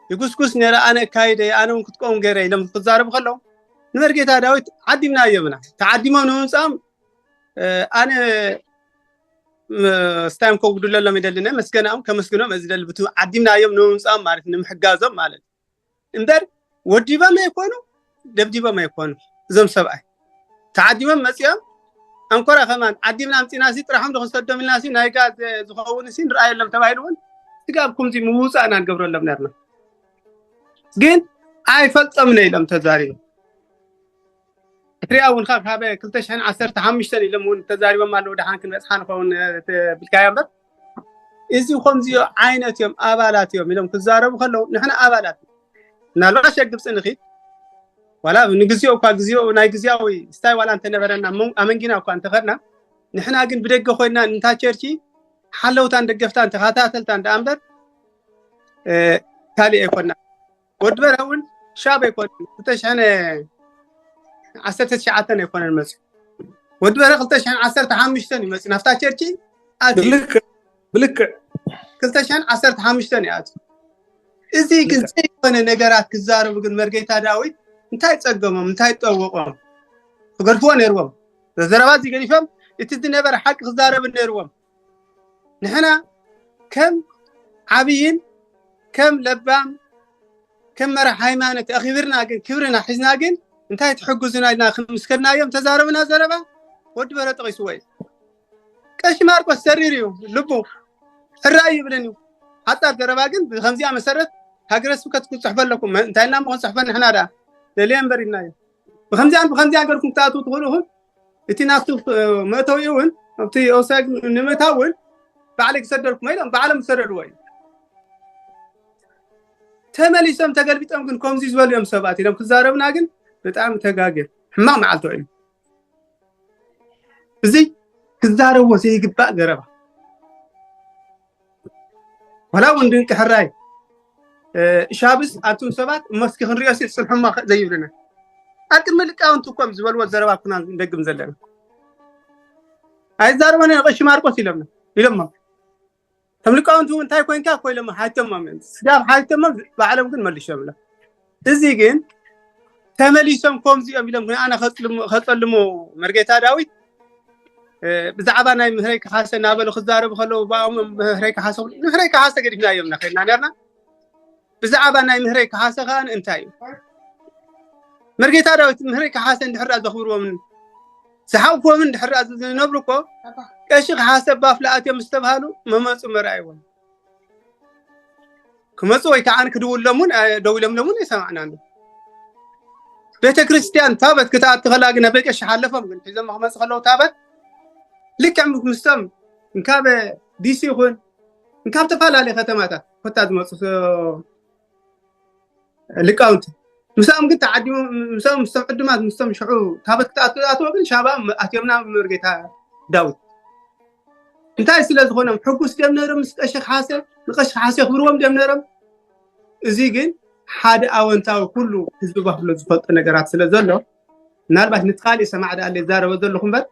ይጉስጉስ ነይረ ኣነ እካይደ ኣነ እውን ክትቀውም ገይረ ኢሎም ክዛረቡ ከለዉ ንመርጌታ ዳዊት ዓዲምና እዮም ኢና ተዓዲሞም ንምምፅኦም ኣነ ስታዮም ከጉድለሎም ይደሊ ናይ መስገናኦም ከመስግኖም እዚ ደሊ ብቲ ዓዲምና እዮም ንምምፅኦም ማለት ንምሕጋዞም ማለት እምበር ወዲቦም ኣይኮኑ ደብዲቦም ኣይኮኑ እዞም ሰብኣይ ተዓዲቦም መፂኦም ኣንኮራ ከማን ዓዲምና ኣምፂና ሲ ጥራሖም ዶ ክንሰዶም ኢልና ሲ ናይ ጋዝ ዝኸውን ሲ ንርኣየሎም ተባሂሉ እውን ስጋብ ኩምዚ ምውፃእ ኢና ንገብረሎም ነርና። ግን ኣይፈልጦምን ኢሎም ተዛሪቦም። እትሪኣ እውን ካብ ሓደ ክልተ ሽሕን ዓሰርተ ሓሙሽተን ኢሎም እውን ተዛሪቦም ኣለዉ። ደሓን ክንበፅሓ ንኸውን ብልካያ እምበር እዚ ከምዚኦ ዓይነት እዮም ኣባላት እዮም ኢሎም ክዛረቡ ከለዉ ንሕና ኣባላት ምናልባት ሸግብፂ ንኺድ ዋላ ንግዜኡ እኳ ግዜኡ ናይ ግዜያዊ ስታይ ዋላ እንተነበረና ኣመንጊና እኳ እንተኸድና ንሕና ግን ብደገ ኮይና እንታ ቸርቺ ሓለውታን ደገፍታን ተኸታተልታን ደኣ እምበር ካልእ ኣይኮና። ወዲ በርሀ እውን ሻብ ኣይኮነን ክልተ ሽሕን ዓሰርተ ትሽዓተን ኣይኮነን መፅኡ። ወዲ በርሀ ክልተ ሽሕን ዓሰርተ ሓሙሽተን እዩ መፅኡ ናብታ ቸርቺ ኣትዩ። ብልክዕ ብልክዕ ክልተ ሽሕን ዓሰርተ ሓሙሽተን እዩ ኣትዩ። እዚ ግን ዘይኮነ ነገራት ክዛረቡ ግን መርጌታ ዳዊት እንታይ ፀገሞም እንታይ ጠወቆም? ክገድፍዎ ነይርዎም። ዘረባ እዚ ገዲፎም እቲ ዝነበረ ሓቂ ክዛረቡ ነይርዎም። ንሕና ከም ዓብይን ከም ለባም ከም መራሕ ሃይማኖት ኣኺብርና ግን ክብርና ሒዝና ግን እንታይ ትሕግዙና ኢልና ክምስከድናዮም ተዛረብና ዘረባ ወዲ በርሀ ጠቒስዎ እዩ። ቀሺ ማርቆስ ሰሪር እዩ ልቡ ሕራይ ይብልን እዩ። ሓፃር ዘረባ ግን ብከምዚኣ መሰረት ሃገረ ስብከት ክትፅሕፈ ኣለኩም እንታይ ኢልና ምኾን ፅሕፈ ንሕና ዳ ደልየ እምበር ኢልና እዩ። ብከምዚኣን ብከምዚኣን ገርኩም ክትኣትዉ ትኽእሉ ኢኹም። እቲ ናፍቲ መእተዊ እውን ኣብቲ ኦሳግ ንምእታው እውን ባዕለይ ክሰደልኩም ኢሎም ባዕሎም ዝሰደድዎ እዩ። ተመሊሶም ተገልቢጦም ግን ከምዚ ዝበሉ እዮም ሰባት ኢሎም ክዛረብና ግን ብጣዕሚ ተጋግዮም ሕማቕ መዓልቲ ውዒሉ። እዚ ክዛረብዎ ዘይግባእ ዘረባ ዋላ እውን ድንቂ ሕራይ ሻብስ ኣቱም ሰባት እመስኪ ክንሪኦ ሲ ፅንሑማ ዘይብልና ኣብ ቅድሚ ልቃውንቲ እኮም ዝበልዎ ዘረባ ኩና ንደግም ዘለና ኣይዛረበነ ቀሺ ማርቆስ ኢሎምና ኢሎሞ ከም ልቃውንቲ እውን እንታይ ኮይንካ እኮ ኢሎሞ ሓይቶሞም እዮም ስጋብ ሓይቶሞም ባዕሎም ግን መሊሾምሎም እዚ ግን ተመሊሶም ከምዚኦም ኢሎም ንኣና ከፀልሙ መርጌታ ዳዊት ብዛዕባ ናይ ምህረይ ከሓሰ እናበሉ ክዛረቡ ከለዉ ብኣኦም ምህረይ ከሓሰ ምህረይ ከሓሰ ገዲፍና እዮም ናኸድና ነርና ብዛዕባ ናይ ምህረይ ከሓሰ ከዓ እንታይ እዩ መርጌታ ዳዊት ምህረይ ከሓሰ እንድሕር ዘኽብርዎምን ዝሓውፍዎምን እንድሕር ዝነብሩ እኮ ቀሺ ከሓሰ ባፍላ ኣትዮም ዝተባሃሉ መመፁ መርኣይዎም ክመፁ ወይ ከዓ ክድውሎም እውን ደው ኢሎምሎም እውን ኣይሰማዕናን ቤተ ክርስቲያን ታበት ክትኣቲ ከላ ግን ኣበይ ቀሺ ሓለፎም ግን ሒዞም ክመፁ ከለዉ ታበት ልክዕ ምስቶም እንካብ ዲሲ ይኹን እንካብ ተፈላለየ ከተማታት ኮታ ዝመፁ ሊቃውንቲ ምስኦም ግን ተዓዲሞም ምስኦም ምስቶም ዕዱማት ምስቶም ሽዑ ታበት ክትኣትዎ ግን ሻባ ኣትዮምና መርጌታ ዳዊት እንታይ ስለ ዝኾኖም ሕጉስ ድዮም ነይሮም ምስ ቀሺ ከሓሰ ንቀሺ ከሓሰ የኽብርዎም ድዮም ነይሮም እዚ ግን ሓደ ኣወንታዊ ኩሉ ህዝቢ ባፍሎ ዝፈልጦ ነገራት ስለ ዘሎ ምናልባሽ ንቲ ካሊእ ሰማዕ ደኣ ዛረበ ዘለኹ እምበር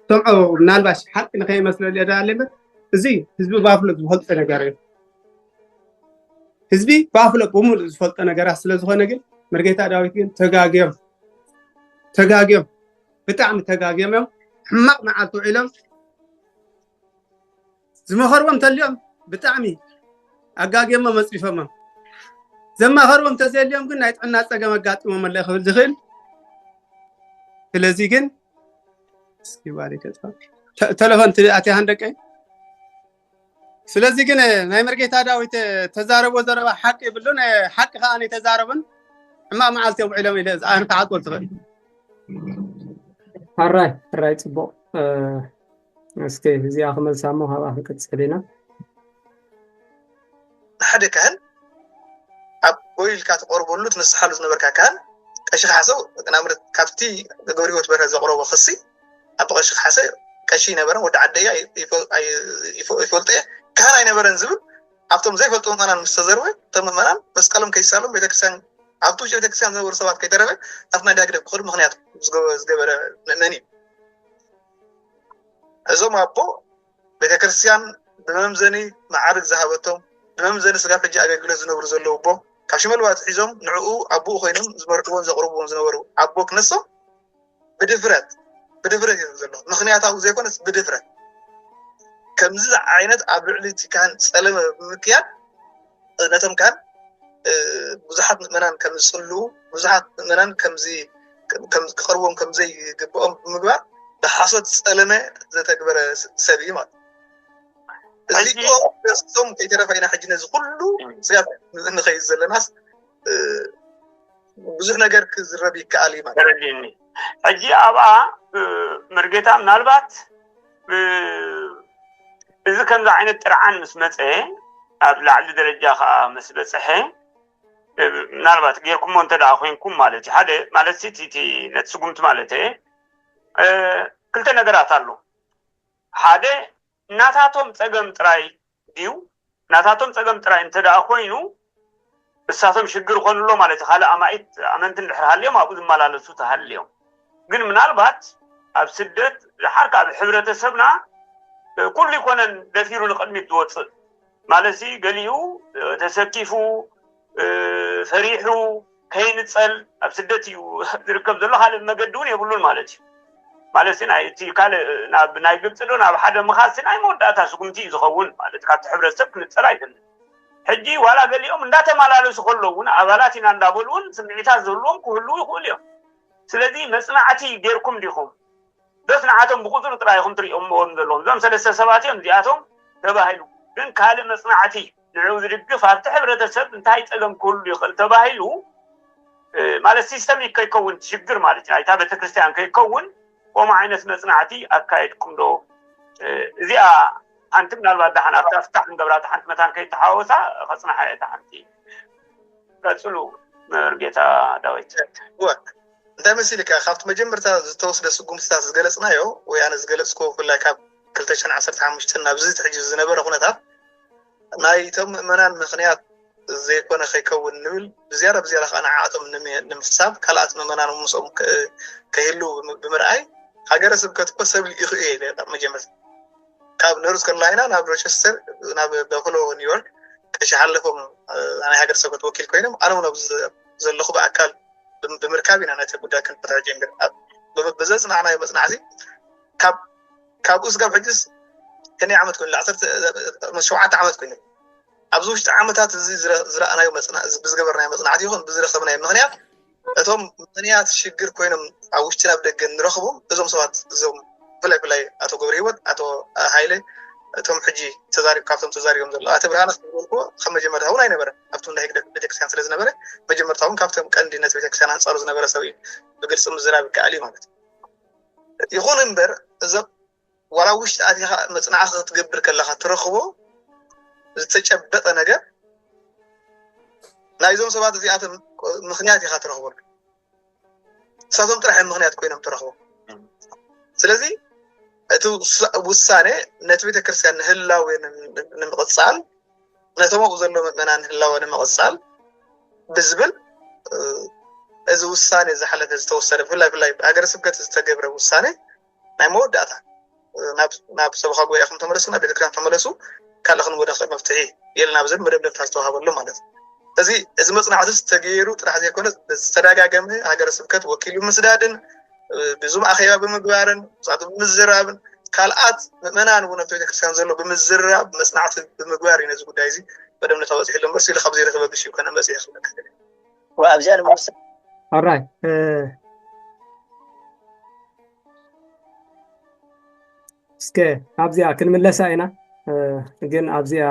ሰምዖ ምናልባሽ ሓቂ ንኸይመስለሉ እየ ደኣ እምበር እዚ ህዝቢ ባፍሎ ዝፈልጦ ነገር እዩ ህዝቢ ባፍሎ ብምሉእ ዝፈልጦ ነገራት ስለ ዝኾነ ግን መርጌታ ዳዊት ግን ተጋግዮም ተጋግዮም ብጣዕሚ ተጋግዮም እዮም ሕማቕ መዓልቲ ውዒሎም ዝመኸርዎም ተልዮም ብጣዕሚ ኣጋግዮሞ መፅሪፎሞም ዘማኸርዎም ተዘልዮም ግን ናይ ጥዕና ፀገም ኣጋጥሞም ኣለ ክብል ዝኽእል ስለዚ ግን እስኪ ባሪ ከጥፋ ተለፎን ትኣትያ ሃንደቀይ ስለዚ ግን ናይ መርጌታ ዳዊት ተዛረቦ ዘረባ ሓቂ ይብሉን ሓቂ ከዓ ተዛረቡን ሕማቕ መዓልቲ እዮም ውዒሎም ኢለ ኣነ ክዓልቆ ዝኽእል ሕራይ ሕራይ ፅቡቕ እስኪ እዚኣ ክመልሳ እሞ ካብኣ ክንቅፅል ኢና ሓደ ካህን ኣብ ጎይ ኢልካ ትቆርበሉ ትንስሓሉ ዝነበርካ ካህን ቀሺ ካሕሰው ንኣብነት ካብቲ ገብረ ህይወት በርሀ ዘቕረቦ ክሲ ኣብ ቀሺ ካሕሰ ቀሺ ይነበረን ወዲ ዓደያ ይፈልጦ እየ ካህን ኣይነበረን ዝብል ኣብቶም ዘይፈልጥዎም ምእመናን ምስ ተዘርበ እቶም ምእመናን መስቀሎም ከይሳሎም ቤተክርስትያን ኣብቲ ውሽጢ ቤተክርስትያን ዝነበሩ ሰባት ከይተረፈ ኣብቲ ናይ ዳግደብ ክኸዱ ምኽንያት ዝገበረ ምእመን እዩ እዞም ኣቦ ቤተክርስትያን ብመምዘኒ መዓርግ ዝሃበቶም ብመምዘኒ ስጋብ ሕጂ ኣገልግሎት ዝነብሩ ዘለዉ ኣቦ ካብ ሽመልባ ኣትሒዞም ንዕኡ ኣቦኡ ኮይኖም ዝመርሕዎን ዘቕርብዎን ዝነበሩ ኣቦ ክነሶም ብድፍረት ብድፍረት እዩ ዘለኹ ምኽንያታዊ ዘይኮነስ ብድፍረት ከምዚ ዓይነት ኣብ ልዕሊ እቲ ካህን ጸለመ ብምክያድ ነቶም ካህን ብዙሓት ምእመናን ከም ዝጽልኡ ብዙሓት ምእመናን ከምዚ ክቐርቦም ከም ዘይግብኦም ብምግባር ሓሶት ዝጸለመ ዘተግበረ ሰብ እዩ ማለት። እዚኦም ከይተረፈ ኢና ሕጂ ነዚ ኩሉ ስጋብ ንኸይድ ዘለናስ ብዙሕ ነገር ክዝረብ ይከኣል እዩ ማለት። ተረዲእኒ። ሕጂ ኣብኣ ምርጌታ ምናልባት እዚ ከምዚ ዓይነት ጥርዓን ምስ መፀ ኣብ ላዕሊ ደረጃ ከዓ ምስ በፅሐ ምናልባት ጌርኩሞ እንተ ደኣ ኮይንኩም ማለት እዩ ሓደ ማለት እቲ ነቲ ስጉምቲ ማለት ክልተ ነገራት ኣሎ ሓደ ናታቶም ፀገም ጥራይ ድዩ ናታቶም ፀገም ጥራይ እንተ ደኣ ኮይኑ እሳቶም ሽግር ይኾኑ ኣሎ ማለት እዩ ካልእ ኣማኢት ኣመንቲ እንድሕር ሃልዮም ኣብኡ ዝመላለሱ ተሃልዮም ግን ምናልባት ኣብ ስደት ዝሓር ካብ ሕብረተሰብና ኩሉ ይኮነን ደፊሩ ንቅድሚት ዝወፅእ ማለት ገሊኡ ተሰኪፉ ፈሪሑ ከይንፀል ኣብ ስደት እዩ ዝርከብ ዘሎ ካልእ መገዲ እውን የብሉን ማለት እዩ ማለት እቲ ካልእ ናብ ናይ ግብፂ ዶ ናብ ሓደ ምኻሲ ናይ መወዳእታ ስጉምቲ እዩ ዝኸውን ማለት ካብቲ ሕብረተሰብ ክንፀል ኣይደልን ሕጂ ዋላ ገሊኦም እንዳተመላለሱ ከለዉ እውን ኣባላት ኢና እንዳበሉ እውን ስምዒታት ዘለዎም ክህልዉ ይኽእሉ እዮም ስለዚ መፅናዕቲ ጌርኩም ዲኹም በስ ንዓቶም ብቁፅሪ ጥራይ ኢኹም ትሪኦምዎም ዘለዎም እዞም ሰለስተ ሰባት እዮም እዚኣቶም ተባሂሉ ግን ካልእ መፅናዕቲ ንዕኡ ዝድግፍ ኣብቲ ሕብረተሰብ እንታይ ፀገም ክህሉ ይኽእል ተባሂሉ ማለት ሲስተሚክ ከይከውን ሽግር ማለት እዩ እታ ቤተክርስትያን ከይከውን ከምኡ ዓይነት መፅናዕቲ ኣካየድኩም ዶ እዚኣ ሓንቲ ምናልባት ዳሓን ኣብታ ፍታሕ ንገብራ ሓንቲ መታን ከይተሓወሳ ከፅናሓ እየ ሓንቲ ቀፅሉ መርጌታ ዳዊት እንታይ መሲልካ ካብቲ መጀመርታ ዝተወስደ ስጉምትታት ዝገለፅናዮ ወይ ኣነ ዝገለፅኩ ብፍላይ ካብ ክልተ ሽሕን ዓሰርተ ሓሙሽተን ናብዚ ሕጂ ዝነበረ ኩነታት ናይቶም ምእመናን ምኽንያት ዘይኮነ ከይከውን ንብል ብዝያዳ ብዝያዳ ከዓ ንዓኣቶም ንምሕሳብ ካልኣት ምእመናን ምስኦም ከህልው ብምርኣይ ሃገረ ስብከት እኮ ሰብ ልኢኹ እየ ኢለ ካብ መጀመርታ ካብ ኖርዝ ካሮላይና ናብ ሮቸስተር ናብ በፍሎ ኒውዮርክ ቀሺ ሓለፎም ናይ ሃገረ ስብከት ወኪል ኮይኖም ኣነ እውን ኣብዚ ዘለኹ ብኣካል ብምርካብ ኢና ነቲ ጉዳይ ክንፈትሖ ጀሚርና ብዘፅናዕናዮ መፅናዕቲ ካብ ካብኡ ስጋብ ሕጅስ ክንደይ ዓመት ኮይኑ ዓሰርተ ሸውዓተ ዓመት ኮይኑ ኣብዚ ውሽጢ ዓመታት እዚ ዝረኣናዮ ብዝገበርናዮ መፅናዕቲ ይኹን ብዝረኸብናዮ ምክንያት እቶም ምክንያት ሽግር ኮይኖም ኣብ ውሽጢ ናብ ደገ ንረኽቦም እዞም ሰባት እዞም ብፍላይ ብፍላይ ኣቶ ገብረ ህይወት ኣቶ ሃይለ እቶም ሕጂ ተዛሪብ ካብቶም ተዛሪቦም ዘለዉ ኣቶ ብርሃነ ዝበልኩዎ ካብ መጀመርታ እውን ኣይነበረን ኣብቲ እንዳ ህግደፍ ቤተክርስትያን ስለ ዝነበረ መጀመርታ እውን ካብቶም ቀንዲ ነቲ ቤተክርስትያን ኣንፃሩ ዝነበረ ሰብ እዩ ብግልፂ ምዝራብ ይከኣል እዩ ማለት እዩ ይኹን እምበር እዞም ዋላ ውሽጢ ኣቲኻ መፅናዕቲ ክትገብር ከለኻ ትረኽቦ ዝተጨበጠ ነገር ናይዞም ሰባት እዚኣቶም ምክንያት ኢኻ ትረኽቦ እሳቶም ጥራሕ ምክንያት ኮይኖም ትረኽቦ ስለዚ እቲ ውሳኔ ነቲ ቤተክርስትያን ንህላዌ ንምቕፃል ነቶም ኣብኡ ዘሎ ምእመናን ህላወ ንምቕፃል ብዝብል እዚ ውሳኔ ዝሓለፈ ዝተወሰደ ብፍላይ ብፍላይ ብሃገረ ስብከት ዝተገብረ ውሳኔ ናይ መወዳእታ ናብ ሰበኻ ጉባኤኹም ተመለሱ ናብ ቤተክርስትያን ተመለሱ ካልእ ክንወደ ክእል መፍትሒ የልና ብዝብል መደምደምታ ዝተዋሃበሉ ማለት እዩ እዚ እዚ መፅናዕትስ ተገይሩ ጥራሕ ዘይኮነ ዝተደጋገመ ሃገረ ስብከት ወኪል ብምስዳድን ብዙም ኣኼባ ብምግባርን ብፃቱ ብምዝራብን ካልኣት ምእመናን እውን ኣብቲ ቤተክርስትያን ዘሎ ብምዝራብ መፅናዕቲ ብምግባር እዩ ነዚ ጉዳይ እዚ መደምደምታ በፂሑ ኣሎ እምበር ስኢሉ ካብ ዘይረኸበ ግሽ ይኮነ መፅሒ ክብለካ ኣብዚኣ ንምውሳድ ኣራይ እስከ ኣብዚኣ ክንምለሳ ኢና ግን ኣብዚኣ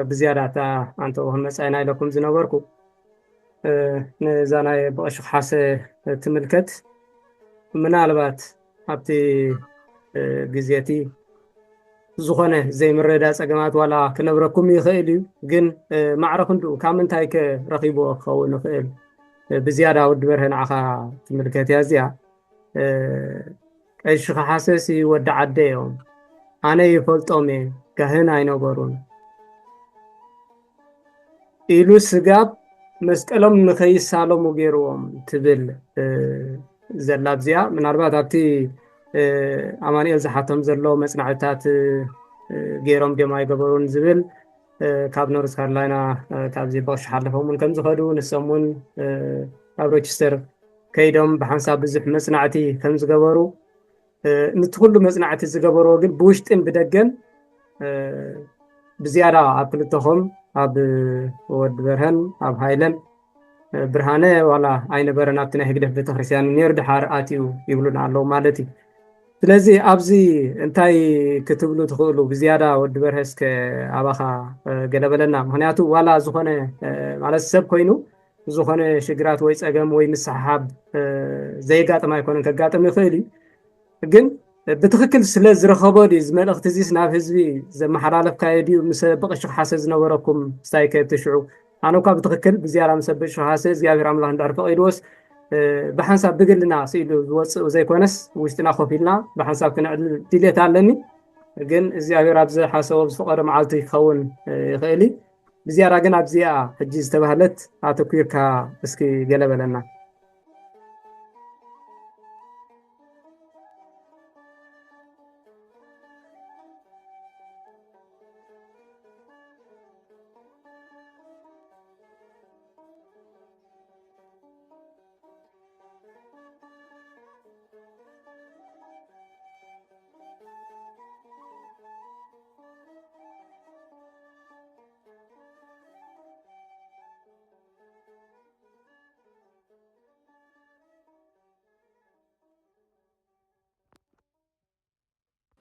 ብዝያዳ እታ ኣንተ ክንመፃ ኢና ኢለኩም ዝነበርኩ ነዛ ናይ ብቐሽኽ ሓሰ ትምልከት ምናልባት ኣብቲ ግዜ እቲ ዝኾነ ዘይምረዳ ፀገማት ዋላ ክነብረኩም ይኽእል እዩ ግን ማዕረ ክንድኡ ካብ ምንታይ ከ ረኺብዎ ክኸውን ይኽእል ብዝያዳ ወዲ በርሀ ንዓኻ ትምልከት እያ እዚኣ ቀይሽ ከሓሰሲ ወዲ ዓደ እዮም ኣነ ይፈልጦም እየ ካህን ኣይነበሩን ኢሉ ስጋብ መስቀሎም ንኸይሳለሙ ገይርዎም ትብል ዘላ ኣብዚኣ ምናልባት ኣብቲ ኣማኑኤል ዝሓቶም ዘሎ መፅናዕትታት ገይሮም ድዮም ኣይገበሩን ዝብል ካብ ኖርዝ ካሮላይና ካብዚ ቦሽ ሓለፎም እውን ከም ዝኸዱ ንሶም እውን ኣብ ሮቸስተር ከይዶም ብሓንሳብ ብዙሕ መፅናዕቲ ከም ዝገበሩ ንቲ ኩሉ መፅናዕቲ ዝገበርዎ ግን ብውሽጥን ብደገን ብዝያዳ ኣብ ክልተኹም ኣብ ወዲ በርሀን ኣብ ሃይለን ብርሃነ ዋላ ኣይነበረን ኣብቲ ናይ ህግደፍ ቤተክርስትያን ነይሩ ድሓር ኣትዩ ይብሉና ኣለዉ ማለት እዩ ስለዚ ኣብዚ እንታይ ክትብሉ ትኽእሉ? ብዝያዳ ወዲ በርሀ እስከ ኣባኻ ገለበለና። ምክንያቱ ዋላ ዝኾነ ማለት ሰብ ኮይኑ ዝኾነ ሽግራት ወይ ፀገም ወይ ምስሓብ ዘየጋጥም ኣይኮነን፣ ከጋጥም ይኽእል እዩ። ግን ብትኽክል ስለ ዝረኸቦ ድዩ እዚ መልእኽቲ እዚስ ናብ ህዝቢ ዘመሓላለፍካዮ ድዩ ምስ በቕሹ ሓሰ ዝነበረኩም? ስታይ ከብቲ ሽዑ ኣነ እኳ ብትኽክል ብዝያዳ ምስ በቕሹ ሓሰ እግዚኣብሔር ኣምላኽ እንድሕር ፈቒድዎስ ብሓንሳብ ብግልና ስኢሉ ዝወፅእ ዘይኮነስ ውሽጥና ኮፍ ኢልና ብሓንሳብ ክነዕልል ድሌት ኣለኒ። ግን እግዚኣብሔር ኣብ ዝሓሰቦ ዝፈቐዶ መዓልቲ ክኸውን ይኽእል እዩ። ብዝያዳ ግን ኣብዚኣ ሕጂ ዝተባህለት ኣተኲርካ እስኪ ገለ በለና።